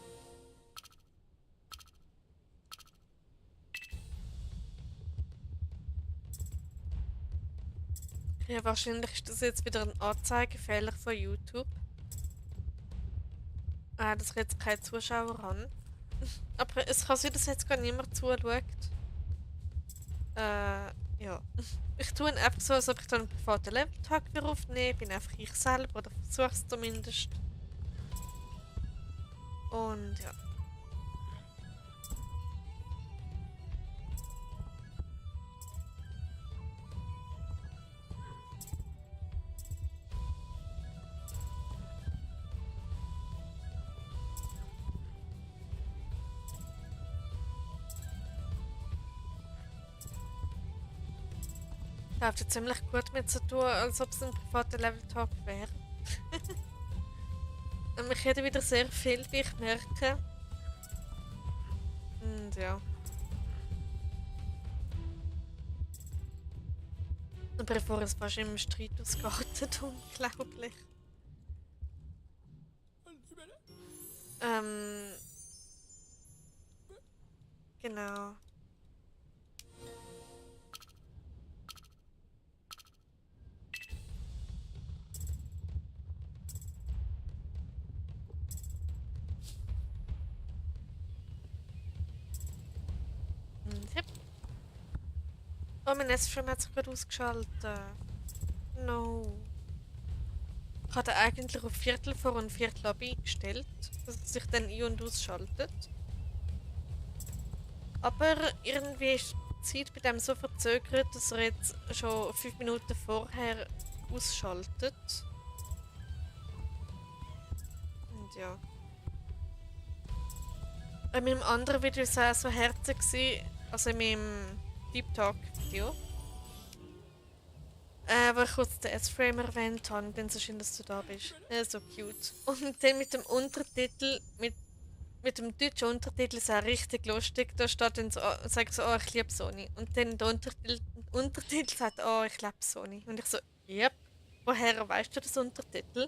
Ja, wahrscheinlich ist das jetzt wieder ein Anzeigefehler von YouTube. Dass ich jetzt keine Zuschauer habe. Aber es kann sein, dass jetzt gar niemand zuschaut. Ja. Ich tue einfach so, als ob ich dann einen privaten Level-Tag wieder aufnehme. Bin einfach ich selber, oder versuche es zumindest. Und ja. Läuft ja ziemlich gut mit so tun, als ob es ein privater Level-Talk wäre. Ich rede wieder sehr viel, wie ich merke. Und ja. Und bevor es fast im Streit ausgeartet, unglaublich. Ähm, genau. Und ja. Oh, mein S-Stream hat sich gerade ausgeschaltet. No. Ich hatte eigentlich auf Viertel vor und Viertel ab eingestellt, dass es sich dann ein- und ausschaltet. Aber irgendwie ist die Zeit bei dem so verzögert, dass er jetzt schon 5 Minuten vorher ausschaltet. Und ja. In meinem anderen Video war es auch so herzig, also in meinem Deep Talk Video, wo ich kurz den S-Frame erwähnt habe, bin so schön, dass du da bist. So cute. Und dann mit dem Untertitel, mit dem deutschen Untertitel ist auch richtig lustig. Da steht dann so, sagt so, oh, ich liebe Sony. Und dann der Untertitel sagt, oh, ich liebe Sony. Und ich so, yep. Woher weißt du das Untertitel?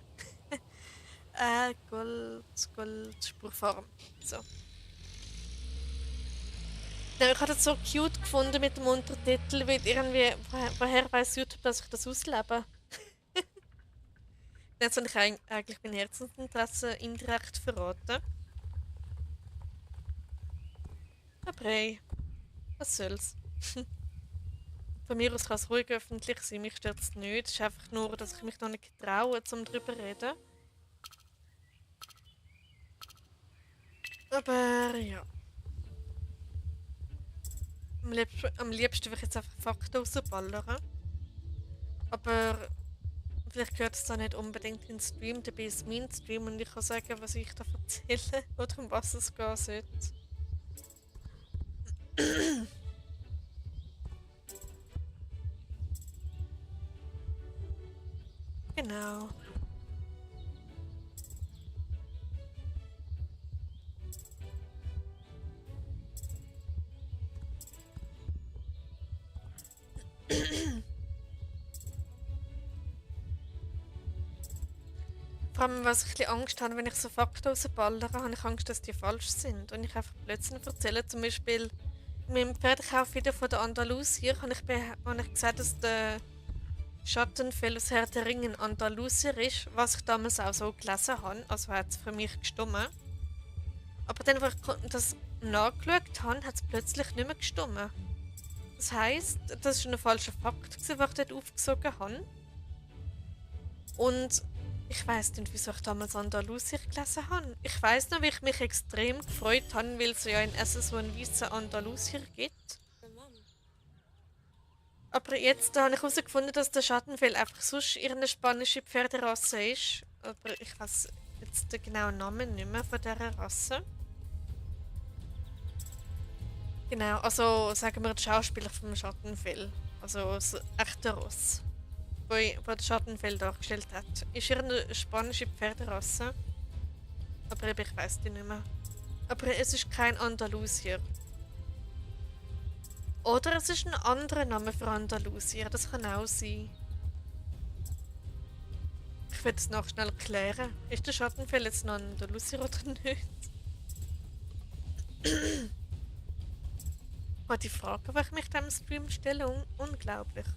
Gold, Spurform. So. Ja, ich habe das so cute gefunden mit dem Untertitel, weil irgendwie, woher weiß YouTube, dass ich das auslebe? Jetzt habe ich eigentlich mein Herzensinteresse indirekt verraten. Aber hey, was soll's. Von mir aus kann es ruhig öffentlich sein, mich stört es nicht. Es ist einfach nur, dass ich mich noch nicht traue, um darüber zu reden. Aber ja. Am liebsten würde ich jetzt einfach Fakten rausballern. Aber vielleicht gehört es da nicht unbedingt in den Stream, dabei ist mein Stream und ich kann sagen, was ich da erzähle oder um was es gehen sollte. Genau. Vor allem, was ich ein bisschen Angst habe, wenn ich so Fakten rausballere, habe ich Angst, dass die falsch sind. Und ich einfach Blödsinn erzähle. Zum Beispiel in meinem Pferdekaufvideo von der Andalusier habe ich gesagt, dass der Schattenfell aus Herr der Ringe ein Andalusier ist, was ich damals auch so gelesen habe. Also hat es für mich gestimmt. Aber dann, als ich das nachgeschaut habe, hat es plötzlich nicht mehr gestimmt. Das heisst, das war ein falscher Fakt, den ich dort aufgesogen habe. Und ich weiss nicht, wieso ich damals Andalusier gelesen habe. Ich weiss noch, wie ich mich extrem gefreut habe, weil es ja in Essen so einen weißen Andalusier gibt. Aber jetzt habe ich herausgefunden, dass der Schattenfell einfach sonst ihre spanische Pferderasse ist. Aber ich weiß jetzt den genauen Namen nicht mehr von dieser Rasse. Genau, also sagen wir die Schauspieler vom Schattenfell. Also das echte Ross, wo der Schattenfell dargestellt hat. Ist ihre spanische Pferderasse. Aber eben, ich weiß die nicht mehr. Aber es ist kein Andalusier. Oder es ist ein anderer Name für Andalusier, das kann auch sein. Ich werde es noch schnell klären. Ist der Schattenfell jetzt noch ein Andalusier oder nicht? Oh, die Frage, die ich mich dem Stream stelle, unglaublich.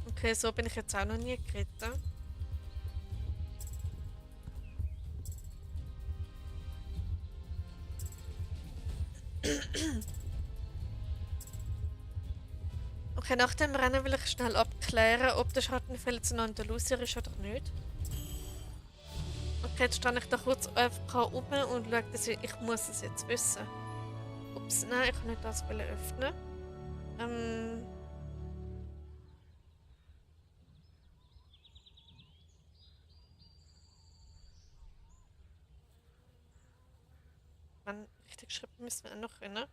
Okay, so bin ich jetzt auch noch nie geritten. Okay, nach dem Rennen will ich schnell abklären, ob der Schattenfell jetzt ein Andalusier ist oder nicht. Okay, jetzt stehe ich da kurz AFK rum und schaue, dass ich muss es jetzt wissen. Ups, nein, ich kann nicht das öffnen. Ähm... Mann, richtig schreiben müssen wir auch noch können.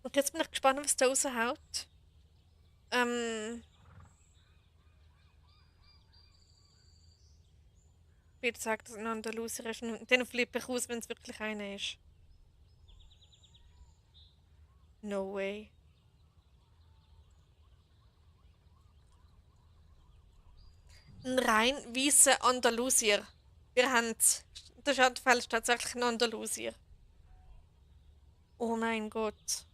Und jetzt bin ich gespannt, was da raushaut. Wie gesagt, dass ein Andalusier ist. Und dann flippe ich aus, wenn es wirklich einer ist. No way. Ein rein weißer Andalusier. Wir haben es. Der Schattenfell ist tatsächlich ein Andalusier. Oh mein Gott.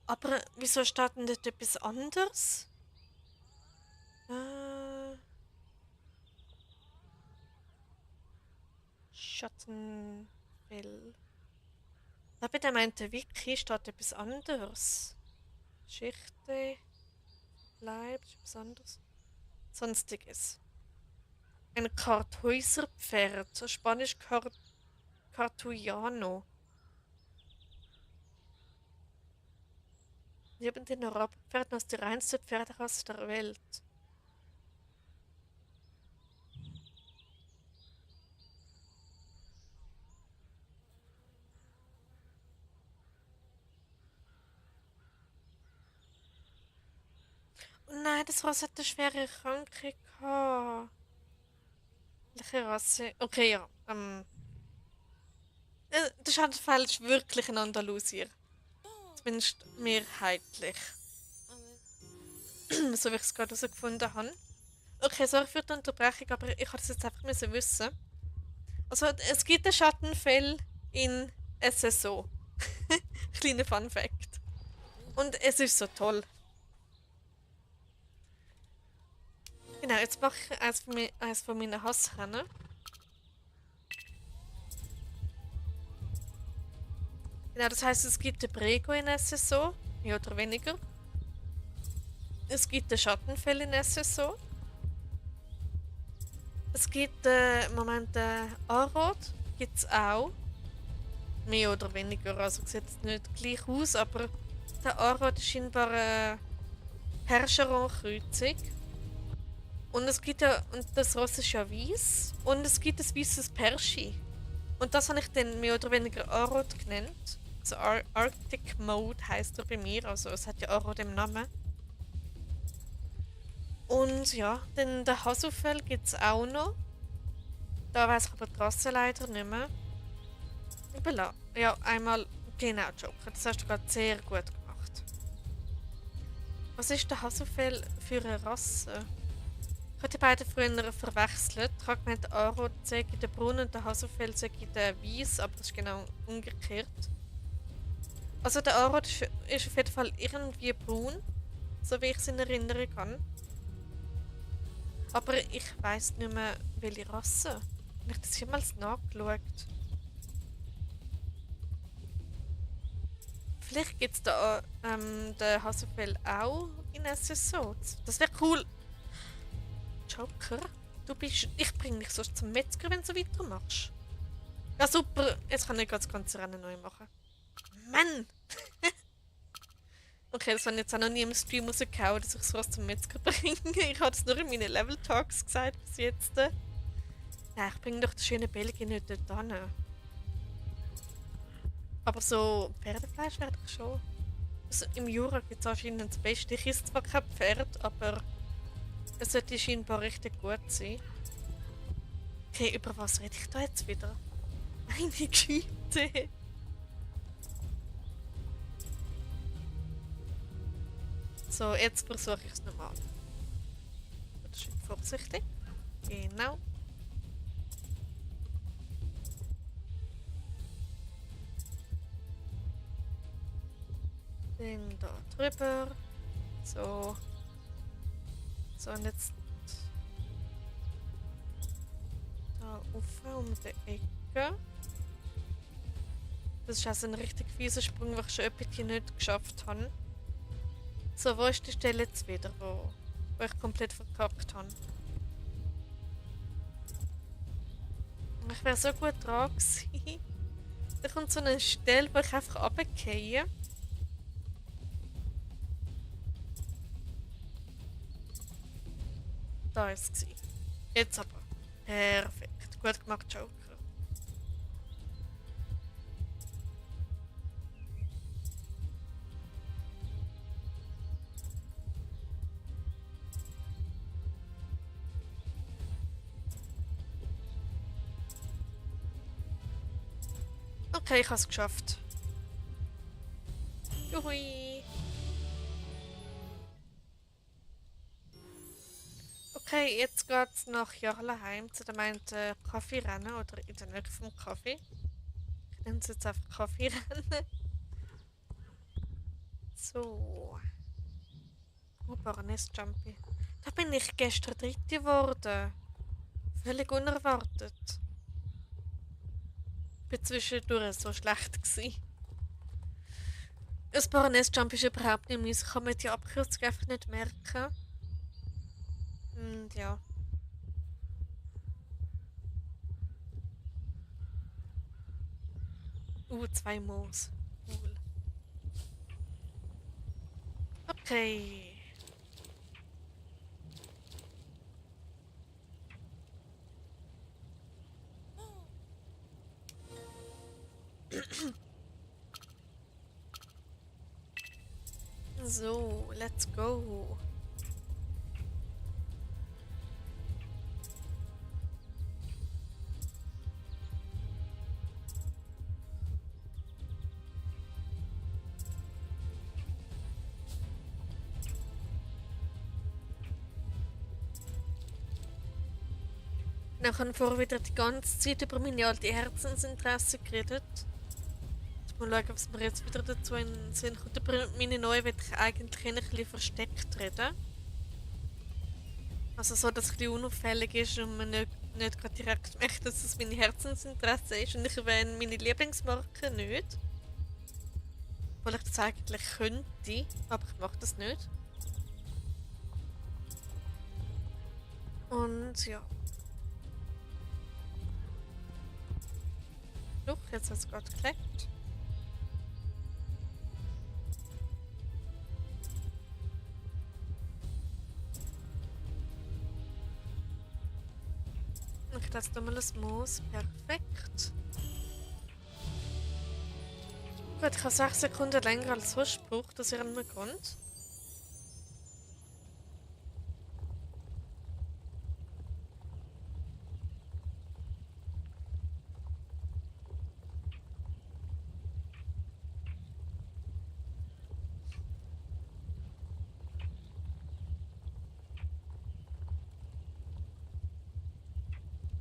Aber wieso steht denn dort etwas anderes? Äh, Schattenfell. Da bei dem einen Wiki steht etwas anderes. Geschichte bleibt etwas anderes. Sonstiges. Ein Kartäuserpferd, so Spanisch Cartuyano. Neben den Araberpferden aus der reinste Pferderasse der Welt. Oh nein, das Ross hat eine schwere Krankheit gehabt. Welche Rasse? Okay, ja. Der Schattenfell ist wirklich ein Andalusier. Zumindest mehrheitlich. So wie ich es gerade herausgefunden habe. Okay, sorry für die Unterbrechung, aber ich wollte das jetzt einfach müssen wissen. Also, es gibt ein Schattenfell in SSO. Kleiner Fun Fact. Und es ist so toll. Genau, jetzt mache ich eines von meinen Hassrennen. Genau, das heißt, es gibt den Prego in SSO, mehr oder weniger. Es gibt den Schattenfell in SSO. Es gibt Moment Arod, gibt es auch. Mehr oder weniger, also sieht es nicht gleich aus, aber der Arod ist scheinbar eine Percheron-Kreuzung. Und es gibt ja, und das Ross ist ja weiß. Und es gibt ein weißes Perschi. Und das habe ich dann mehr oder weniger Arod genannt. Also Arctic Mode heisst er bei mir, also es hat ja Arod im Namen. Und ja, dann den Hasufell gibt es auch noch. Da weiß ich aber die Rasse leider nicht mehr. Ja, einmal, genau, Joker, das hast du gerade sehr gut gemacht. Was ist der Hasufell für eine Rasse? Ich habe die beiden früher verwechselt. Ich habe gemeint, der Aro zeige den Braun und der Hasufell zeige den Weiß, aber das ist genau umgekehrt. Also der Aro ist auf jeden Fall irgendwie braun, so wie ich es in Erinnerung habe. Aber ich weiss nicht mehr, welche Rasse. Ich habe das jemals nachgeschaut. Vielleicht gibt es da den Hasufell auch in SSO. Das wäre cool. Joker, ich bringe dich sonst zum Metzger, wenn du so weitermachst. Ja, super. Jetzt kann ich das ganze Rennen neu machen. Mann! Okay, das habe ich jetzt auch noch nie im Stream rausgehauen, dass ich sowas zum Metzger bringe. Ich habe es nur in meinen Level Talks gesagt bis jetzt. Nein, ich bringe doch das schöne Belgien nicht dort hin. Aber so Pferdefleisch werde ich schon. Also im Jura gibt es anscheinend das Beste. Ich esse zwar kein Pferd, aber es sollte scheinbar richtig gut sein. Okay, über was rede ich da jetzt wieder? Meine Güte! So, jetzt versuche ich es nochmal. Schön vorsichtig. Genau. Dann da drüber. So. So, und jetzt da rauf um die Ecke. Das ist also ein richtig fieser Sprung, den ich schon etwas nicht geschafft habe. So, wo ist die Stelle jetzt wieder, wo ich komplett verkackt habe? Ich wäre so gut dran gewesen. Da kommt so eine Stelle, wo ich einfach runtergehe. Da ist es. Jetzt aber. Perfekt. Gut gemacht, Joker. Okay, ich habe es geschafft. Juhui. Okay, jetzt geht es nach Jarlaheim zu dem einen Kaffeerennen oder in der Nähe vom Kaffee. Ich nenne es jetzt einfach Kaffeerennen. So. Baroness Jumpy. Da bin ich gestern Dritte geworden. Völlig unerwartet. Ich war zwischendurch so schlecht gewesen. Das Baroness-Jump ist überhaupt nicht meins. Ich kann mir die Abkürzung einfach nicht merken. Und ja. Zwei Moos. Cool. Okay. So, let's go. Ich habe vorher wieder die ganze Zeit über meine alte Herzensinteresse geredet. Mal schauen, was mir jetzt wieder dazu in den Sinn kommt. Über meine neue will ich eigentlich ein bisschen versteckt reden. Also so, dass es ein bisschen unauffällig ist und man nicht gerade direkt merkt, dass es meine Herzensinteresse ist. Und ich erwähne meine Lieblingsmarke nicht. Obwohl ich das eigentlich könnte, aber ich mache das nicht. Und ja. Doch, jetzt hat es gerade geklappt. Ich lasse nochmal ein Moos. Perfekt. Gut, ich habe 6 Sekunden länger als sonst gebraucht, dass ihr an mir kommt.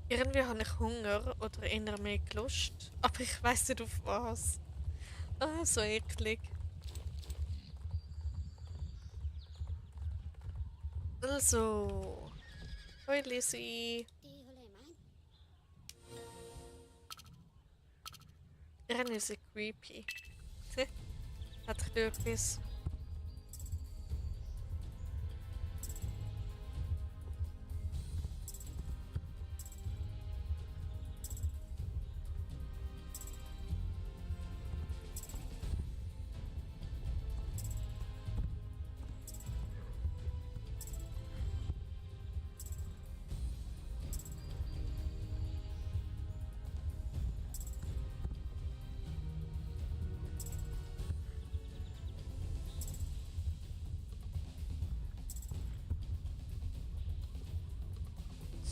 Irgendwie habe ich Hunger oder eher mehr Lust, aber ich weiß nicht auf was. Ah, so eklig. Also. Hoi Lizzie. Ihren ist creepy. Hat ich etwas?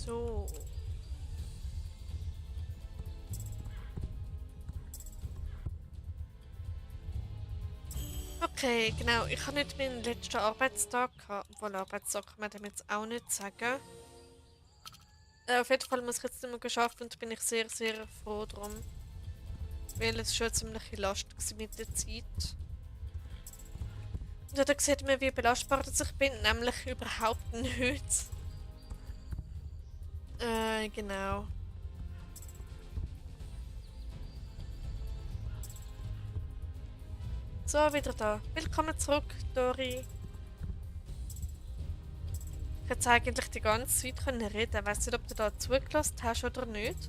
So. Okay, genau. Ich habe nicht meinen letzten Arbeitstag gehabt. Obwohl, Arbeitstag kann man dem jetzt auch nicht sagen. Auf jeden Fall muss ich jetzt nicht mehr geschafft und bin ich sehr, sehr froh drum. Weil es schon ziemlich Last war mit der Zeit. Und ja, da sieht man, wie belastbar dass ich bin. Nämlich überhaupt nicht. Genau. So, wieder da. Willkommen zurück, Dori. Ich hätte eigentlich die ganze Zeit können reden. Ich weiß nicht, ob du da zugelassen hast oder nicht.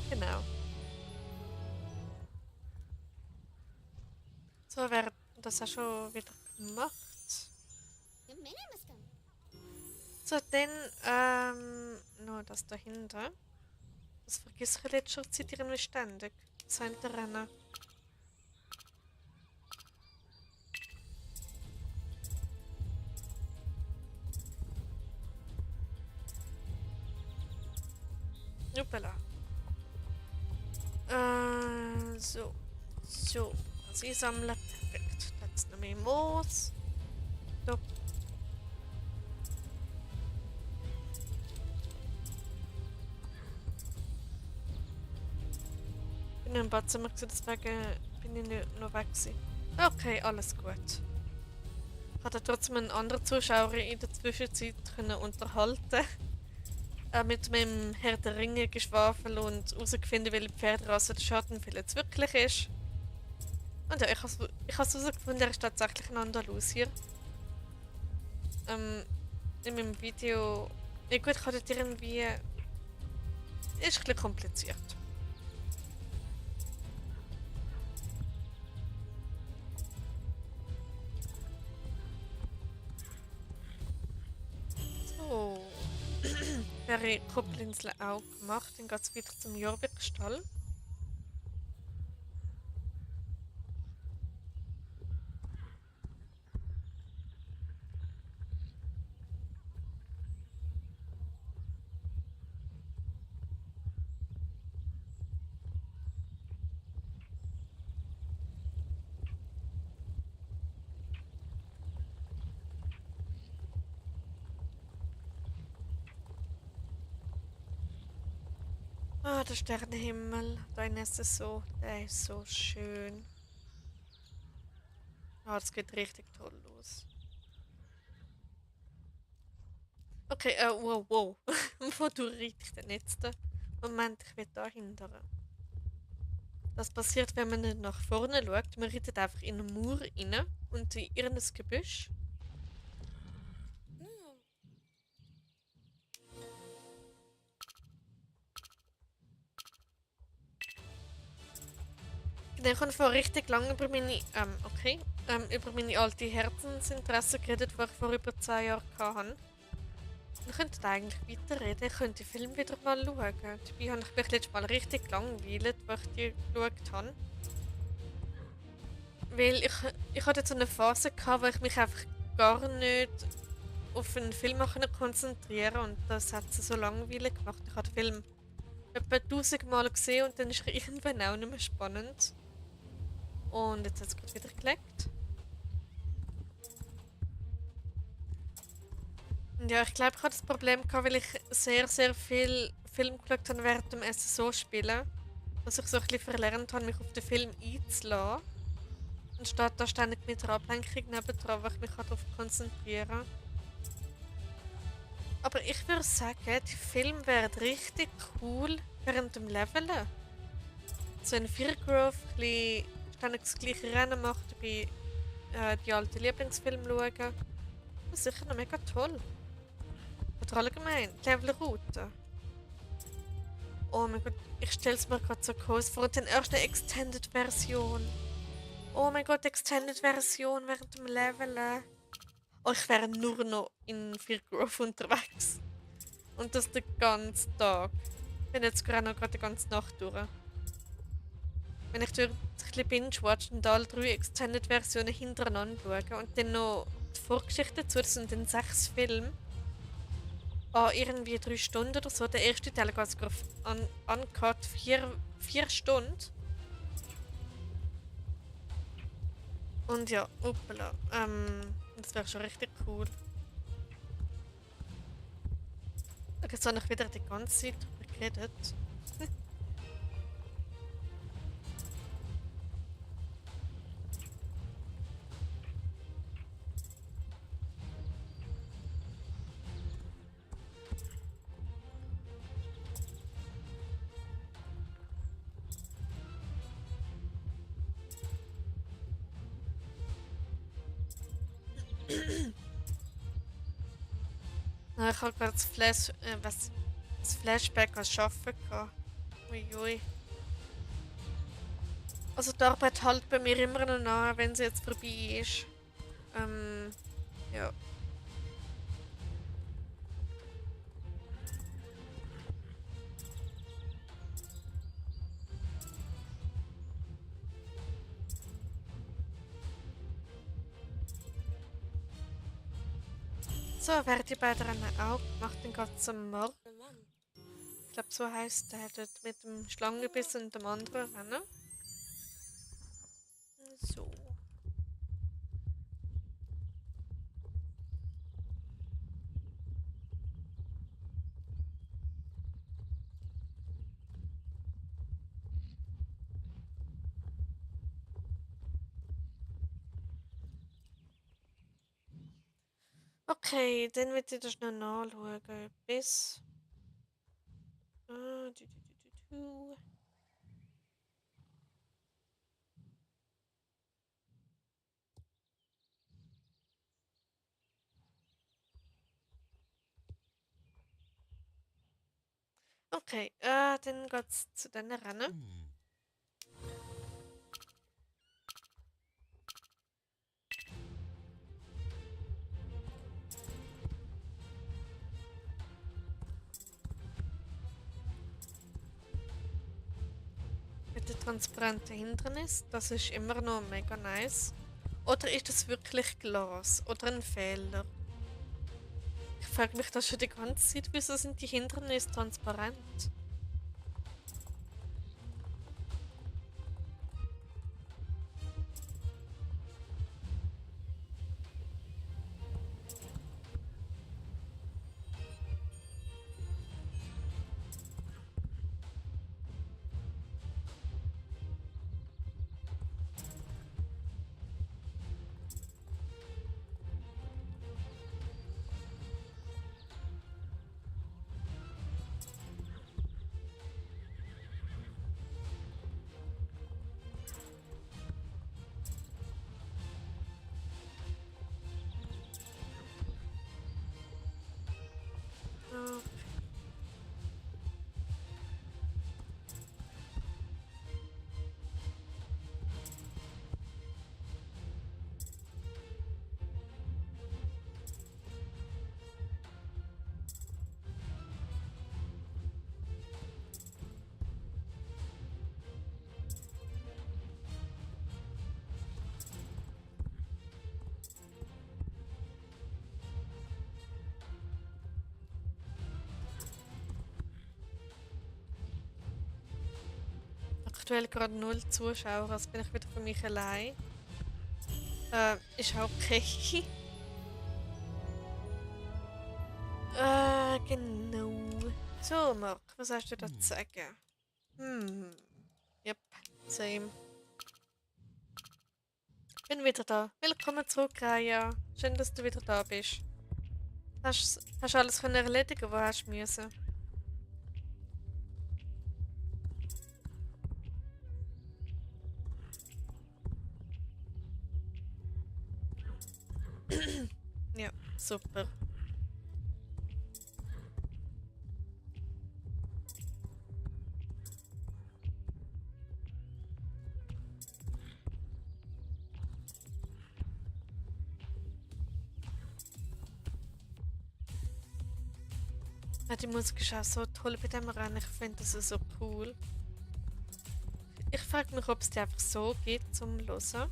Genau. So, wäre das auch schon wieder gemacht. So, dann, noch das dahinter. Das vergisst ich in letzter Zeit irgendwie ständig. Das Hinterrennen. Uppala. So. So. Sie sammeln. Perfekt. Jetzt noch mehr Moos. Stopp. Ich bin im Badzimmer, deswegen bin ich nicht noch weg gewesen. Okay, alles gut. Ich hat er trotzdem einen anderen Zuschauer in der Zwischenzeit können unterhalten. Mit meinem Herr der Ringe geschwafel und herausgefunden, welche Pferderasse der Schattenfell jetzt wirklich ist. Und ja, ich habe herausgefunden, er ist tatsächlich ein Andalusier. In meinem Video. Ja gut, ich habe dort irgendwie. Ist ein bisschen kompliziert. So. Wäre Kupplinsel auch gemacht, dann geht es wieder zum Jorvikstall. Ah, der Sternenhimmel. Da ist es so. Der ist so schön. Ah, das geht richtig toll los. Okay, wow, wow. Wo du reitest denn jetzt? Moment, ich will da hindern. Das passiert, wenn man nicht nach vorne schaut. Man reitet einfach in einen Mauer rein und in irgendein Gebüsch. Genau, ich habe vor richtig lange über über meine alte Herzensinteresse geredet, die ich vor über 2 Jahren hatte. Wir könnten eigentlich weiterreden. Ich könnte den Film wieder mal schauen. Dabei habe ich mich letztes Mal richtig gelangweilt, als ich die geschaut habe. Weil ich hatte so eine Phase gehabt, wo ich mich einfach gar nicht auf einen Film konzentrieren konnte und das hat sie so langweilig gemacht. Ich habe den Film etwa 1000 Mal gesehen und dann ist er irgendwann auch nicht mehr spannend. Und jetzt hat es gerade wieder geleckt. Und ja, ich glaube, ich hatte das Problem gehabt, weil ich sehr, sehr viel Film geschaut habe während dem SSO-Spielen. Dass ich so ein bisschen verlernt habe, mich auf den Film einzulassen. Und steht da ständig mit der Ablenkung nebendran, wo ich mich darauf konzentrieren kann. Aber ich würde sagen, die Film wäre richtig cool während dem Leveln. So in Firgrove ständig das gleiche Rennen macht, dabei die alten Lieblingsfilme schauen. Das ist sicher noch mega toll. Oder allgemein, die Levelroute. Oh mein Gott, ich stelle es mir gerade so groß vor. Und dann erst eine Extended-Version. Oh mein Gott, Extended-Version während dem Leveln. Oh, ich wäre nur noch in Firgrove unterwegs. Und das den ganzen Tag. Ich bin jetzt gerade noch die ganze Nacht durch. Wenn ich durch ein bisschen binge-watch und alle 3 Extended-Versionen hintereinander schaue und dann noch die Vorgeschichte dazu, das sind dann 6 Filme. Irgendwie 3 Stunden oder so. Der erste Teil geht sogar uncut 4 Stunden. Und ja, uppala. Das wäre schon richtig cool. Jetzt habe ich wieder die ganze Zeit darüber geredet. Ich habe gerade das Flashback als Arbeiten gehabt. Uiui. Also die Arbeit hält bei mir immer noch an, wenn sie jetzt vorbei ist. Ja. So, werden die beiden Rennen auch gemacht, dann geht es am Morgen. Ich glaube, so heisst der dort mit dem Schlangenbiss und dem anderen Rennen. So. Okay, dann wird ich das schnell nachschauen. Bis. Du. Okay, dann geht's zu den Rennen. Mit dem transparenten Hindernis. Das ist immer noch mega nice. Oder ist das wirklich Glas? Oder ein Fehler? Ich frage mich das schon die ganze Zeit, wieso sind die Hindernisse transparent? Ah, aktuell gerade null Zuschauer, also bin ich wieder für mich allein. Ist auch okay. Genau. So, Marc, was hast du da zu sagen? Yep, same. Bin wieder da. Willkommen zurück, Raya. Schön, dass du wieder da bist. Hast du alles können erledigen, was hast du müssen? Ja, super. Ja, die Musik ist auch so toll bei dem Rennen. Ich finde das so cool. Ich frage mich, ob es die einfach so gibt zum Hören.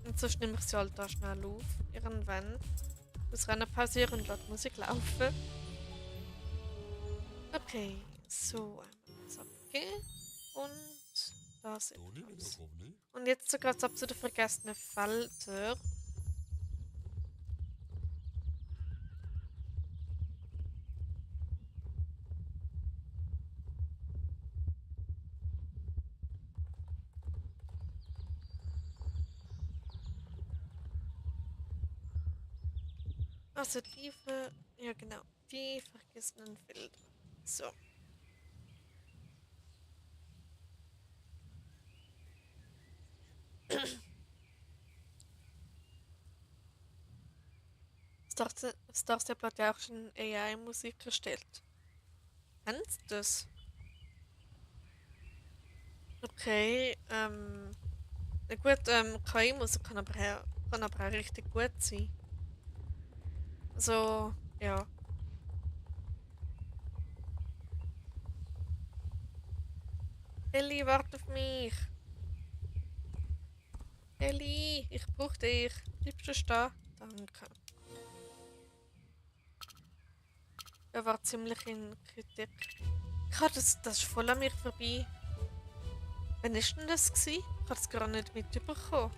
Und sonst nehme ich sie halt da schnell auf. Irgendwann. Das Rennen pausieren und lasse die Musik laufen. Okay, so einmal das abgeben. Und da sieht aus. Und jetzt sogar ab zu den vergessenen Felder. Also ja genau, die vergessenen Felder. So. Starstep hat ja auch schon AI-Musik erstellt. Kennst du das? Okay, na gut, KI-Musik kann aber auch richtig gut sein. Also, ja. Ellie, warte auf mich. Ellie, ich brauch dich. Bleibst du stehen? Danke. Er war ziemlich in Kritik. Das ist voll an mir vorbei. Wann ist denn das gewesen? Ich habe es gar nicht mitbekommen.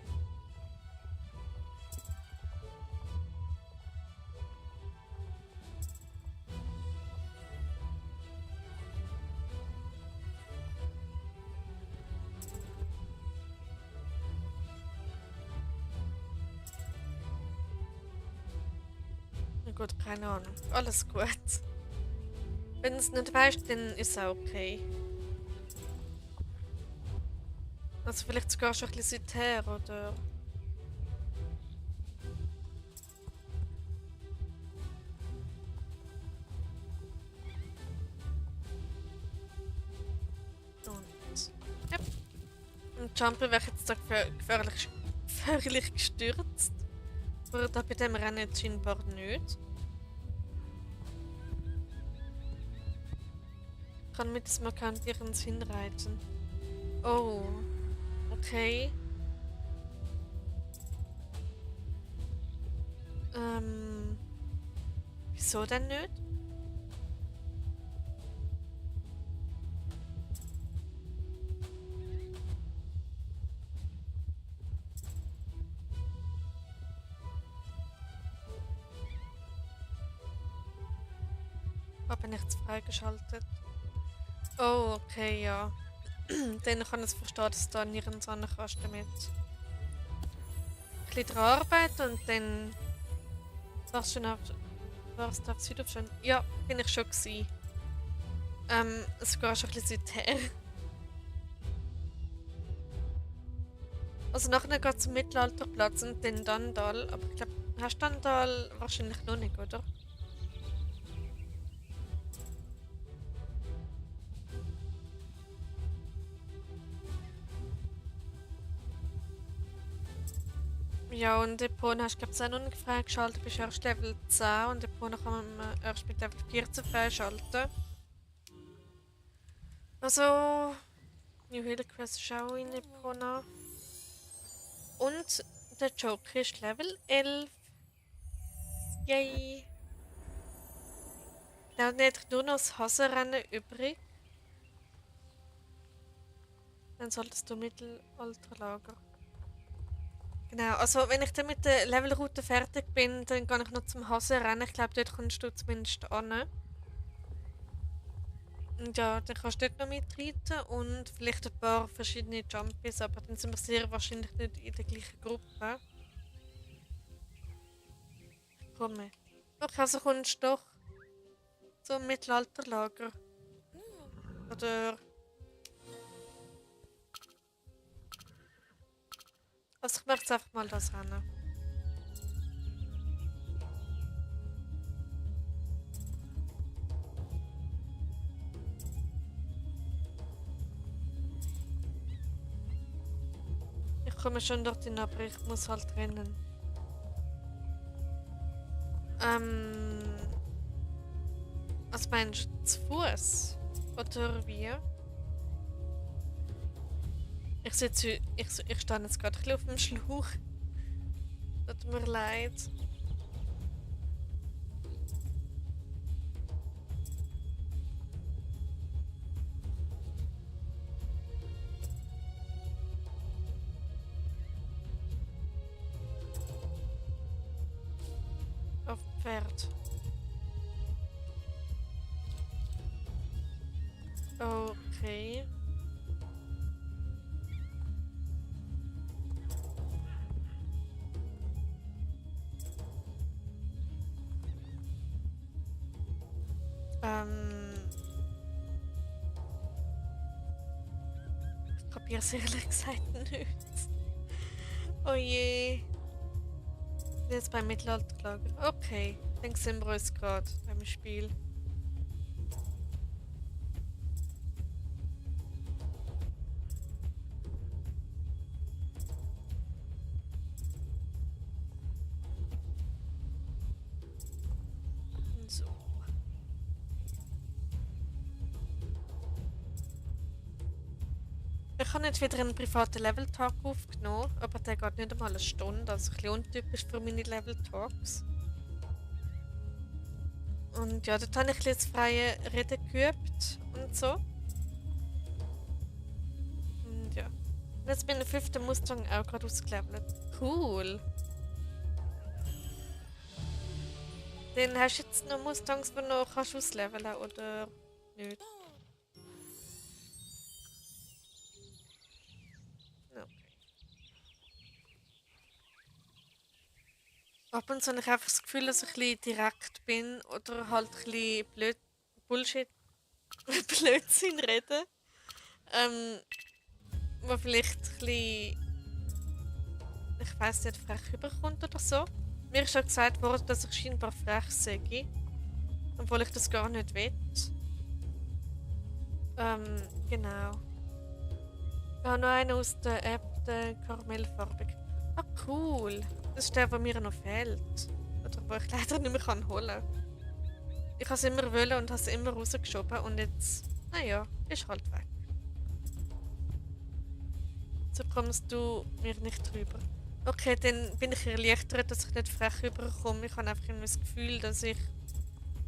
Gut, keine Ahnung. Alles gut. Wenn du es nicht weißt, dann ist es auch okay. Also vielleicht sogar schon ein bisschen seither, oder? Und... Ja. Und Jumper wäre jetzt da gefährlich gestürzt. Aber da bei dem Rennen jetzt scheinbar nicht. Ich kann mit dem Markantieren hinreiten. Oh. Okay. Wieso denn nicht? Aber nichts freigeschaltet. Oh, okay, ja. Dann kann ich es verstehen, dass du an ihren Sonne kannst damit. Ein bisschen dran arbeiten und dann warst du schon auf... Warst du auf Süd schon? Ja, bin ich schon gewesen. Sogar schon ein bisschen seither. Also nachher geht es zum Mittelalterplatz und dann Dandal. Aber ich glaube, hast du Dandal wahrscheinlich noch nicht, oder? Ja, und Depot hast du glaube ich auch noch nicht freigeschaltet, bist erst Level 10 und Depot kann man erst mit Level 14 freischalten. Also, New Healer Quest ist auch in Epona. Und der Joker ist Level 11. Yay! Dann hat nur noch das Hasenrennen übrig. Dann solltest du Mittelalterlager. Genau, also wenn ich dann mit der Levelroute fertig bin, dann kann ich noch zum Hasenrennen. Ich glaube, dort kommst du zumindest an. Und ja, dann kannst du dort noch mitreiten und vielleicht ein paar verschiedene Jumpies, aber dann sind wir sehr wahrscheinlich nicht in der gleichen Gruppe. Komm mit. Okay, also kommst du doch zum Mittelalterlager. Oder... Also ich mache jetzt einfach mal das Rennen. Ich komme schon dorthin, aber ich muss halt rennen. Was meinst du? Zu Fuß? Oder wie? Ich sitze... Ich stehe jetzt gerade ein bisschen auf dem Schlauch. Tut mir leid. Auf Pferd. Okay. Ich kapiere es ehrlich gesagt nicht. Oh je. Jetzt beim Mittelalterlager. Okay, dann sehen wir uns gerade beim Spiel. So. Ich habe jetzt wieder einen privaten Level-Talk aufgenommen, aber der geht nicht einmal eine Stunde, also ein bisschen untypisch für meine Level-Talks. Und ja, dort habe ich jetzt freie Reden geübt und so. Und ja. Und jetzt bin ich 5. Mustang auch gerade ausgelevelt. Cool. Dann hast du jetzt noch Mustangs, die du noch kannst ausleveln oder nicht? Okay. Ab und zu habe ich einfach das Gefühl, dass ich ein bisschen direkt bin oder halt ein bisschen Bullshit, Blödsinn rede. Ähm, wo vielleicht ein bisschen, ich weiß nicht, frech überkommt oder so. Mir ist schon gesagt worden, dass ich scheinbar frech sage, obwohl ich das gar nicht will. Genau. Ich habe noch einen aus der App, den karamellfarbig. Ah, cool. Das ist der, der mir noch fehlt. Oder den ich leider nicht mehr holen kann. Ich habe es immer wollen und habe es immer rausgeschoben und jetzt, naja, ist halt weg. So kommst du mir nicht drüber. Okay, dann bin ich erleichtert, dass ich nicht frech rüberkomme. Ich habe einfach immer das Gefühl, dass ich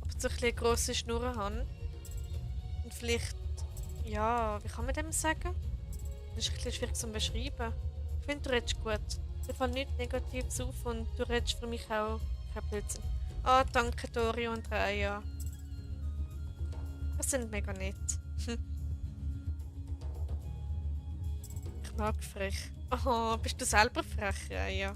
ab und zu ein eine grosse Schnur habe. Und vielleicht, ja, wie kann man dem sagen? Das ist ein bisschen schwierig zu beschreiben. Ich finde, du redest gut. Dir fällt nichts Negatives auf und du redest für mich auch kein Blödsinn. Ah, danke Dori und Raya. Das sind mega nett. Ich mag frech. Oh, bist du selber frech, Raya?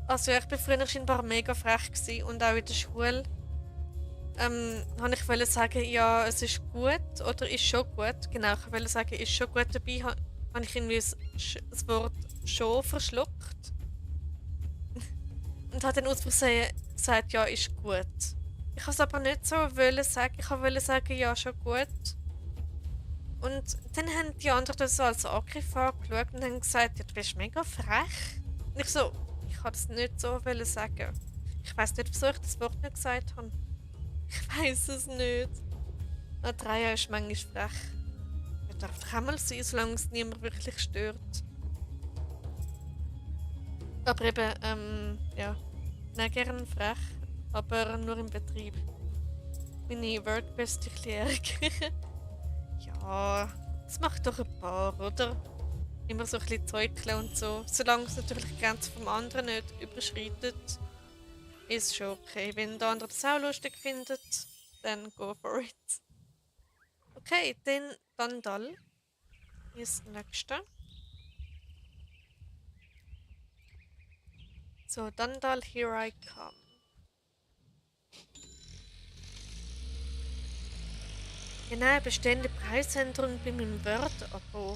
Also ich war früher scheinbar mega frech gewesen und auch in der Schule. Habe ich wollte sagen, ja, es ist gut oder ist schon gut. Genau, ich wollte sagen, ist schon gut. Dabei habe ich irgendwie das Wort schon verschluckt und habe dann aus Versehen gesagt, ja, ist gut. Ich habe es aber nicht so wollen sagen. Ich wollte sagen, ja, schon gut. Und dann haben die anderen das so als Angriff angeschaut und haben gesagt, ja, du bist mega frech. Und ich so, ich habe das nicht so wollen sagen. Ich weiß nicht, wieso ich das Wort nicht gesagt habe. Ich weiß es nicht. Ein Dreier ist manchmal frech. Er darf doch auch mal sein, solange es niemand wirklich stört. Aber eben, ja. Nicht gern frech, aber nur im Betrieb. Meine Workbeste ärgern. Ja, das macht doch ein paar, oder? Immer so ein bisschen zeugeln und so. Solange es natürlich die Grenze vom anderen nicht überschreitet, ist schon okay. Wenn der andere das auch lustig findet, dann go for it. Okay, dann Dandal ist das nächste. So, Dandal, here I come. Genau, bestehende Preisänderung bei meinem Word-Abo.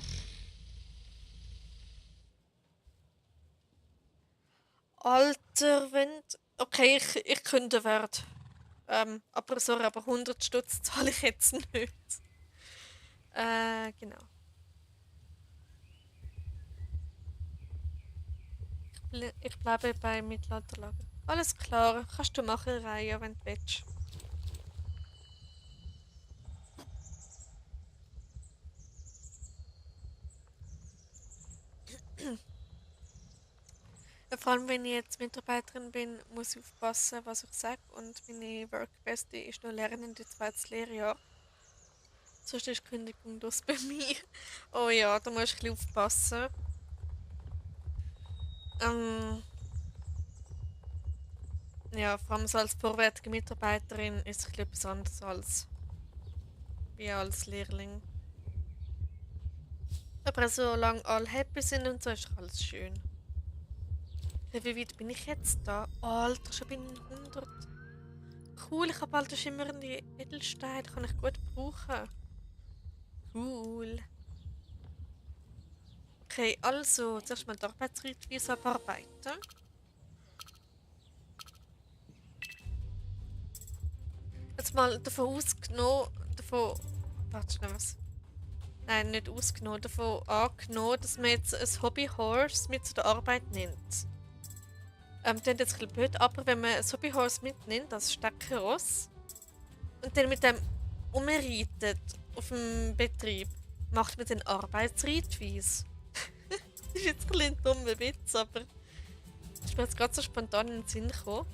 Alter, wenn... Okay, ich könnte Word. Aber sorry, aber 100 Stutz zahle ich jetzt nicht. Genau. Ich bleibe bei Mittelalterlager. Alles klar, kannst du machen, Reihe, wenn du willst. Vor allem, wenn ich jetzt Mitarbeiterin bin, muss ich aufpassen, was ich sage. Und meine Workbestie ist noch lernende zweites Lehrjahr. Sonst ist Kündigung los bei mir. Oh ja, da musst du ein bisschen aufpassen. Ähm, ja, vor allem so als vorwertige Mitarbeiterin ist es ein bisschen etwas anderes als wie als Lehrling. Aber solange alle happy sind und so, ist doch alles schön. Hey, wie weit bin ich jetzt da? Oh, Alter, schon bin ich 100. Cool, ich habe bald schimmernde Edelsteine, kann ich gut brauchen. Cool. Okay, also, zuerst mal die Arbeitszeitweise abarbeiten. Jetzt mal davon ausgenommen, warte schnell, was? Nein, nicht ausgenommen, davon angenommen, dass man jetzt ein Hobbyhorse mit zu der Arbeit nimmt. Das ist jetzt ein bisschen blöd, aber wenn man ein Hobbyhorse mitnimmt, das Steckerross, und dann mit dem umreitet auf dem Betrieb, macht man den Arbeitsreitweise. Das ist jetzt ein bisschen ein dummer Witz, aber das ist mir jetzt gerade so spontan in den Sinn gekommen.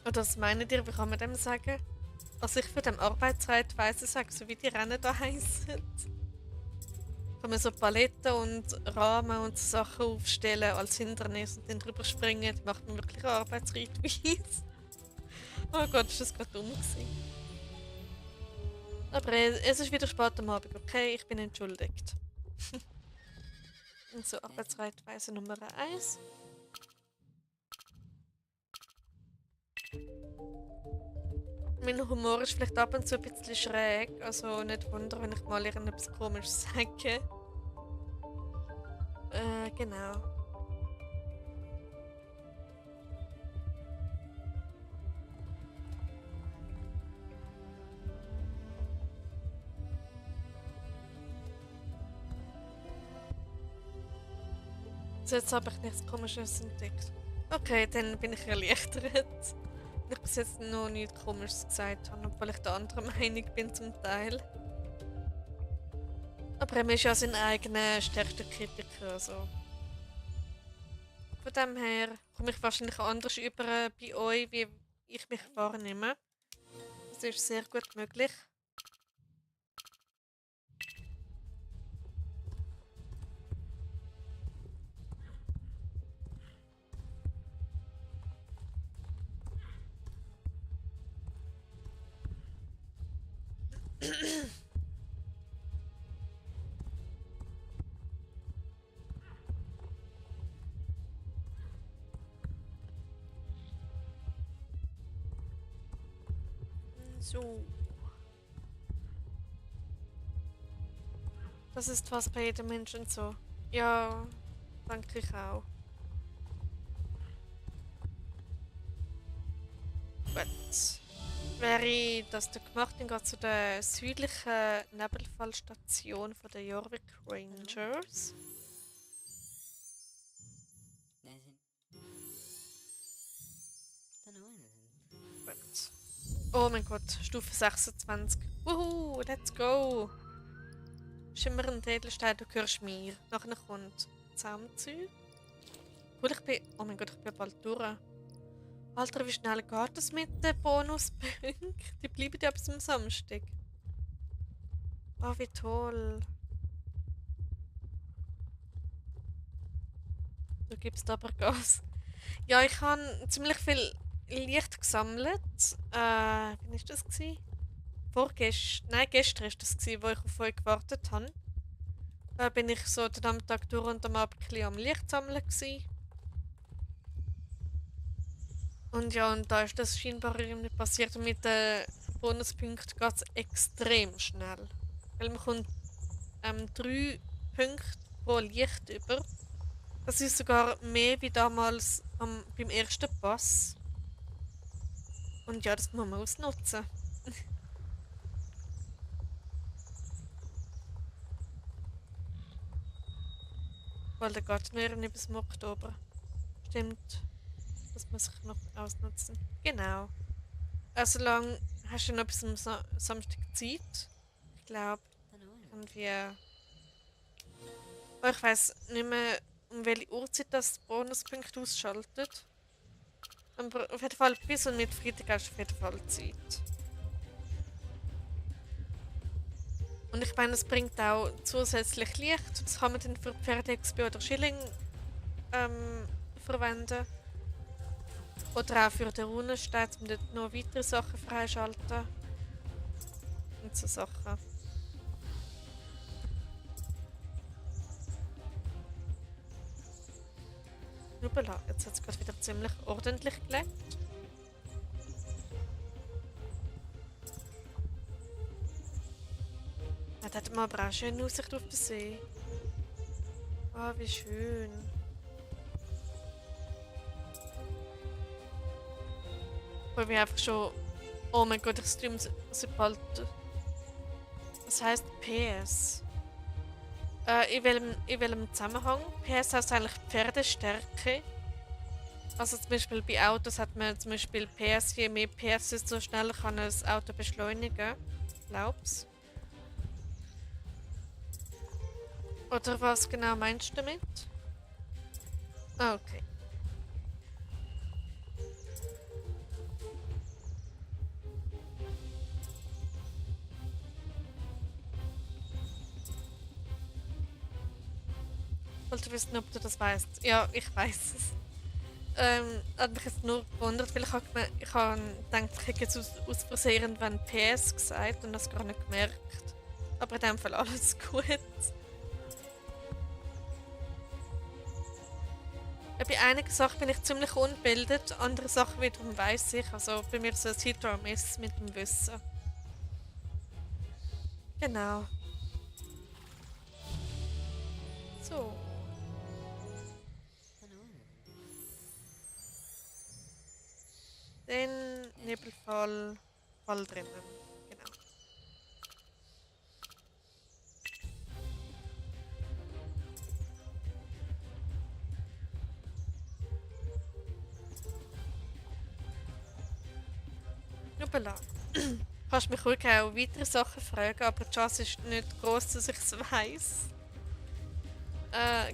Oder was meint ihr, wie kann man dem sagen? Also ich für den Arbeitsreitweise sagen, so wie die Rennen da heissen. Kann man so Paletten und Rahmen und so Sachen aufstellen als Hindernis und dann drüber springen, dann macht man wirklich Arbeitsreitweise. Oh Gott, ist das gerade dumm gewesen. Aber es ist wieder spät am Abend, okay? Ich bin entschuldigt. So, Arbeitsreitweise Nummer 1. Mein Humor ist vielleicht ab und zu ein bisschen schräg, also nicht wundern, wenn ich mal irgendetwas Komisches sage. Genau. So, jetzt habe ich nichts Komisches entdeckt. Okay, dann bin ich erleichtert. Ich bis jetzt noch nichts Komisches gesagt habe, obwohl ich der anderen Meinung bin zum Teil. Aber er ist ja sein eigener stärkster Kritiker, also. Von dem her komme ich wahrscheinlich anders über bei euch, wie ich mich wahrnehme. Das ist sehr gut möglich. So. Das ist fast bei jedem Menschen so. Ja, danke ich auch. Gut. Wäre das dann gemacht, dann geht zu der südlichen Nebelfallstation von der Jorvik Rangers. Gut. Oh mein Gott, Stufe 26. Wuhu, let's go! Schimmer und Edelstein, du gehörst mir. Nachher kommt Zaumzeug. Cool, oh mein Gott, ich bin bald durch. Alter, wie schnell geht das mit den Bonuspunkten? Die bleiben ja bis zum Samstag. Oh, wie toll. Du gibst aber Gas. Ja, ich habe ziemlich viel Licht gesammelt. Wann war das? Vorgestern? Nein, gestern war das, wo ich auf euch gewartet habe. Da bin ich so den ganzen Tag durch und am Abend ein bisschen am Licht sammeln gewesen. Und ja, und da ist das scheinbar irgendwie passiert. Und mit den Bonuspunkten geht es extrem schnell. Weil man kommt 3 Punkte pro Licht über. Das ist sogar mehr wie damals beim ersten Pass. Und ja, das muss man ausnutzen. Weil der geht nur nicht bis zum Oktober. Stimmt. Das muss ich noch ausnutzen. Genau. Also lang hast du noch bis zum Samstag Zeit. Ich glaube, irgendwie. Oh, ich weiß nicht mehr, um welche Uhrzeit das Bonuspunkt ausschaltet. Aber auf jeden Fall bis und mit Freitag hast du auf jeden Fall Zeit. Und ich meine, es bringt auch zusätzlich Licht. Das kann man dann für Pferde-XP oder Schilling verwenden. Oder auch für den Runenstein, um dort noch weitere Sachen freischalten. Und so Sachen. Hoppala, jetzt hat es gerade wieder ziemlich ordentlich gelegt. Ja, da hat man aber auch schöne Aussicht auf den See. Ah, wie schön. Weil wir einfach schon. Oh mein Gott, ich streame sobald. Was heisst PS? In welchem Zusammenhang? PS heißt eigentlich Pferdestärke. Also zum Beispiel bei Autos hat man zum Beispiel PS, je mehr PS, desto schneller kann ein Auto beschleunigen. Glaub's. Oder was genau meinst du damit? Ah, okay. Ich wollte wissen, ob du das weißt. Ja, ich weiß es. Hat mich jetzt nur gewundert, weil ich habe gedacht, ich hätte jetzt aus Versehen irgendwann PS gesagt und das gar nicht gemerkt. Aber in dem Fall alles gut. Bei einigen Sachen bin ich ziemlich ungebildet, andere Sachen wiederum weiss ich. Also bei mir so ein Hit or Miss mit dem Wissen. Genau. So. Den Nebelfall Fall drinnen. Genau. Hoppala. Kannst mich ruhig auch weitere Sachen fragen, aber die Chance ist nicht groß, dass ich es weiss.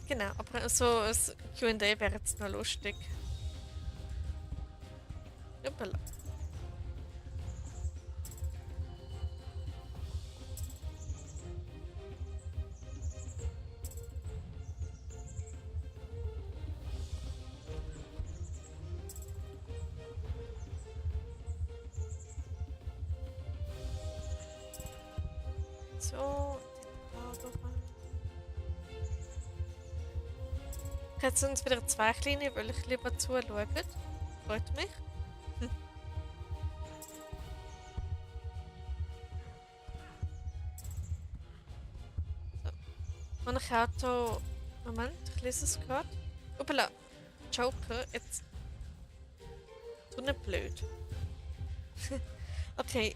Genau, aber so ein Q&A wäre jetzt noch lustig. Hoppala. So, jetzt sind es wieder zwei kleine, weil ich lieber zuschauen. Freut mich. So. Und ich habe hier... Moment, ich lese es gerade. Hoppala. Joker, jetzt... Tu nicht blöd. Okay,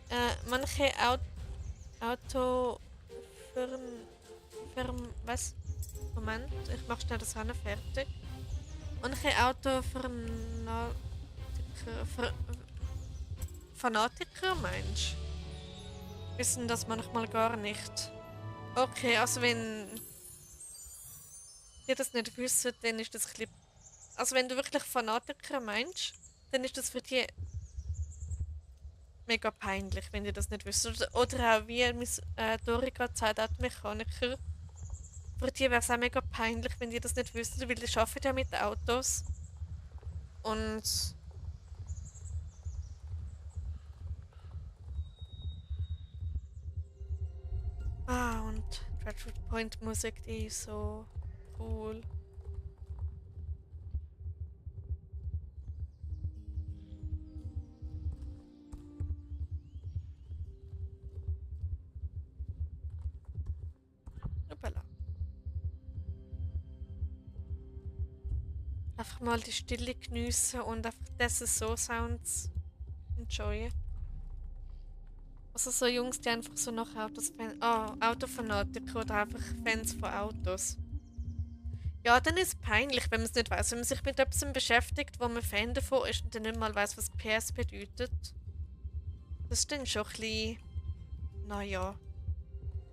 manche Auto... Was? Moment, ich mach schnell das Rennen fertig. Manche Fanatiker, meinst du? Wissen das manchmal gar nicht. Okay, also wenn ihr das nicht wisst, dann ist das ein bisschen... Also wenn du wirklich Fanatiker meinst, dann ist das für die mega peinlich, wenn ihr das nicht wisst. Oder auch wie Dori gerade gesagt hat, Mechaniker. Für die wäre es auch mega peinlich, wenn die das nicht wüssten, weil die arbeiten ja mit Autos. Und... und Dreadfruit Point Musik, die ist so cool. Hoppala. Einfach mal die Stille geniessen und einfach diese so Sounds enjoyen. Also so Jungs, die einfach so nach Autos Autofanatiker oder einfach Fans von Autos. Ja, dann ist es peinlich, wenn man es nicht weiß. Wenn man sich mit etwas beschäftigt, wo man Fan davon ist und dann nicht mal weiß, was PS bedeutet. Das ist dann schon ein bisschen... Naja.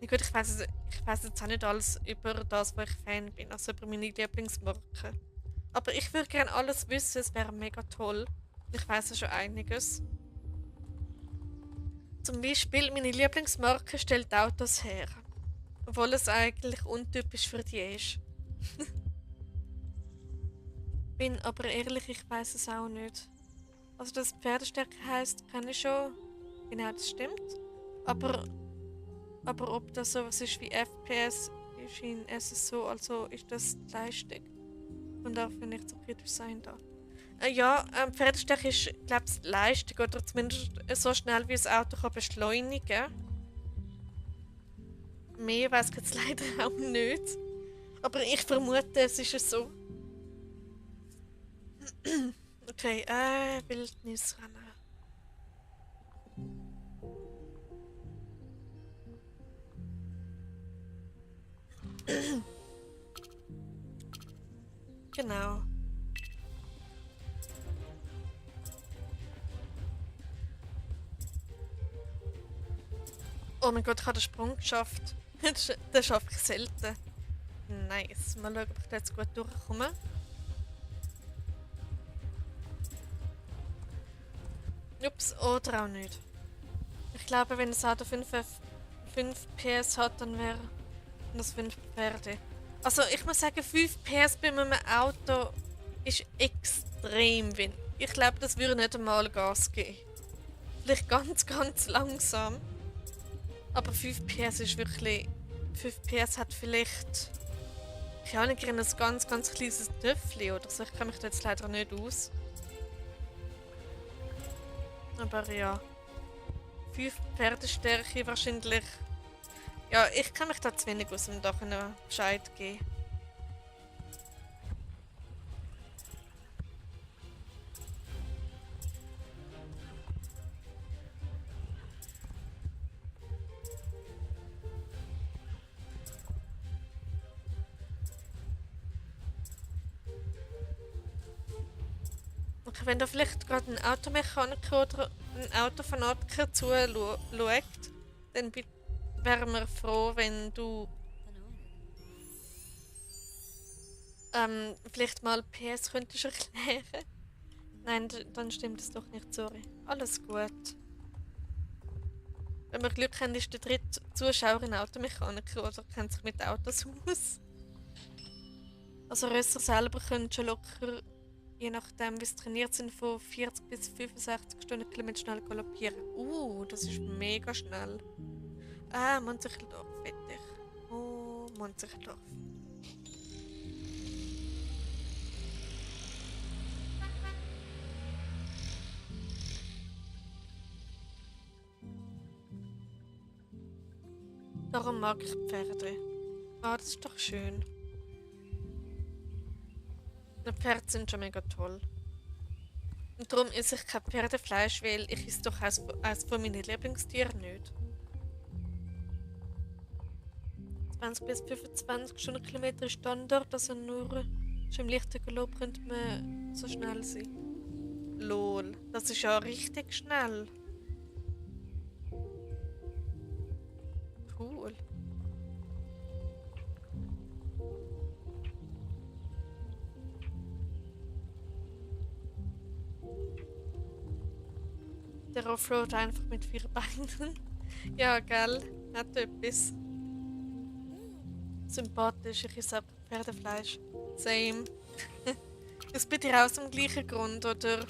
Na gut, ich weiß jetzt auch nicht alles über das, wo ich Fan bin. Also über meine Lieblingsmarken. Aber ich würde gerne alles wissen, es wäre mega toll. Ich weiß ja schon einiges. Zum Beispiel, meine Lieblingsmarke stellt Autos her. Obwohl es eigentlich untypisch für die ist. Bin aber ehrlich, ich weiß es auch nicht. Also, dass Pferdestärke heisst, kenne ich schon. Genau, das stimmt. Aber ob das sowas ist wie FPS, ist in SSO, also ist das die Leistung. Und da finde ich so kritisch sein da. Pferdestärke ist, glaube ich, Leistung oder zumindest so schnell wie das Auto kann beschleunigen. Mehr weiß ich jetzt leider auch nicht. Aber ich vermute, es ist so. Okay, Wildnisrennen. Genau. Oh mein Gott, ich habe den Sprung geschafft. Den schaffe ich selten. Nice. Mal schauen, ob ich da jetzt gut durchkomme. Ups, oder auch nicht. Ich glaube, wenn das Auto 5 PS hat, dann wäre das 5 Pferde. Also ich muss sagen, 5 PS bei einem Auto ist extrem wenig. Ich glaube, das würde nicht einmal Gas geben. Vielleicht ganz, ganz langsam. Aber 5 PS ist wirklich... 5 PS hat vielleicht... keine Ahnung, in ein ganz, ganz kleines Töffel oder so. Ich kenne mich da jetzt leider nicht aus. Aber ja, 5 Pferdestärke wahrscheinlich. Ja, ich kenne mich da zu wenig aus, um da Bescheid zu geben. Okay, wenn da vielleicht gerade ein Automechaniker oder ein Autofanatiker zuschaut, dann wären wir froh, wenn du vielleicht mal PS könntest erklären. Nein, dann stimmt es doch nicht, sorry. Alles gut. Wenn wir Glück haben, ist der dritte Zuschauer ein Automechaniker oder kennt sich mit Autos aus. Also Rösser selber können schon locker, je nachdem wie sie trainiert sind, von 40 bis 65 Stundenkilometer schnell galoppieren. Das ist mega schnell. Ah, Monsicheldorf, fertig. Oh, Monsicheldorf. Darum mag ich Pferde. Ah, das ist doch schön. Die Pferde sind schon mega toll. Und darum esse ich kein Pferdefleisch, weil ich esse doch eines von meinen Lieblingstieren nicht. 20 bis 25 Stundenkilometer ist Standard, also nur schon im leichten Galopp könnte man so schnell sein. Lol, das ist ja richtig schnell. Cool. Der Offroad einfach mit 4 Beinen. Ja, gell? Hat etwas. Sympathisch, ich esse einfach Pferdefleisch. Same. Ist bei dir aus dem gleichen Grund oder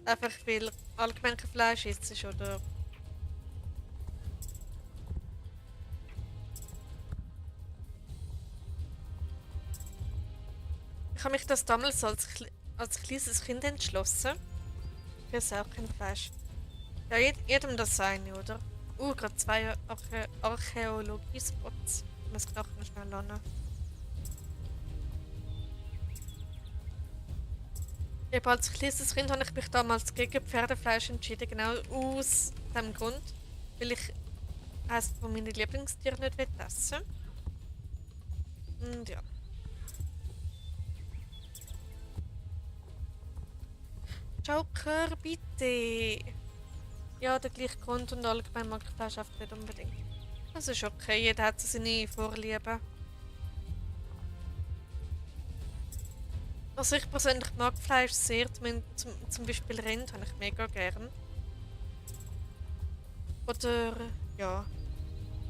einfach weil allgemein kein Fleisch isst oder? Ich habe mich das damals als kleines Kind entschlossen. Ich esse auch kein Fleisch. Ja, jedem das seine, oder? Gerade 2 Archäologie-Spots. Ich muss nachher noch schnell lernen. Eben als kleines Kind habe ich mich damals gegen Pferdefleisch entschieden, genau aus dem Grund, weil ich eines von meinen Lieblingstieren nicht essen will. Und ja. Joker, bitte! Ja, der gleiche Grund und allgemein mag ich Fleisch einfach nicht unbedingt. Das ist okay, jeder hat so seine Vorlieben. Also ich persönlich mag Fleisch sehr, zum Beispiel Rind habe ich mega gern. Oder ja.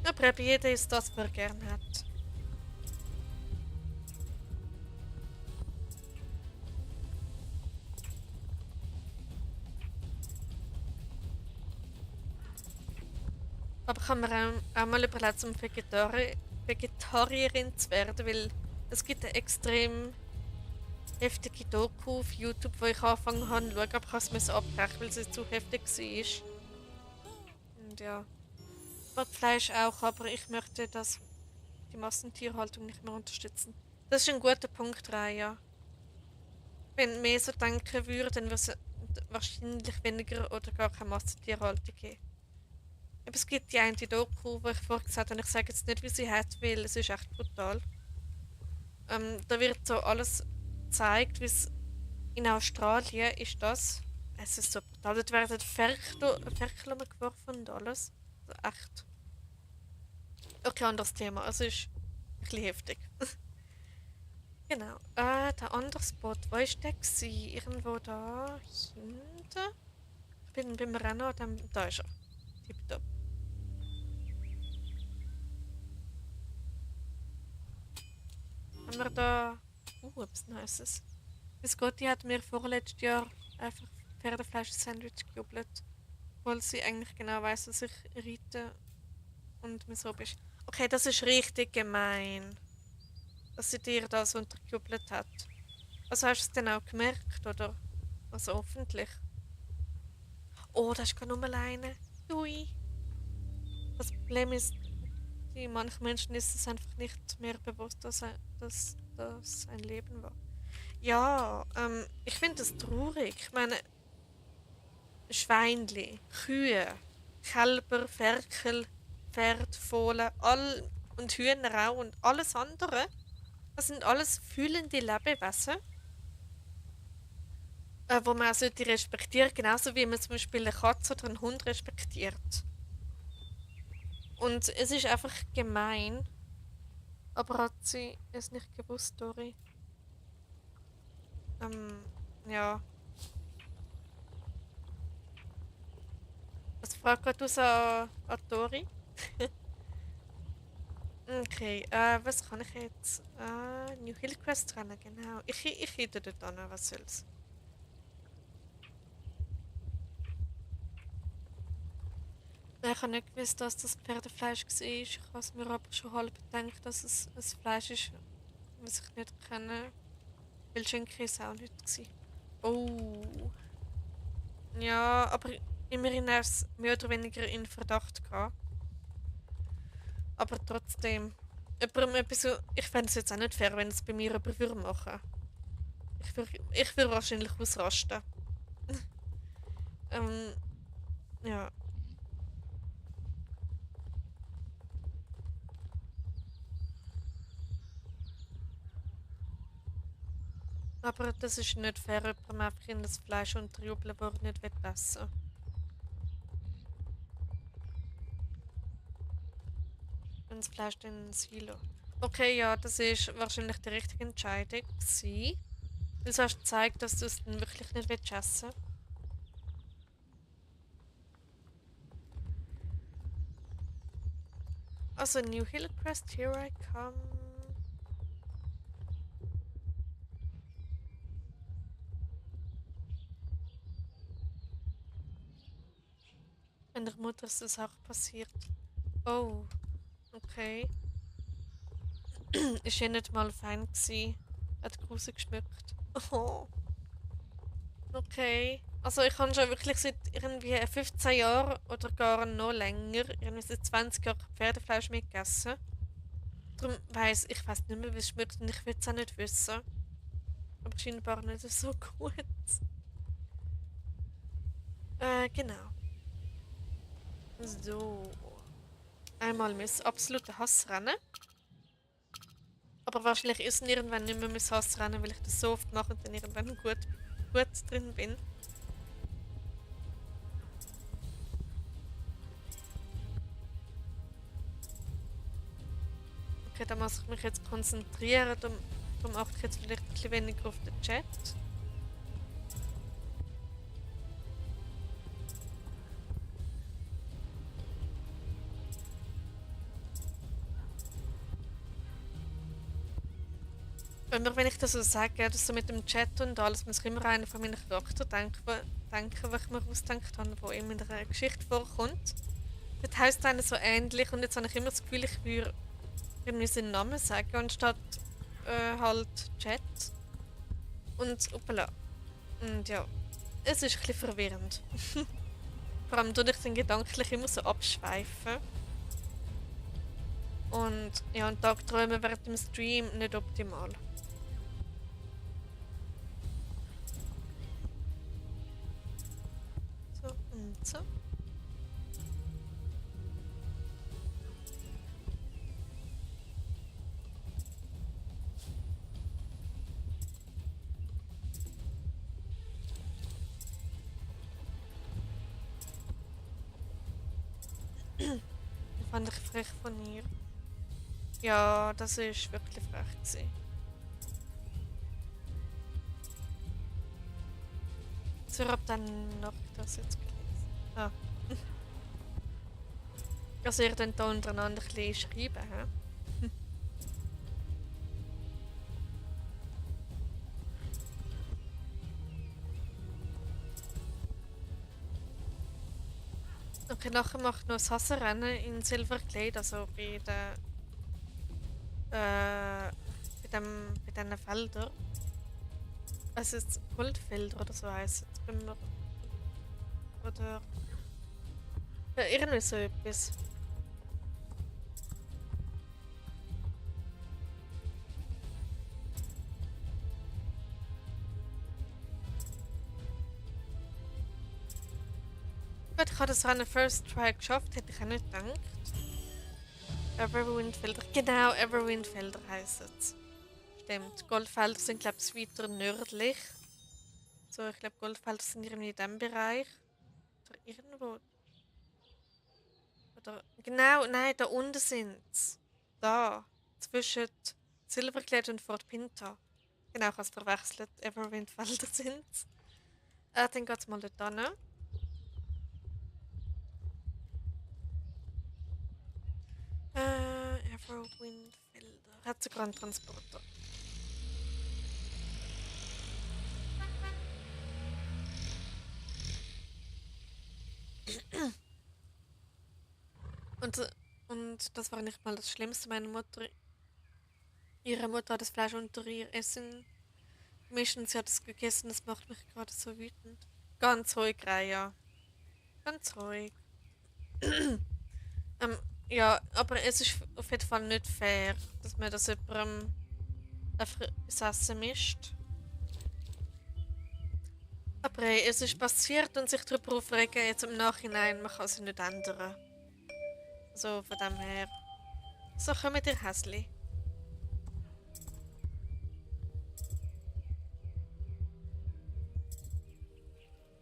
Aber eben jeder ist das, was er gern hat. Aber ich habe mir auch mal überlegt, zum Vegetarierin zu werden, weil es gibt eine extrem heftige Doku auf YouTube, wo ich angefangen habe zu schauen, aber ich musste es abbrechen, weil sie zu heftig war. Und ja, ich mag Fleisch auch, aber ich möchte die Massentierhaltung nicht mehr unterstützen. Das ist ein guter Punkt, Raya. Wenn mehr so denken würde, dann würde es wahrscheinlich weniger oder gar keine Massentierhaltung geben. Aber es gibt die eine Doku, wo ich vorher gesagt habe, ich sage jetzt nicht, wie sie heißt, weil es ist echt brutal. Da wird so alles gezeigt, wie es in Australien ist das. Es ist so brutal. Dort werden Ferkel umgeworfen und alles. Also echt. Okay, anderes Thema. Also ist ein bisschen heftig. Genau. Der andere Spot, wo war der gewesen? Irgendwo da hinten? Ich bin beim Rennen an dem... Da ist er. Tipptopp. Haben wir da... etwas Nices. Biscotti hat mir vorletztes Jahr einfach Pferdefleisch-Sandwich gejubelt. Obwohl sie eigentlich genau weiss, dass ich reite und mir so bist. Okay, das ist richtig gemein. dass sie dir das untergejubelt hat. Also hast du es dann auch gemerkt, oder? Also hoffentlich. Oh, das ist gar nur alleine. Ui. Das Problem ist, manchen Menschen ist es einfach nicht mehr bewusst, dass das ein Leben war. Ja, ich finde das traurig. Ich meine, Schweinli, Kühe, Kälber, Ferkel, Pferd, Fohlen, und Hühner auch und alles andere. Das sind alles fühlende Lebewesen, wo man auch sollte respektieren, genauso wie man zum Beispiel eine Katze oder einen Hund respektiert. Und es ist einfach gemein, aber hat sie es nicht gewusst, Dori? Ähm, ja. Was fragt gerade aus an Dori? Okay, was kann ich jetzt? New Hillcrest rennen, genau. Ich reite dort an, was soll's. Ich habe nicht gewusst, dass das Pferdefleisch war. Ich habe es mir aber schon halb gedacht, dass es ein Fleisch ist, was ich nicht kenne. Weil Schinken ist auch nicht gewesen. Oh. Ja, aber immerhin hat es mehr oder weniger in Verdacht gehabt. Aber trotzdem. Jemandem etwas so, ich fände es jetzt auch nicht fair, wenn es bei mir jemand würde machen. Ich würde wahrscheinlich ausrasten. ähm, ja. Aber das ist nicht fair, jemandem einfach in das Fleisch unterjubeln, das er nicht essen will. Wenn das Fleisch dann in ein Silo. Okay, ja, das ist wahrscheinlich die richtige Entscheidung gewesen. Weil du hast gezeigt, dass du es dann wirklich nicht essen willst. Also, New Hillcrest, here I come. Meiner Mutter ist das auch passiert. Oh, okay. Ist ja nicht mal fein gewesen. Hat Kruse geschmückt. Oh, okay. Also ich habe schon wirklich seit irgendwie 15 Jahren oder gar noch länger, irgendwie seit 20 Jahren Pferdefleisch mitgegessen. Darum ich weiß nicht mehr, wie es schmeckt und ich will es auch nicht wissen. Aber scheinbar nicht so gut. Genau. So. Einmal mein absoluter Hassrennen. Aber wahrscheinlich ist es irgendwann nicht mehr mein Hassrennen, weil ich das so oft mache und dann irgendwann gut drin bin. Okay, da muss ich mich jetzt konzentrieren. Darum achte ich jetzt vielleicht ein bisschen weniger auf den Chat. Wenn ich das so sage, das so mit dem Chat und alles, muss ich immer an einen von meinen Charakter denken, was ich mir ausgedacht habe, der in meiner Geschichte vorkommt. Das heisst einer so ähnlich und jetzt habe ich immer das Gefühl, ich würde irgendwie seinen Namen sagen, anstatt halt Chat. Und hoppala. Und ja, es ist ein bisschen verwirrend. Vor allem tue ich dann gedanklich immer so abschweifen. Und ja, und Tagträume während dem Stream nicht optimal. So und so. Fand ich frech von ihr. Ja, das ist wirklich frech gewesen. So, ich hab dann noch das jetzt gelesen. Ah. Also ihr könnt da untereinander ein bisschen schreiben, hä? Okay, nachher macht noch das Hassenrennen in Silverglade, also bei bei diesen Feldern. Also jetzt Goldfelder oder so heisst es bei mir. Oder ja, irgendwie so etwas. Gut, ich habe das an First Try geschafft, hätte ich auch nicht gedacht. Everwindfelder. Genau, Everwindfelder heisst es. Stimmt. Goldfelder sind, glaube ich, weiter nördlich. So, ich glaube, Goldfelder sind irgendwie in diesem Bereich. Oder irgendwo. Oder. Genau, nein, da unten sind sie. Da. Zwischen Silverglade und Fort Pinta. Genau, ich habe es verwechselt. Everwindfelder sind es. Dann geht es mal dort hin. Everwindfelder. Hat sogar einen Transporter. Und, und das war nicht mal das Schlimmste. Ihre Mutter hat das Fleisch unter ihr Essen gemischt und sie hat es gegessen. Das macht mich gerade so wütend. Ganz ruhig, Raya. Ganz ruhig. ähm, ja, aber es ist auf jeden Fall nicht fair, dass man das jemandem einfach ins Essen mischt. Aber hey, es ist passiert und sich darüber aufregen, jetzt im Nachhinein, man kann es nicht ändern. So, von dem her. So, kommt ihr Häsli.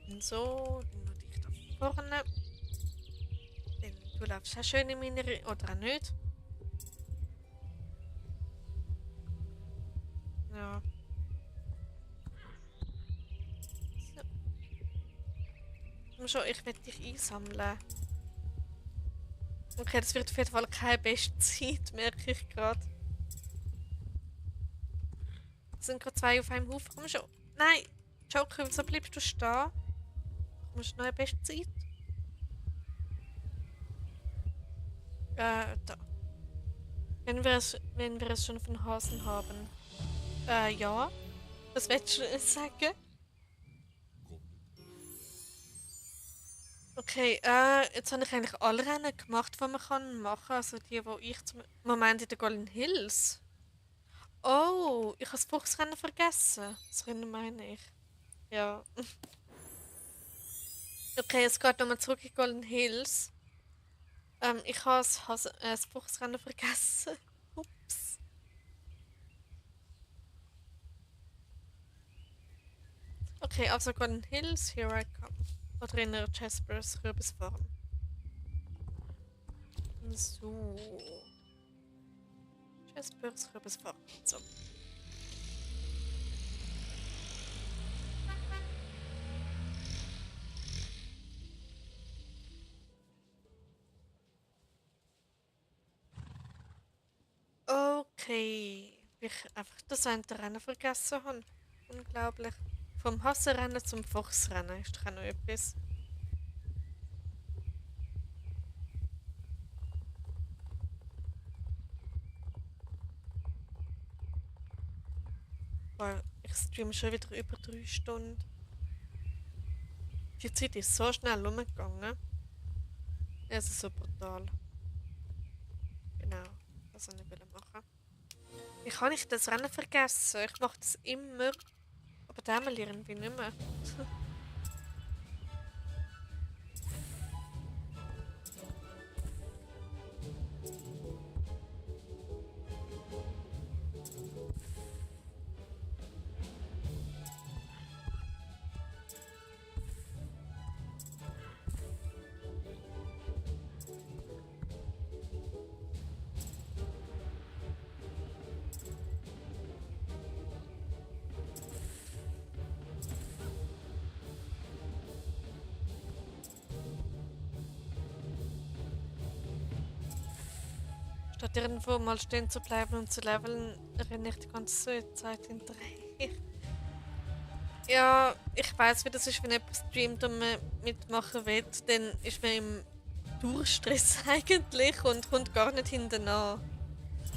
Und so, dann noch dich da vorne. Dann, du läufst auch schön in meine oder auch nicht. Ja. So. Komm schon, ich werde dich einsammeln. Okay, das wird auf jeden Fall keine beste Zeit, merke ich gerade. Es sind gerade zwei auf einem Haufen. Komm schon. Nein! Joker, wieso bleibst du stehen? Du musst noch eine beste Zeit. Da. Wenn wir es schon von Hasen haben. Ja. Was willst du sagen? Okay, jetzt habe ich eigentlich alle Rennen gemacht, die man machen kann. Also die ich zum Moment in den Golden Hills. Oh, ich habe das Fuchsrennen vergessen. Das Rennen meine ich. Ja. Okay, es geht nochmal zurück in Golden Hills. Ich habe das Fuchsrennen vergessen. Ups. Okay, also Golden Hills, here I come. Oder in der Jaspers Kürbisfarm. So. Jaspers Kürbisfarm. So. Okay. Wie ich einfach das eine Rennen vergessen habe. Unglaublich. Vom Hassenrennen zum Fuchsrennen ist doch auch noch etwas. Boah, ich streame schon wieder über 3 Stunden. Die Zeit ist so schnell umgegangen. Es ist so brutal. Genau, das wollte ich machen. Wie kann ich das Rennen vergessen? Ich mache das immer. Aber diesmal irgendwie nicht mehr. Statt irgendwo mal stehen zu bleiben und zu leveln, renne ich die ganze Zeit hinterher. Ja, ich weiß, wie das ist, wenn jemand streamt und man mitmachen will, dann ist man im Durchstress eigentlich und kommt gar nicht hinten an.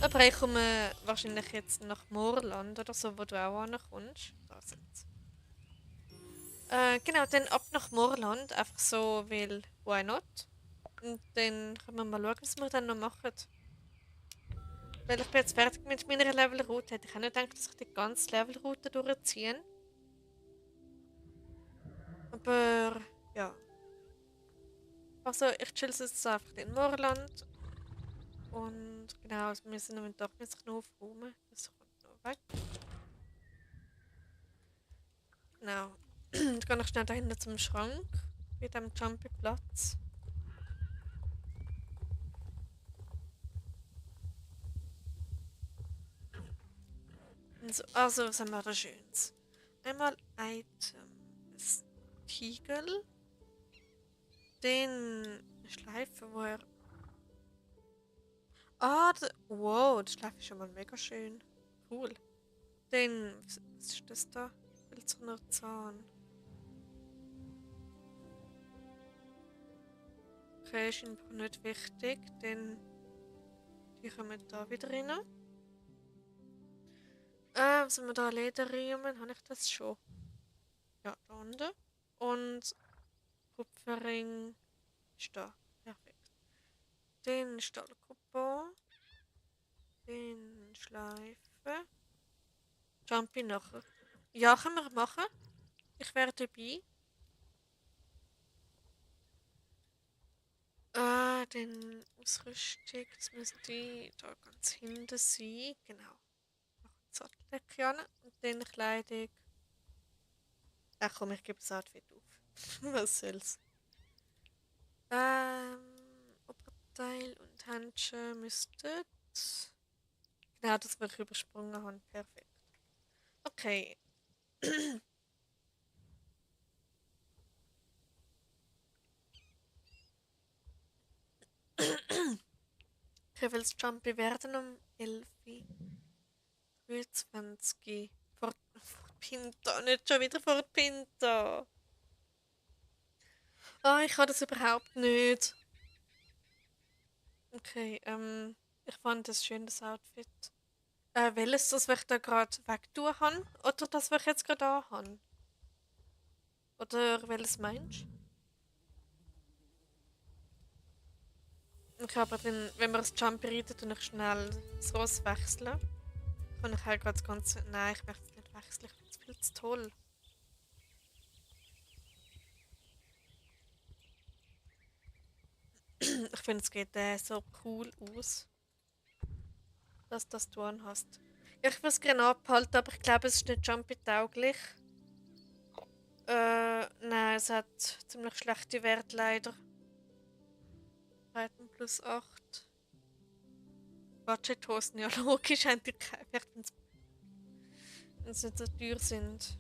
Aber ich komme wahrscheinlich jetzt nach Moorland oder so, wo du auch ankommst. Da sind's. Genau, dann ab nach Moorland, einfach so, weil, why not? Und dann können wir mal schauen, was wir dann noch machen. Weil ich bin jetzt fertig mit meiner Levelroute. Hätte ich auch nicht gedacht, dass ich die ganze Levelroute durchziehe. Aber, ja. Also, ich chill jetzt einfach in Moorland. Und genau, also wir sind im Tag jetzt noch aufräumen. Das kommt noch weg. Genau. Ich gehe noch schnell dahinter zum Schrank. Bei dem Jumpy-Platz. Also, was haben wir da Schönes? Einmal Item. Das Tiegel. Den Schleifen, wo er. Ah, wow, die Schleife ist schon mal mega schön. Cool. Den. Was ist das da? Hölzerner Zahn. Okay, ist einfach nicht wichtig, denn die kommen da wieder rein. Was haben wir da? Lederriemen, habe ich das schon? Ja, da unten. Und Kupferring ist da. Perfekt. Den Stahlkupfer. Den Schleifen. Jumpy nachher. Ja, können wir machen. Ich wäre dabei. Den Ausrüstung, das müsste da ganz hinten sein. Genau. Noch ein Satteldecke an. Und dann Kleidung. Ach komm, ich gebe das Outfit auf. Was soll's. Oberteil und Handschuhe müssten. Genau, das wir übersprungen haben. Perfekt. Okay. Okay, weil das Jumpy werden um 11 Uhr. 23 vor Pinto, nicht schon wieder vor Pinto. Ah, ich kann das überhaupt nicht. Okay, ich fand das schön, das Outfit. Welches, das ich da gerade wegtun habe? Oder das, was ich jetzt gerade anhabe? Oder welches meinst du? Okay, aber dann, wenn wir das Jumpy reiten, dann ich schnell das Ross wechseln. Kann ich halt gerade das Ganze. Nein, ich möchte es nicht wechseln, ich finde es viel zu toll. Ich finde, es geht so cool aus, dass du anhast. Ja, ich will es gerne abhalten, aber ich glaube, es ist nicht Jumpy-tauglich. Nein, es hat ziemlich schlechte Werte leider. Breiten plus 8. Budgethosen, ja logisch, haben die keinen Wert, wenn sie nicht so teuer sind.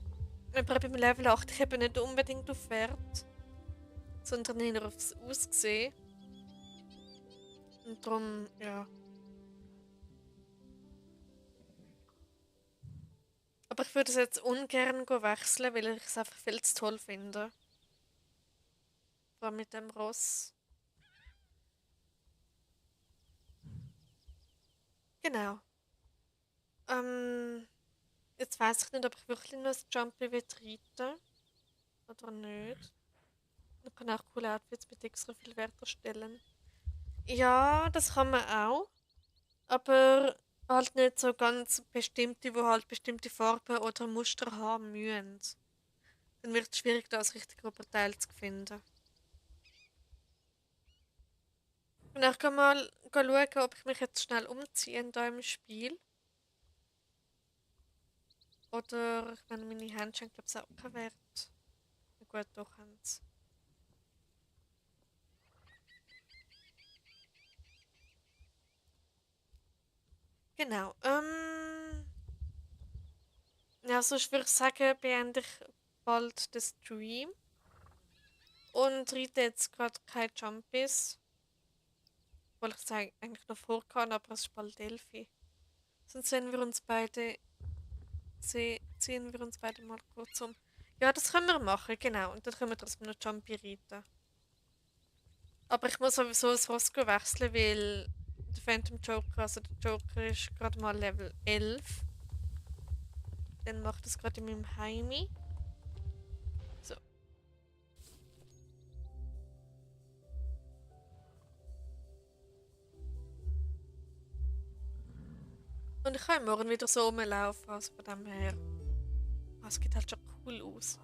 Aber beim Level 8 ich eben nicht unbedingt auf Wert, sondern eher aufs Aussehen. Und darum, ja. Aber ich würde es jetzt ungern wechseln, weil ich es einfach viel zu toll finde. Vor allem mit dem Ross. Genau. Jetzt weiß ich nicht, ob ich wirklich noch das Jumpy will reiten oder nicht. Man kann auch coole Outfits mit extra viel Wert erstellen. Ja, das kann man auch. Aber halt nicht so ganz bestimmte, wo halt bestimmte Farben oder Muster haben müssen. Dann wird es schwierig, da das richtige Oberteil zu finden. Und ich kann mal schauen, ob ich mich jetzt schnell umziehe da im Spiel. Oder, ich meine, meine Hände schenken, glaube ich, auch keinen Wert. Na gut, doch haben sie. Genau. Ja, sonst würde ich sagen, beende ich bald den Stream. Und reite jetzt gerade keine Jumpies. Weil ich es eigentlich noch vor kann, aber es ist bald Delphi. Sonst ziehen wir uns beide mal kurz um. Ja, das können wir machen, genau. Und dann können wir trotzdem noch Jumpy reiten. Aber ich muss sowieso das Ross wechseln, weil Der Phantom Joker, also der Joker ist gerade mal Level 11. Dann macht das gerade in meinem Heimi. So. Und ich kann morgen wieder so rumlaufen, also von dem her. Es sieht halt schon cool aus.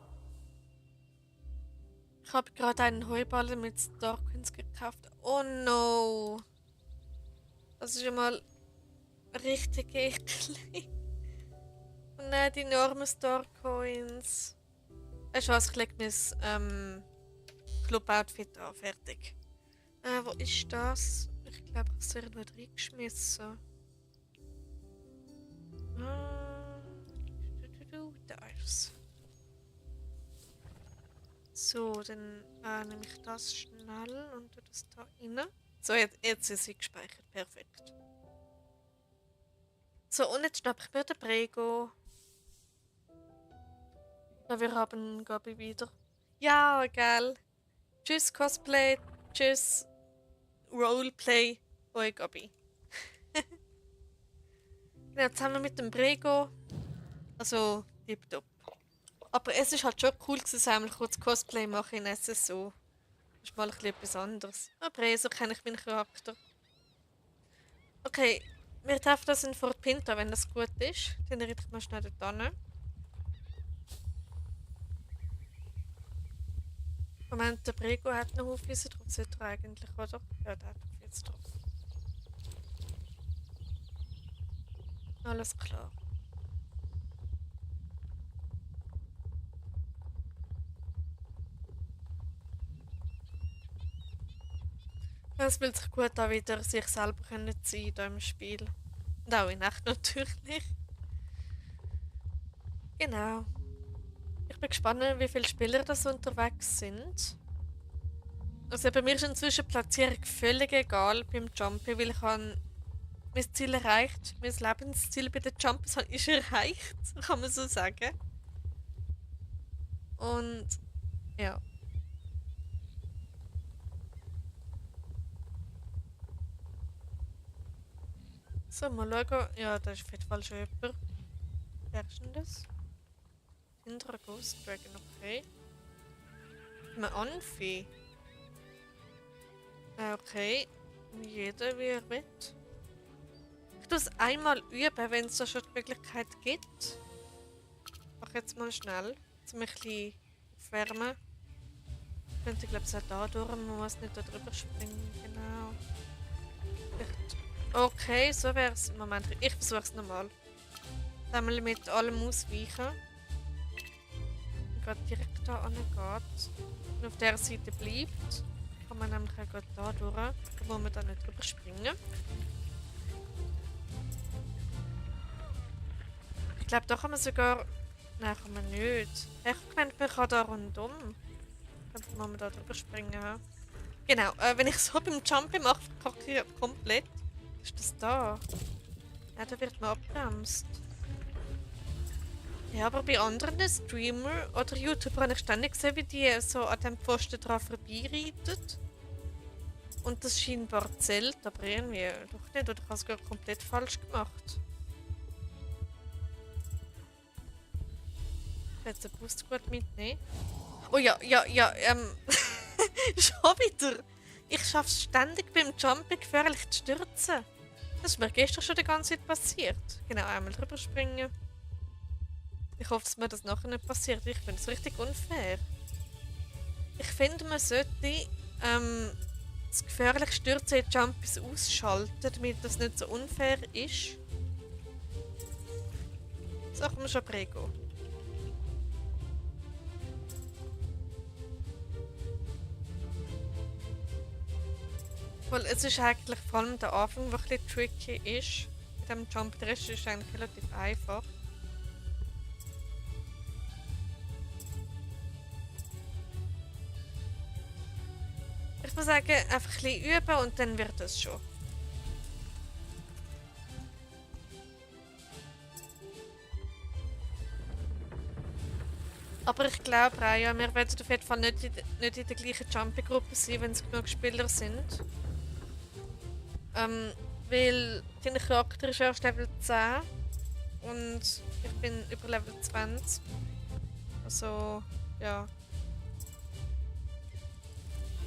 Ich habe gerade einen Heuballen mit Starcoins gekauft. Oh no! Das ist ja mal richtig eklig. Und nein, die enormen Starcoins. Weißt du was, ich lege mein Club-Outfit an. Fertig. Wo ist das? Ich glaube, ich habe es irgendwo reingeschmissen. Da ist es. So, dann nehme ich das schnell und tue das da rein. So, jetzt ist sie gespeichert. Perfekt. So, und jetzt schnappe ich mir den Prego. Na, wir haben Gabi wieder. Ja, geil. Tschüss Cosplay. Tschüss Roleplay. Hoi Gabi. Genau, zusammen mit dem Prego. Also, tipptopp. Aber es ist halt schon cool gewesen, einmal kurz Cosplay machen in SSO. Das ist mal etwas anderes. Aber so kenne ich meinen Charakter. Okay, wir treffen das in Fort Pinta, wenn das gut ist. Dann reite ich mal schnell dort hin. Moment, der Prego hat noch Aufwiesen drauf, sollte er eigentlich, oder? Ja, der hat Aufwiesen drauf. Alles klar. Es fühlt sich gut an, wieder sich selber können sein hier im Spiel. Und auch in echt natürlich. Genau. Ich bin gespannt, wie viele Spieler das unterwegs sind. Also bei mir ist inzwischen die Platzierung völlig egal beim Jumpen, weil ich habe mein Ziel erreicht. Mein Lebensziel bei den Jumps ist erreicht, kann man so sagen. Und ja. So, mal schauen. Ja, da ist auf jeden Fall schon jemand. Wer ist denn das? Indra Ghost Dragon, okay. Ein Anfi. Okay. Jeder wie er will. Ich tue es einmal üben, wenn es da schon die Möglichkeit gibt. Ich mache jetzt mal schnell, um mich ein bisschen aufwärmen. Ich könnte, glaube ich, auch da durch, man muss nicht da drüber springen, genau. Vielleicht. Okay, so wäre es. Moment, ich versuche es nochmal. Einmal mit allem ausweichen. Gerade direkt da angeht. Und auf der Seite bleibt, kann man nämlich auch gerade da durch, da muss man da nicht drüber springen. Ich glaube, da kann man sogar. Nein, kann man nicht. Ich meine, man kann da rundum. Dann muss man da drüber springen. Genau, wenn ich so beim Jumping mache, kacke ich komplett. Was ist das da? Ja, da wird man abbremst. Ja, aber bei anderen Streamer oder YouTuber habe ich ständig gesehen, wie die so an dem Pfosten dran vorbeireiten. Und das scheinbar zählt, aber irgendwie doch nicht. Oder ich habe es gar komplett falsch gemacht. Ich werde jetzt den Boost gut mitnehmen. Oh ja, schon wieder. Ich schaffe es ständig beim Jumpen gefährlich zu stürzen. Das ist mir gestern schon die ganze Zeit passiert. Genau, einmal drüber springen. Ich hoffe, dass mir das nachher nicht passiert. Ich finde es richtig unfair. Ich finde, man sollte das gefährliche Stürzen in Jumpies ausschalten, damit das nicht so unfair ist. Sagen wir schon Prego. Weil es ist eigentlich vor allem der Anfang, der ein bisschen tricky ist. Mit dem Jump, der Rest ist eigentlich relativ einfach. Ich würde sagen, einfach ein bisschen üben und dann wird es schon. Aber ich glaube auch, ja, wir werden auf jeden Fall nicht in der gleichen Jumping-Gruppe sein, wenn es genug Spieler sind. Weil dein Charakter ist erst Level 10 und ich bin über Level 20. Also, ja.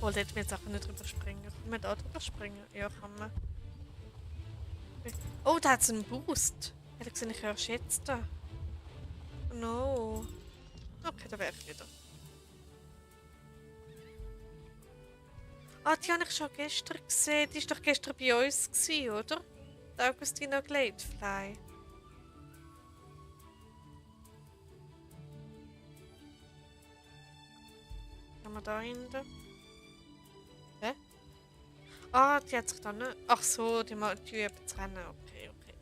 Oh, da hätte mir jetzt auch nicht drüber springen. Kann man da drüber springen? Ja, kann man. Oh, da hat es einen Boost. Ich hätte gesehen, ich erst jetzt da. Oh no. Okay, da wäre ich wieder. Ah, die habe ich schon gestern gesehen. Die war doch gestern bei uns, gewesen, oder? Die Augustina Gladefly. Haben wir da hinten? Hä? Ah, die hat sich dann nicht... Ach so, die üben zu rennen. Okay, okay.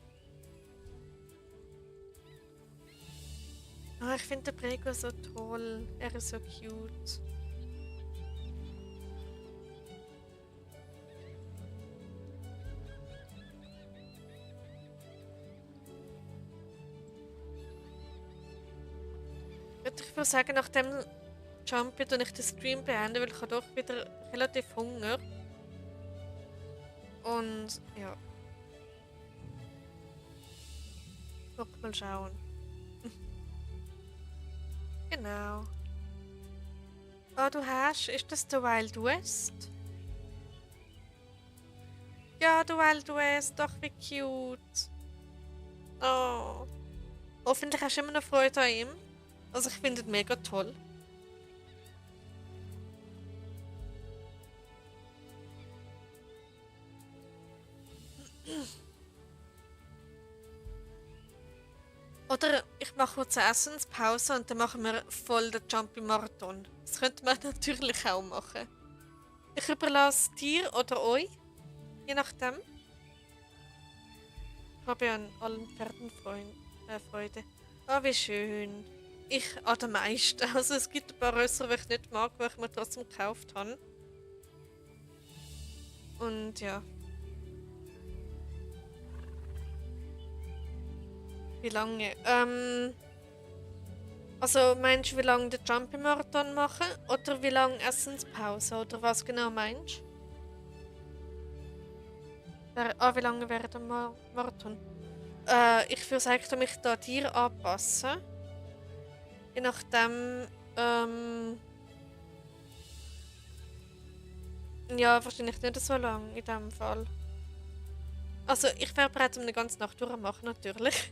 Ah, ich finde den Prego so toll. Er ist so cute. Ich würde sagen, nach dem Jump tue ich den Stream beenden, weil ich habe doch wieder relativ Hunger. Und ja. Noch mal schauen. Genau. Ah, du hast. Ist das der Wild West? Ja, der Wild West. Doch, wie cute. Oh. Hoffentlich hast du immer noch Freude an ihm. Also, ich finde ihn mega toll. Oder ich mache kurz eine Essenspause und dann machen wir voll den Jumpy-Marathon. Das könnte man natürlich auch machen. Ich überlasse dir oder euch, je nachdem. Ich habe ja an allen Pferden Freude. Ah, wie schön. Ich an den meisten. Also es gibt ein paar Rösser, die ich nicht mag, die ich mir trotzdem gekauft habe. Und ja. Wie lange? Also meinst du, wie lange den Jumpy-Marathon machen? Oder wie lange Essenspause? Oder was genau meinst du? Wie lange wäre der Marathon? Ich würde sagen, ich mich da dir anpassen. Je nachdem, ja, wahrscheinlich nicht so lang in dem Fall. Also, ich werde bereits eine ganze Nacht durchmachen, natürlich.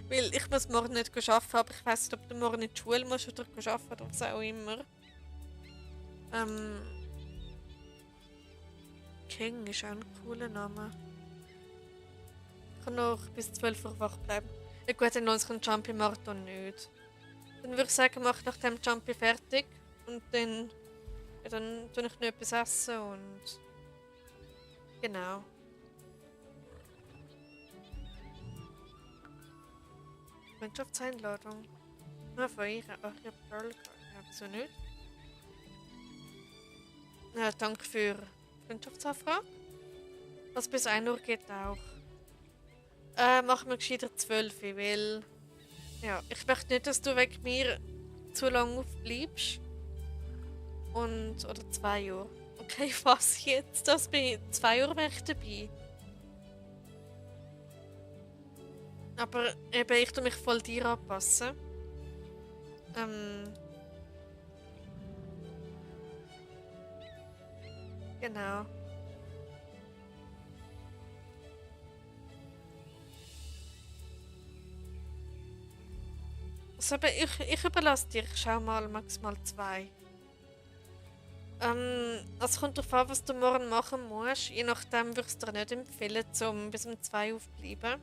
Weil ich muss morgen nicht arbeiten, aber ich weiß nicht, ob du morgen in die Schule musst oder arbeiten oder was auch immer. King ist auch ein cooler Name. Ich kann noch bis 12 Uhr wach bleiben. Ja gut, dann lohnt sich ein Jumpy-Marathon nicht. Dann würde ich sagen, mach nach dem Jumpy fertig und dann, ja, dann tue ich noch etwas essen und genau. Freundschaftseinladung. Nur von ihr. Ach, ich habe Pearl. Ja, wieso nicht? Ja, danke für die Freundschaftsanfrage. Was bis 1 Uhr geht auch. Machen wir gescheiter 12 Uhr, weil... Ja, ich möchte nicht, dass du wegen mir zu lange aufbleibst. Und... Oder 2 Uhr. Okay, was jetzt? Das bin 2 Uhr wäre ich dabei. Aber eben, ich tue mich voll dir anpassen. Genau. Also eben, ich überlasse dir. Ich schau mal maximal 2. Es kommt darauf an, was du morgen machen musst. Je nachdem würde ich es dir nicht empfehlen, um bis um 2 aufzubleiben.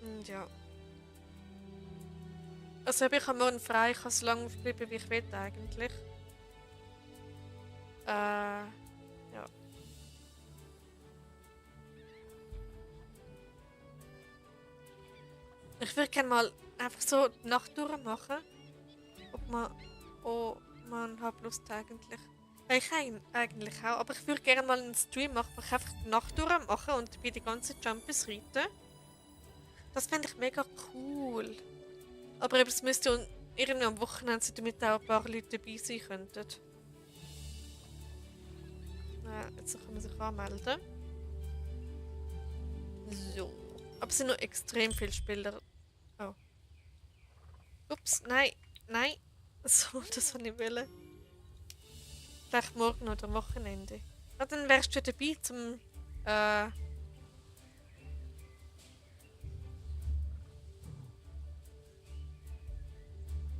Und ja. Also ich habe morgen frei, ich kann so lange aufbleiben, wie ich will eigentlich. Ja. Ich würde gerne mal einfach so die Nacht durchmachen. Ob man hat Lust eigentlich. Ja, ich eigentlich auch, aber ich würde gerne mal einen Stream machen, wo ich einfach die Nacht durchmache und bei die ganzen Jumpies reiten. Das fände ich mega cool. Aber eben, es müsste irgendwie am Wochenende sein, damit auch ein paar Leute dabei sein könnten. Jetzt kann man sich anmelden. So. Aber es sind noch extrem viele Spieler. Oh. Ups, nein. Nein. So, das wollte ich wollen. Vielleicht morgen oder am Wochenende. Dann wärst du dabei zum...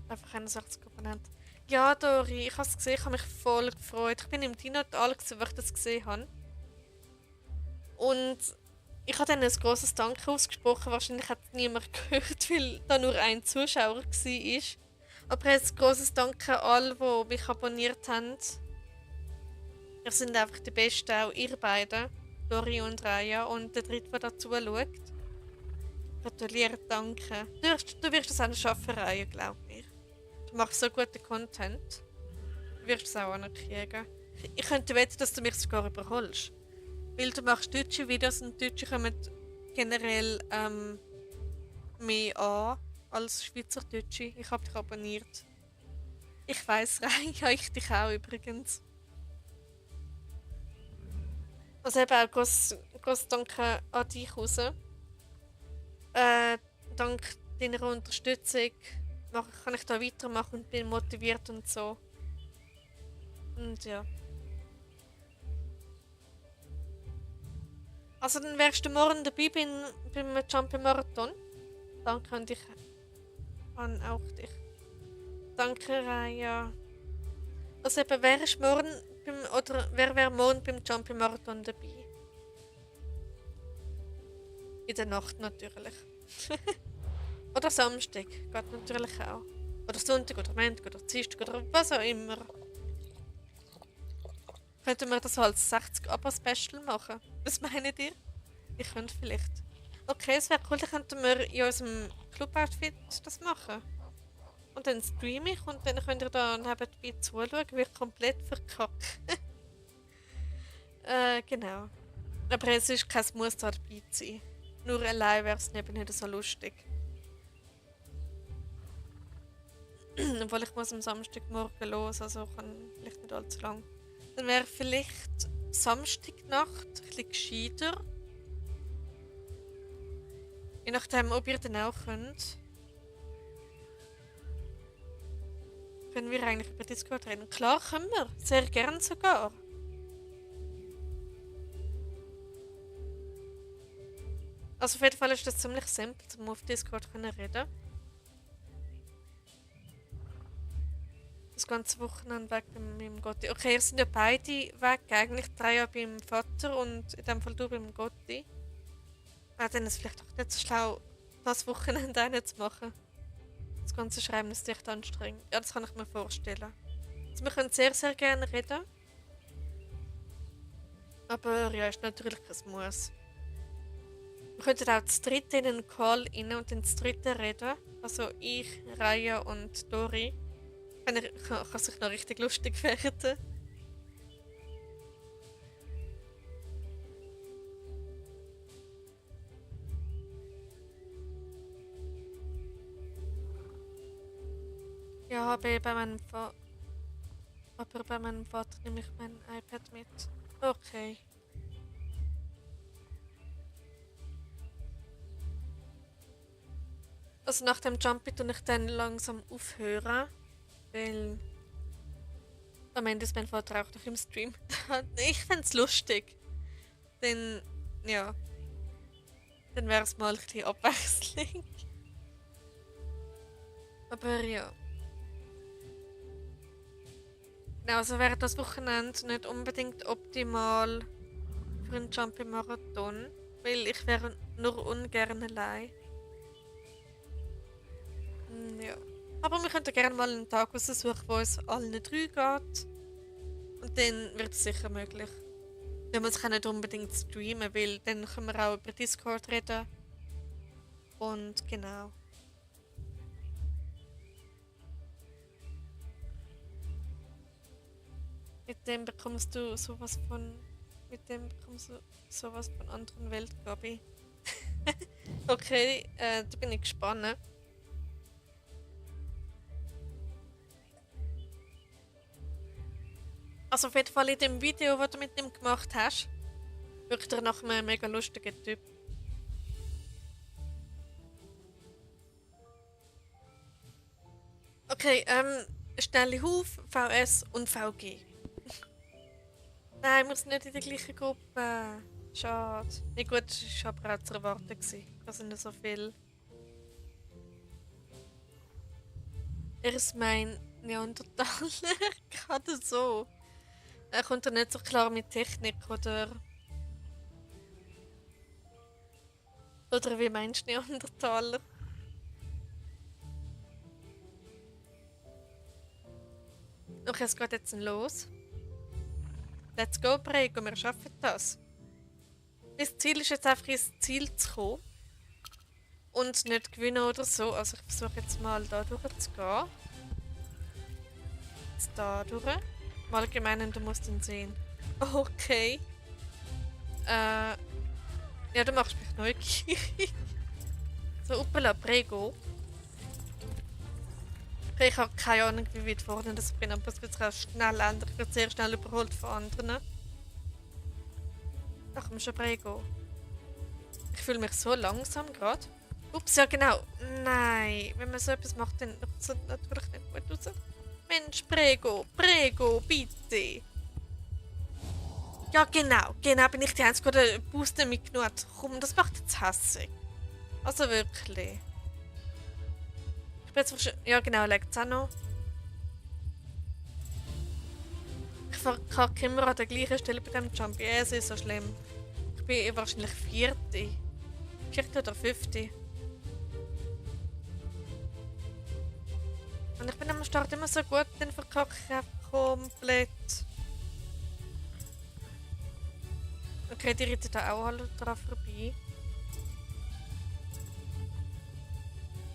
einfach 61 Komponenten. Ja, Dori, ich habe es gesehen, ich habe mich voll gefreut. Ich bin im Dino-Tal, als ich das gesehen habe. Und ich habe dann ein grosses Danke ausgesprochen. Wahrscheinlich hat es niemand gehört, weil da nur ein Zuschauer war. Aber ein grosses Danke an alle, die mich abonniert haben. Ihr seid einfach die Besten, auch ihr beiden. Dori und Raya. Und der Dritte, der dazu schaut. Gratuliere, danke. Du wirst das auch noch schaffen, Raya, glaub mir. Du machst so guten Content. Du wirst es auch anerkennen. Ich könnte wetten, dass du mich sogar überholst. Weil du machst deutsche Videos und Deutsche kommen generell mehr an als Schweizerdeutsche. Ich habe dich abonniert. Ich weiss, Raya, ich dich auch übrigens. Also eben auch groß Danke an dich raus. Dank deiner Unterstützung kann ich da weitermachen und bin motiviert und so. Und ja. Also dann wärst du morgen dabei beim Jumping Marathon. Danke an dich. An auch dich. Danke, Raya. Also eben, wer wäre morgen beim Jumping Marathon dabei? In der Nacht natürlich. Oder Samstag, geht natürlich auch. Oder Sonntag oder Montag oder Dienstag oder was auch immer. Könnten wir das so als 60-Abo-Special machen? Was meint ihr? Ich könnte vielleicht. Okay, es wäre cool, dann könnten wir in unserem Club-Outfit das machen. Und dann streame ich und dann könnt ihr da nebenbei zuschauen, wie ich komplett verkacke. Genau. Aber es ist kein Muss da dabei zu sein. Nur allein wäre es eben nicht so lustig. Obwohl ich muss am Samstagmorgen los, also kann vielleicht nicht allzu lang. Dann wäre vielleicht Samstagnacht ein bisschen gescheiter. Je nachdem, ob ihr dann auch könnt. Können wir eigentlich über Discord reden? Klar können wir, sehr gern sogar. Also auf jeden Fall ist das ziemlich simpel, um auf Discord zu reden. Das ganze Wochenende weg bei meinem Gotti. Okay, ihr sind ja beide weg, eigentlich 3 Jahre beim Vater und in dem Fall du beim Gotti. Dann ist es vielleicht auch nicht so schlau, das Wochenende auch nicht zu machen. Das ganze Schreiben ist echt anstrengend. Ja, das kann ich mir vorstellen. Also wir können sehr, sehr gerne reden. Aber ja, ist natürlich kein Muss. Wir könnten auch das dritte in einen Call rein und dann das dritte reden. Also ich, Raya und Dori. Kann sich noch richtig lustig werden. Ja, aber bei meinem Vater nehme ich mein iPad mit. Okay. Also nach dem Jumpy tue ich dann langsam aufhören. Weil am Ende ist mein Vater auch noch im Stream. Ich find's lustig. Dann, ja. Dann wäre es mal ein bisschen Abwechslung. Aber ja. Genau, also wäre das Wochenende nicht unbedingt optimal für einen Jumpy-Marathon. Weil ich wäre nur ungern allein. Ja. Aber wir könnten gerne mal einen Tag aussuchen, wo es allen 3 geht. Und dann wird es sicher möglich. Wir müssen auch nicht unbedingt streamen, weil dann können wir auch über Discord reden. Und genau. Mit dem bekommst du sowas von anderen Welt, glaube ich. Okay, da bin ich gespannt. Also auf jeden Fall in dem Video, das du mit ihm gemacht hast, wirkt er nach einem mega lustigen Typ. Okay, schnelle Huf, VS und VG. Nein, wir sind nicht in der gleichen Gruppe. Schade. Nicht gut, das war aber auch zu erwarten. Da sind ja so viele. Er ist mein Neandertaler. Gerade so. Er kommt ja nicht so klar mit Technik, oder? Oder wie meinst du Neandertaler? Okay, es geht jetzt los. Let's go, Prego, wir schaffen das. Mein Ziel ist jetzt einfach ins Ziel zu kommen. Und nicht gewinnen oder so. Also ich versuche jetzt mal da durchzugehen. Jetzt da durch. Mal gemeinen, du musst ihn sehen. Okay. Ja, du machst mich neugierig. So, Uppala, Prego. Okay, ich habe keine Ahnung, wie weit vorne das bin, aber es wird sich auch schnell ändern. Ich werde sehr schnell überholt von anderen. Da komm schon, Prego. Ich fühle mich so langsam gerade. Ups, ja genau. Nein, wenn man so etwas macht, dann sieht es natürlich nicht gut aus. Mensch, Prego, Prego, bitte. Ja, genau, bin ich die Einzige, die den Boost nicht mitgenommen hat. Komm, das macht jetzt hässlich. Also wirklich. Ich bin jetzt ja genau, legt es auch noch. Ich verkacke immer an der gleichen Stelle bei dem Jump. Ja, es ist so schlimm. Ich bin wahrscheinlich Vierte. Vierte oder Fünfte. Und ich bin am Start immer so gut, dann verkacke ich einfach komplett. Okay, die reiten da auch alle drauf vorbei.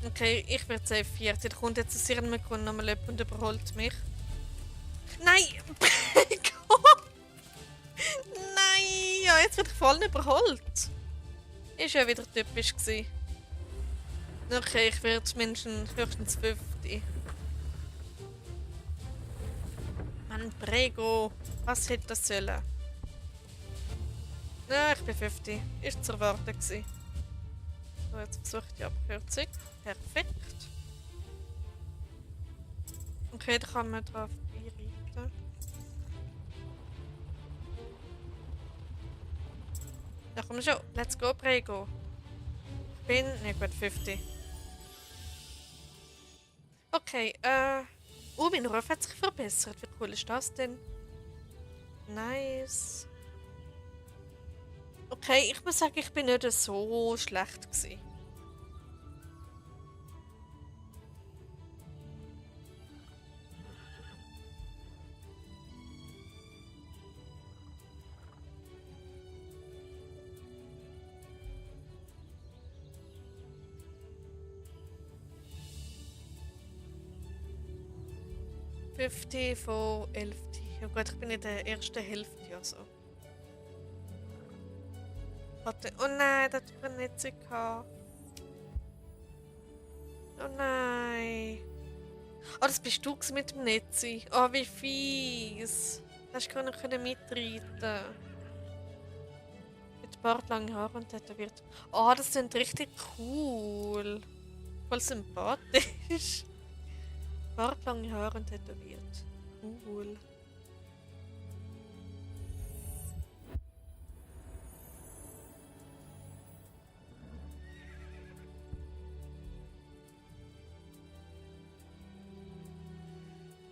Okay, ich werde safe Vierte. Da kommt jetzt ein Sirnmikron nochmal jemand und überholt mich. Nein! Nein! Ja, jetzt wird ich voll überholt. Ist ja wieder typisch gewesen. Okay, ich werde mindestens höchstens 50. Mann, Prego. Was hätte das sollen? Ja, ich bin 50. Ist zu erwarten gewesen. So, jetzt versuche ich die Abkürzung. Perfekt. Okay, da kann man drauf einreiten. Ja, komm schon. Let's go, Prego. Ich bin nicht gut 50. Okay, mein Ruf hat sich verbessert. Wie cool ist das denn? Nice. Okay, ich muss sagen, ich bin nicht so schlecht gewesen. Fünfte von 11. Ja gut, ich bin in der ersten Hälfte also. Warte. Oh nein, das hat man nicht so gehabt. Oh nein. Oh, das bist du mit dem Netzi. Oh, wie fies. Hast du gar nicht mitreiten. Mit Bart, lange Haare und tätowiert. Oh, das sind richtig cool. Voll sympathisch. Bart, lange Haare und tätowiert. Cool.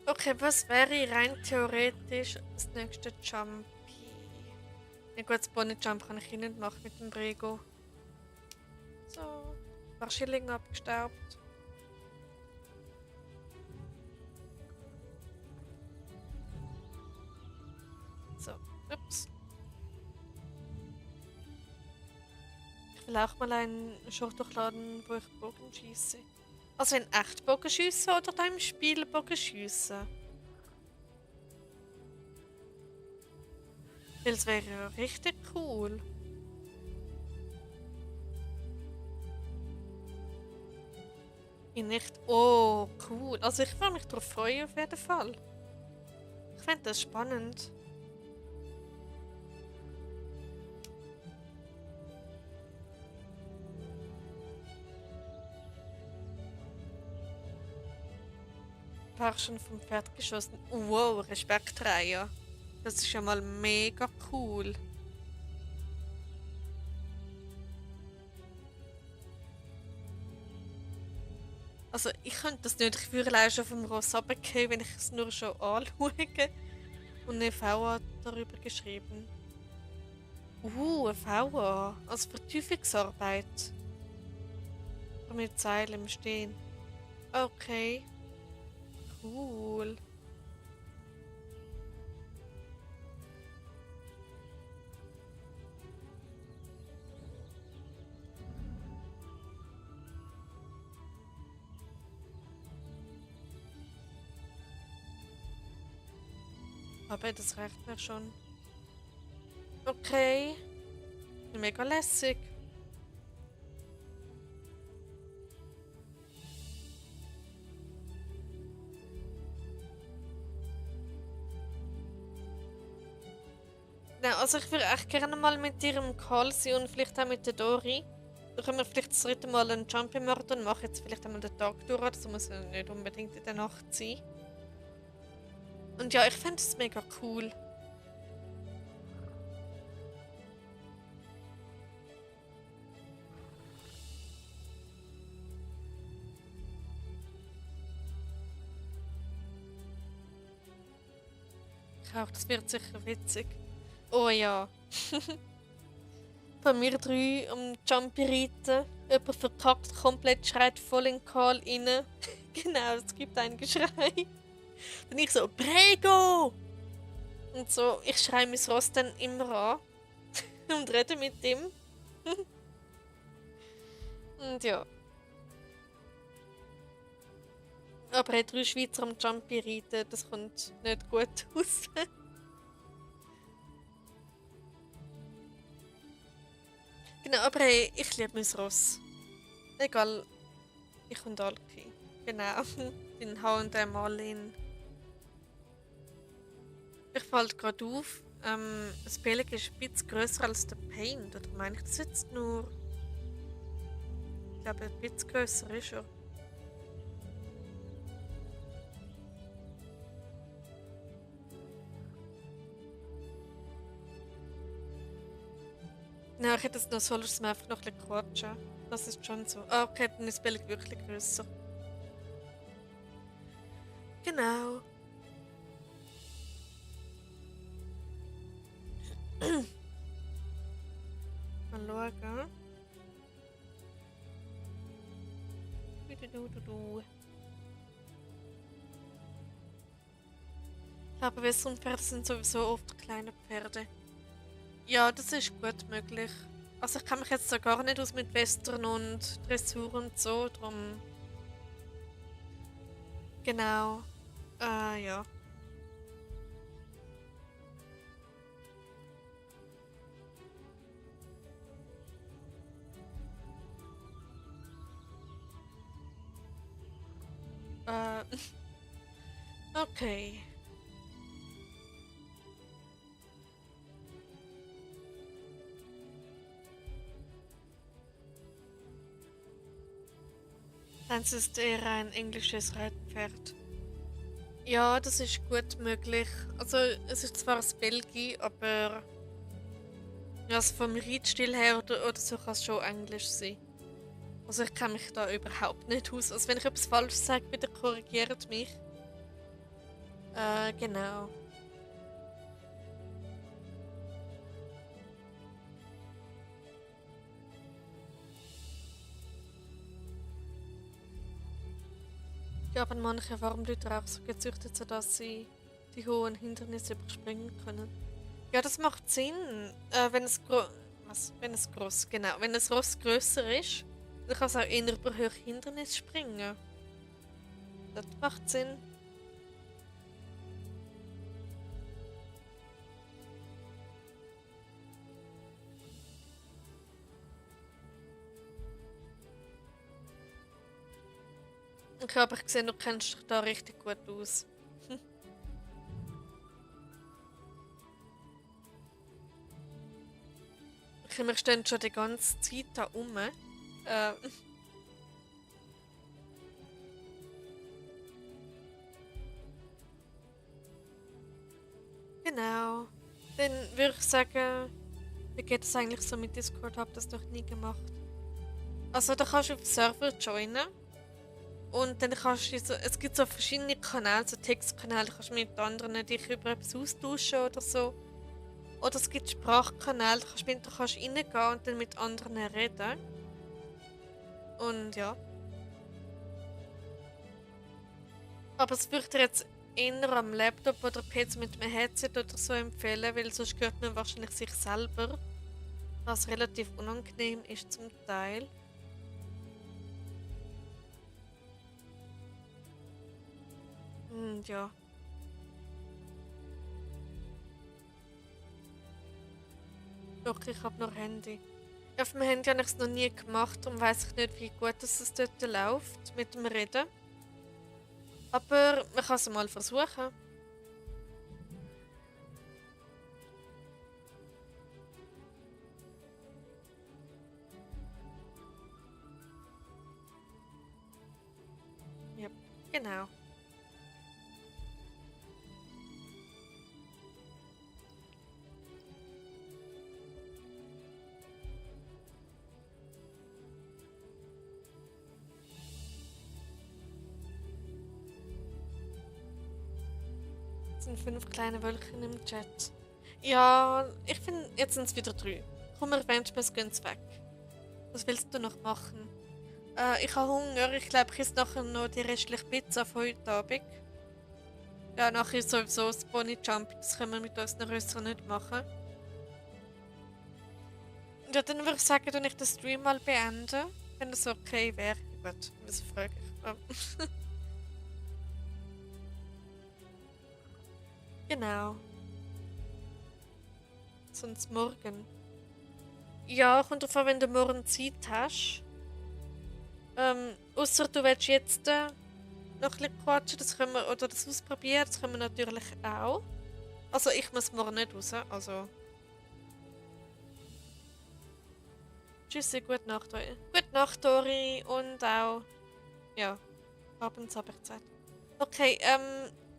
Okay, was wäre rein theoretisch das nächste Jumpy? Ja gut, das Bonnet Jump kann ich nicht machen mit dem Brego. So, ein paar Schillinge abgestaubt. So, ups. Ich will auch mal einen Short durchladen, wo ich Bogen schieße. Also in echt Bogenschiessen oder da im Spiel Bogenschiessen? Weil es wäre ja richtig cool. In echt. Oh, cool. Also ich würde mich darauf freuen auf jeden Fall. Ich fände das spannend. Paar schon vom Pferd geschossen. Wow, Respektreihe. Das ist ja mal mega cool. Also ich könnte das nicht. Ich würde allein schon vom Ross runtergehen, wenn ich es nur schon anschaue. Und eine VA darüber geschrieben. Eine VA. Also Vertiefungsarbeit. Mit Zeilen im Stehen. Okay. Cool. Aber das reicht mir schon. Okay. Mega lässig. Ja, also ich würde echt gerne mal mit dir im Call sein und vielleicht auch mit der Dori. Da können wir vielleicht das dritte Mal einen Jumpy-Marathon machen, jetzt vielleicht einmal den Tag durch, das muss ja nicht unbedingt in der Nacht sein. Und ja, ich fände es mega cool. Ich auch, das wird sicher witzig. Oh ja. Von mir drei am Jumpy reiten. Jemand verkackt komplett, schreit voll in den Call rein. Genau, es gibt ein Geschrei. Dann ich so, Prego! Und so, ich schreie mein Ross dann immer an. Und rede mit ihm. Und ja. Aber hey, drei Schweizer am Jumpy reiten, das kommt nicht gut aus. Genau, aber hey, ich liebe mein Ross. Egal, ich und Alki. Genau, den H&M Marlin. Ich fällt gerade auf, das Pelik ist ein bisschen grösser als der Paint. Oder meine ich das jetzt nur? Ich glaube, ein bisschen grösser ist er. Nein, ich hätte es noch soll es mir einfach noch ein bisschen quatschen. Das ist schon so. Ah, okay, dann ist das Pelik wirklich grösser. Genau. Mal schauen. Du. Aber Westernpferde sind sowieso oft kleine Pferde. Ja, das ist gut möglich. Also ich kann mich jetzt da gar nicht aus mit Western und Dressur und so, drum. Genau. Ja. Äh, okay. Eins ist eher ein englisches Reitpferd. Ja, das ist gut möglich. Also es ist zwar aus Belgien, aber ja, also vom Reitstil her oder so kann es schon Englisch sein. Also ich kenne mich da überhaupt nicht aus. Also wenn ich etwas falsch sage, bitte korrigiert mich. Genau. Ja, aber manche Warmblüter auch so gezüchtet, sodass sie die hohen Hindernisse überspringen können. Ja, das macht Sinn. Wenn es Wenn es groß, genau. Wenn das Ross grösser ist, dann kann es auch eher über hohe Hindernisse springen. Das macht Sinn. Okay, aber ich sehe, du kennst dich da richtig gut aus. merke, wir stehen schon die ganze Zeit da rum. Genau. Dann würde ich sagen, wie geht es eigentlich so mit Discord? Hab das noch nie gemacht. Also da kannst du auf den Server joinen und dann kannst du so, es gibt so verschiedene Kanäle, so Textkanäle, kannst du mit anderen dich über etwas austauschen oder so. Oder es gibt Sprachkanäle, da kannst du reingehen und dann mit anderen reden. Und ja. Aber es würde dir jetzt eher am Laptop oder PC mit einem Headset oder so empfehlen, weil sonst hört man wahrscheinlich sich selber, was relativ unangenehm ist zum Teil. Und ja. Doch, ich habe noch Handy. Auf dem Handy habe ich es noch nie gemacht, darum weiß ich nicht, wie gut es dort läuft mit dem Reden. Aber man kann es mal versuchen. Ja, genau. Es sind 5 kleine Wölkchen im Chat. Ja, ich finde, jetzt sind es wieder 3. Komm, erwähnt mir, es gehen weg. Was willst du noch machen? Ich habe Hunger. Ich glaube, ich esse nachher noch die restliche Pizza von heute Abend. Ja, nachher ist sowieso das Pony Jump. Das können wir mit unseren Rössern nicht machen. Ja, dann würde ich sagen, dass ich den Stream mal beende. Wenn das okay wäre. Gut, das frage ich. Genau. Sonst morgen. Ja, kommt drauf an, wenn du morgen Zeit hast. Außer du willst jetzt noch ein bisschen quatschen, das können wir, oder das ausprobieren, das können wir natürlich auch. Also ich muss morgen nicht raus, also... Tschüssi, gute Nacht, Dori. Gute Nacht, Dori, und auch... Ja, abends habe ich Zeit. Okay,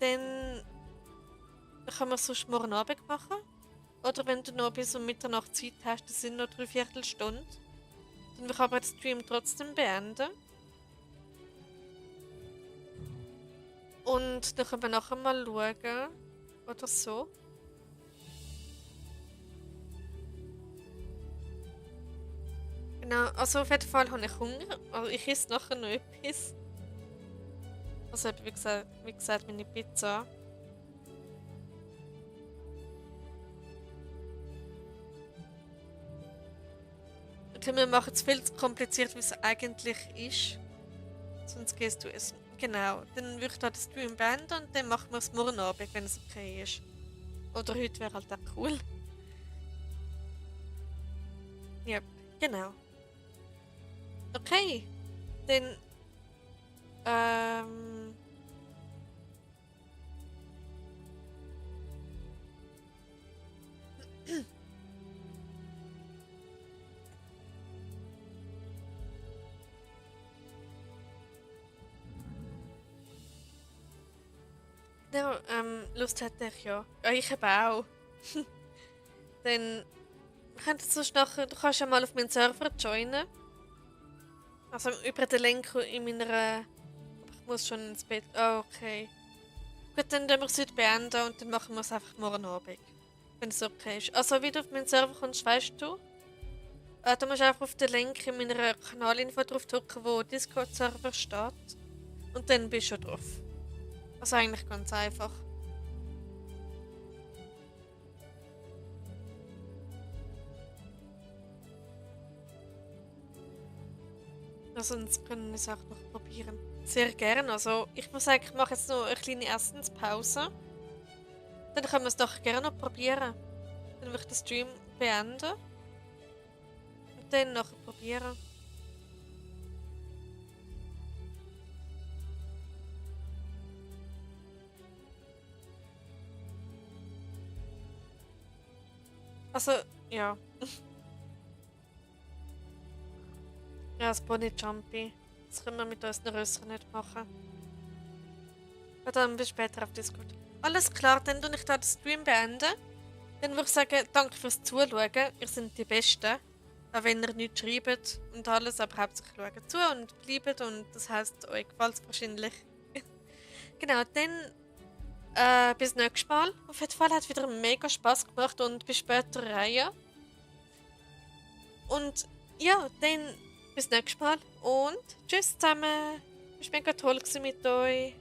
dann können wir es sonst morgen Abend machen. Oder wenn du noch bis um Mitternacht Zeit hast, das sind noch 3/4 Stunden. Dann wir aber den Stream trotzdem beenden. Und dann können wir nachher mal schauen. Oder so. Genau, also auf jeden Fall habe ich Hunger. Also ich esse nachher noch etwas. Also eben, wie gesagt, meine Pizza. Okay, wir machen es viel zu kompliziert, wie es eigentlich ist. Sonst gehst du essen. Genau, dann würde ich da den Stream beenden und dann machen wir es morgen Abend, wenn es okay ist. Oder heute wäre halt auch cool. Ja, genau. Okay, dann ähm, ja, Lust hätte ich ja. Ja, ich habe auch. Dann könntest du nachher, du kannst ja mal auf meinen Server joinen. Also über den Link in meiner. Aber ich muss schon ins Bett. Oh, okay. Gut, dann tun wir es heute beenden und dann machen wir es einfach morgen Abend. Wenn es okay ist. Also wie du auf meinen Server kommst, weißt du. Du musst einfach auf den Link in meiner Kanalinfo drauf drücken, wo Discord-Server steht. Und dann bist du drauf. Also eigentlich ganz einfach. Also sonst können wir es auch noch probieren. Sehr gerne. Also ich muss sagen, ich mache jetzt noch eine kleine Essenspause. Dann können wir es doch gerne noch probieren. Dann würde ich den Stream beenden. Und dann noch probieren. Also, ja. Ja, das Bonnie Jumpy. Das können wir mit unseren Rössern nicht machen. Ja, dann bis später auf Discord. Alles klar, dann tue ich da den Stream beenden. Dann würde ich sagen, danke fürs Zuschauen. Ihr seid die Besten. Auch wenn ihr nichts schreibt und alles, aber hauptsächlich schaut zu und bleibt. Und das heisst, euch gefällt es wahrscheinlich. Genau, dann bis nächstes Mal. Auf jeden Fall hat es wieder mega Spaß gemacht und bis später Reihe. Und ja, dann bis nächstes Mal und tschüss zusammen. Es war mega toll gewesen mit euch.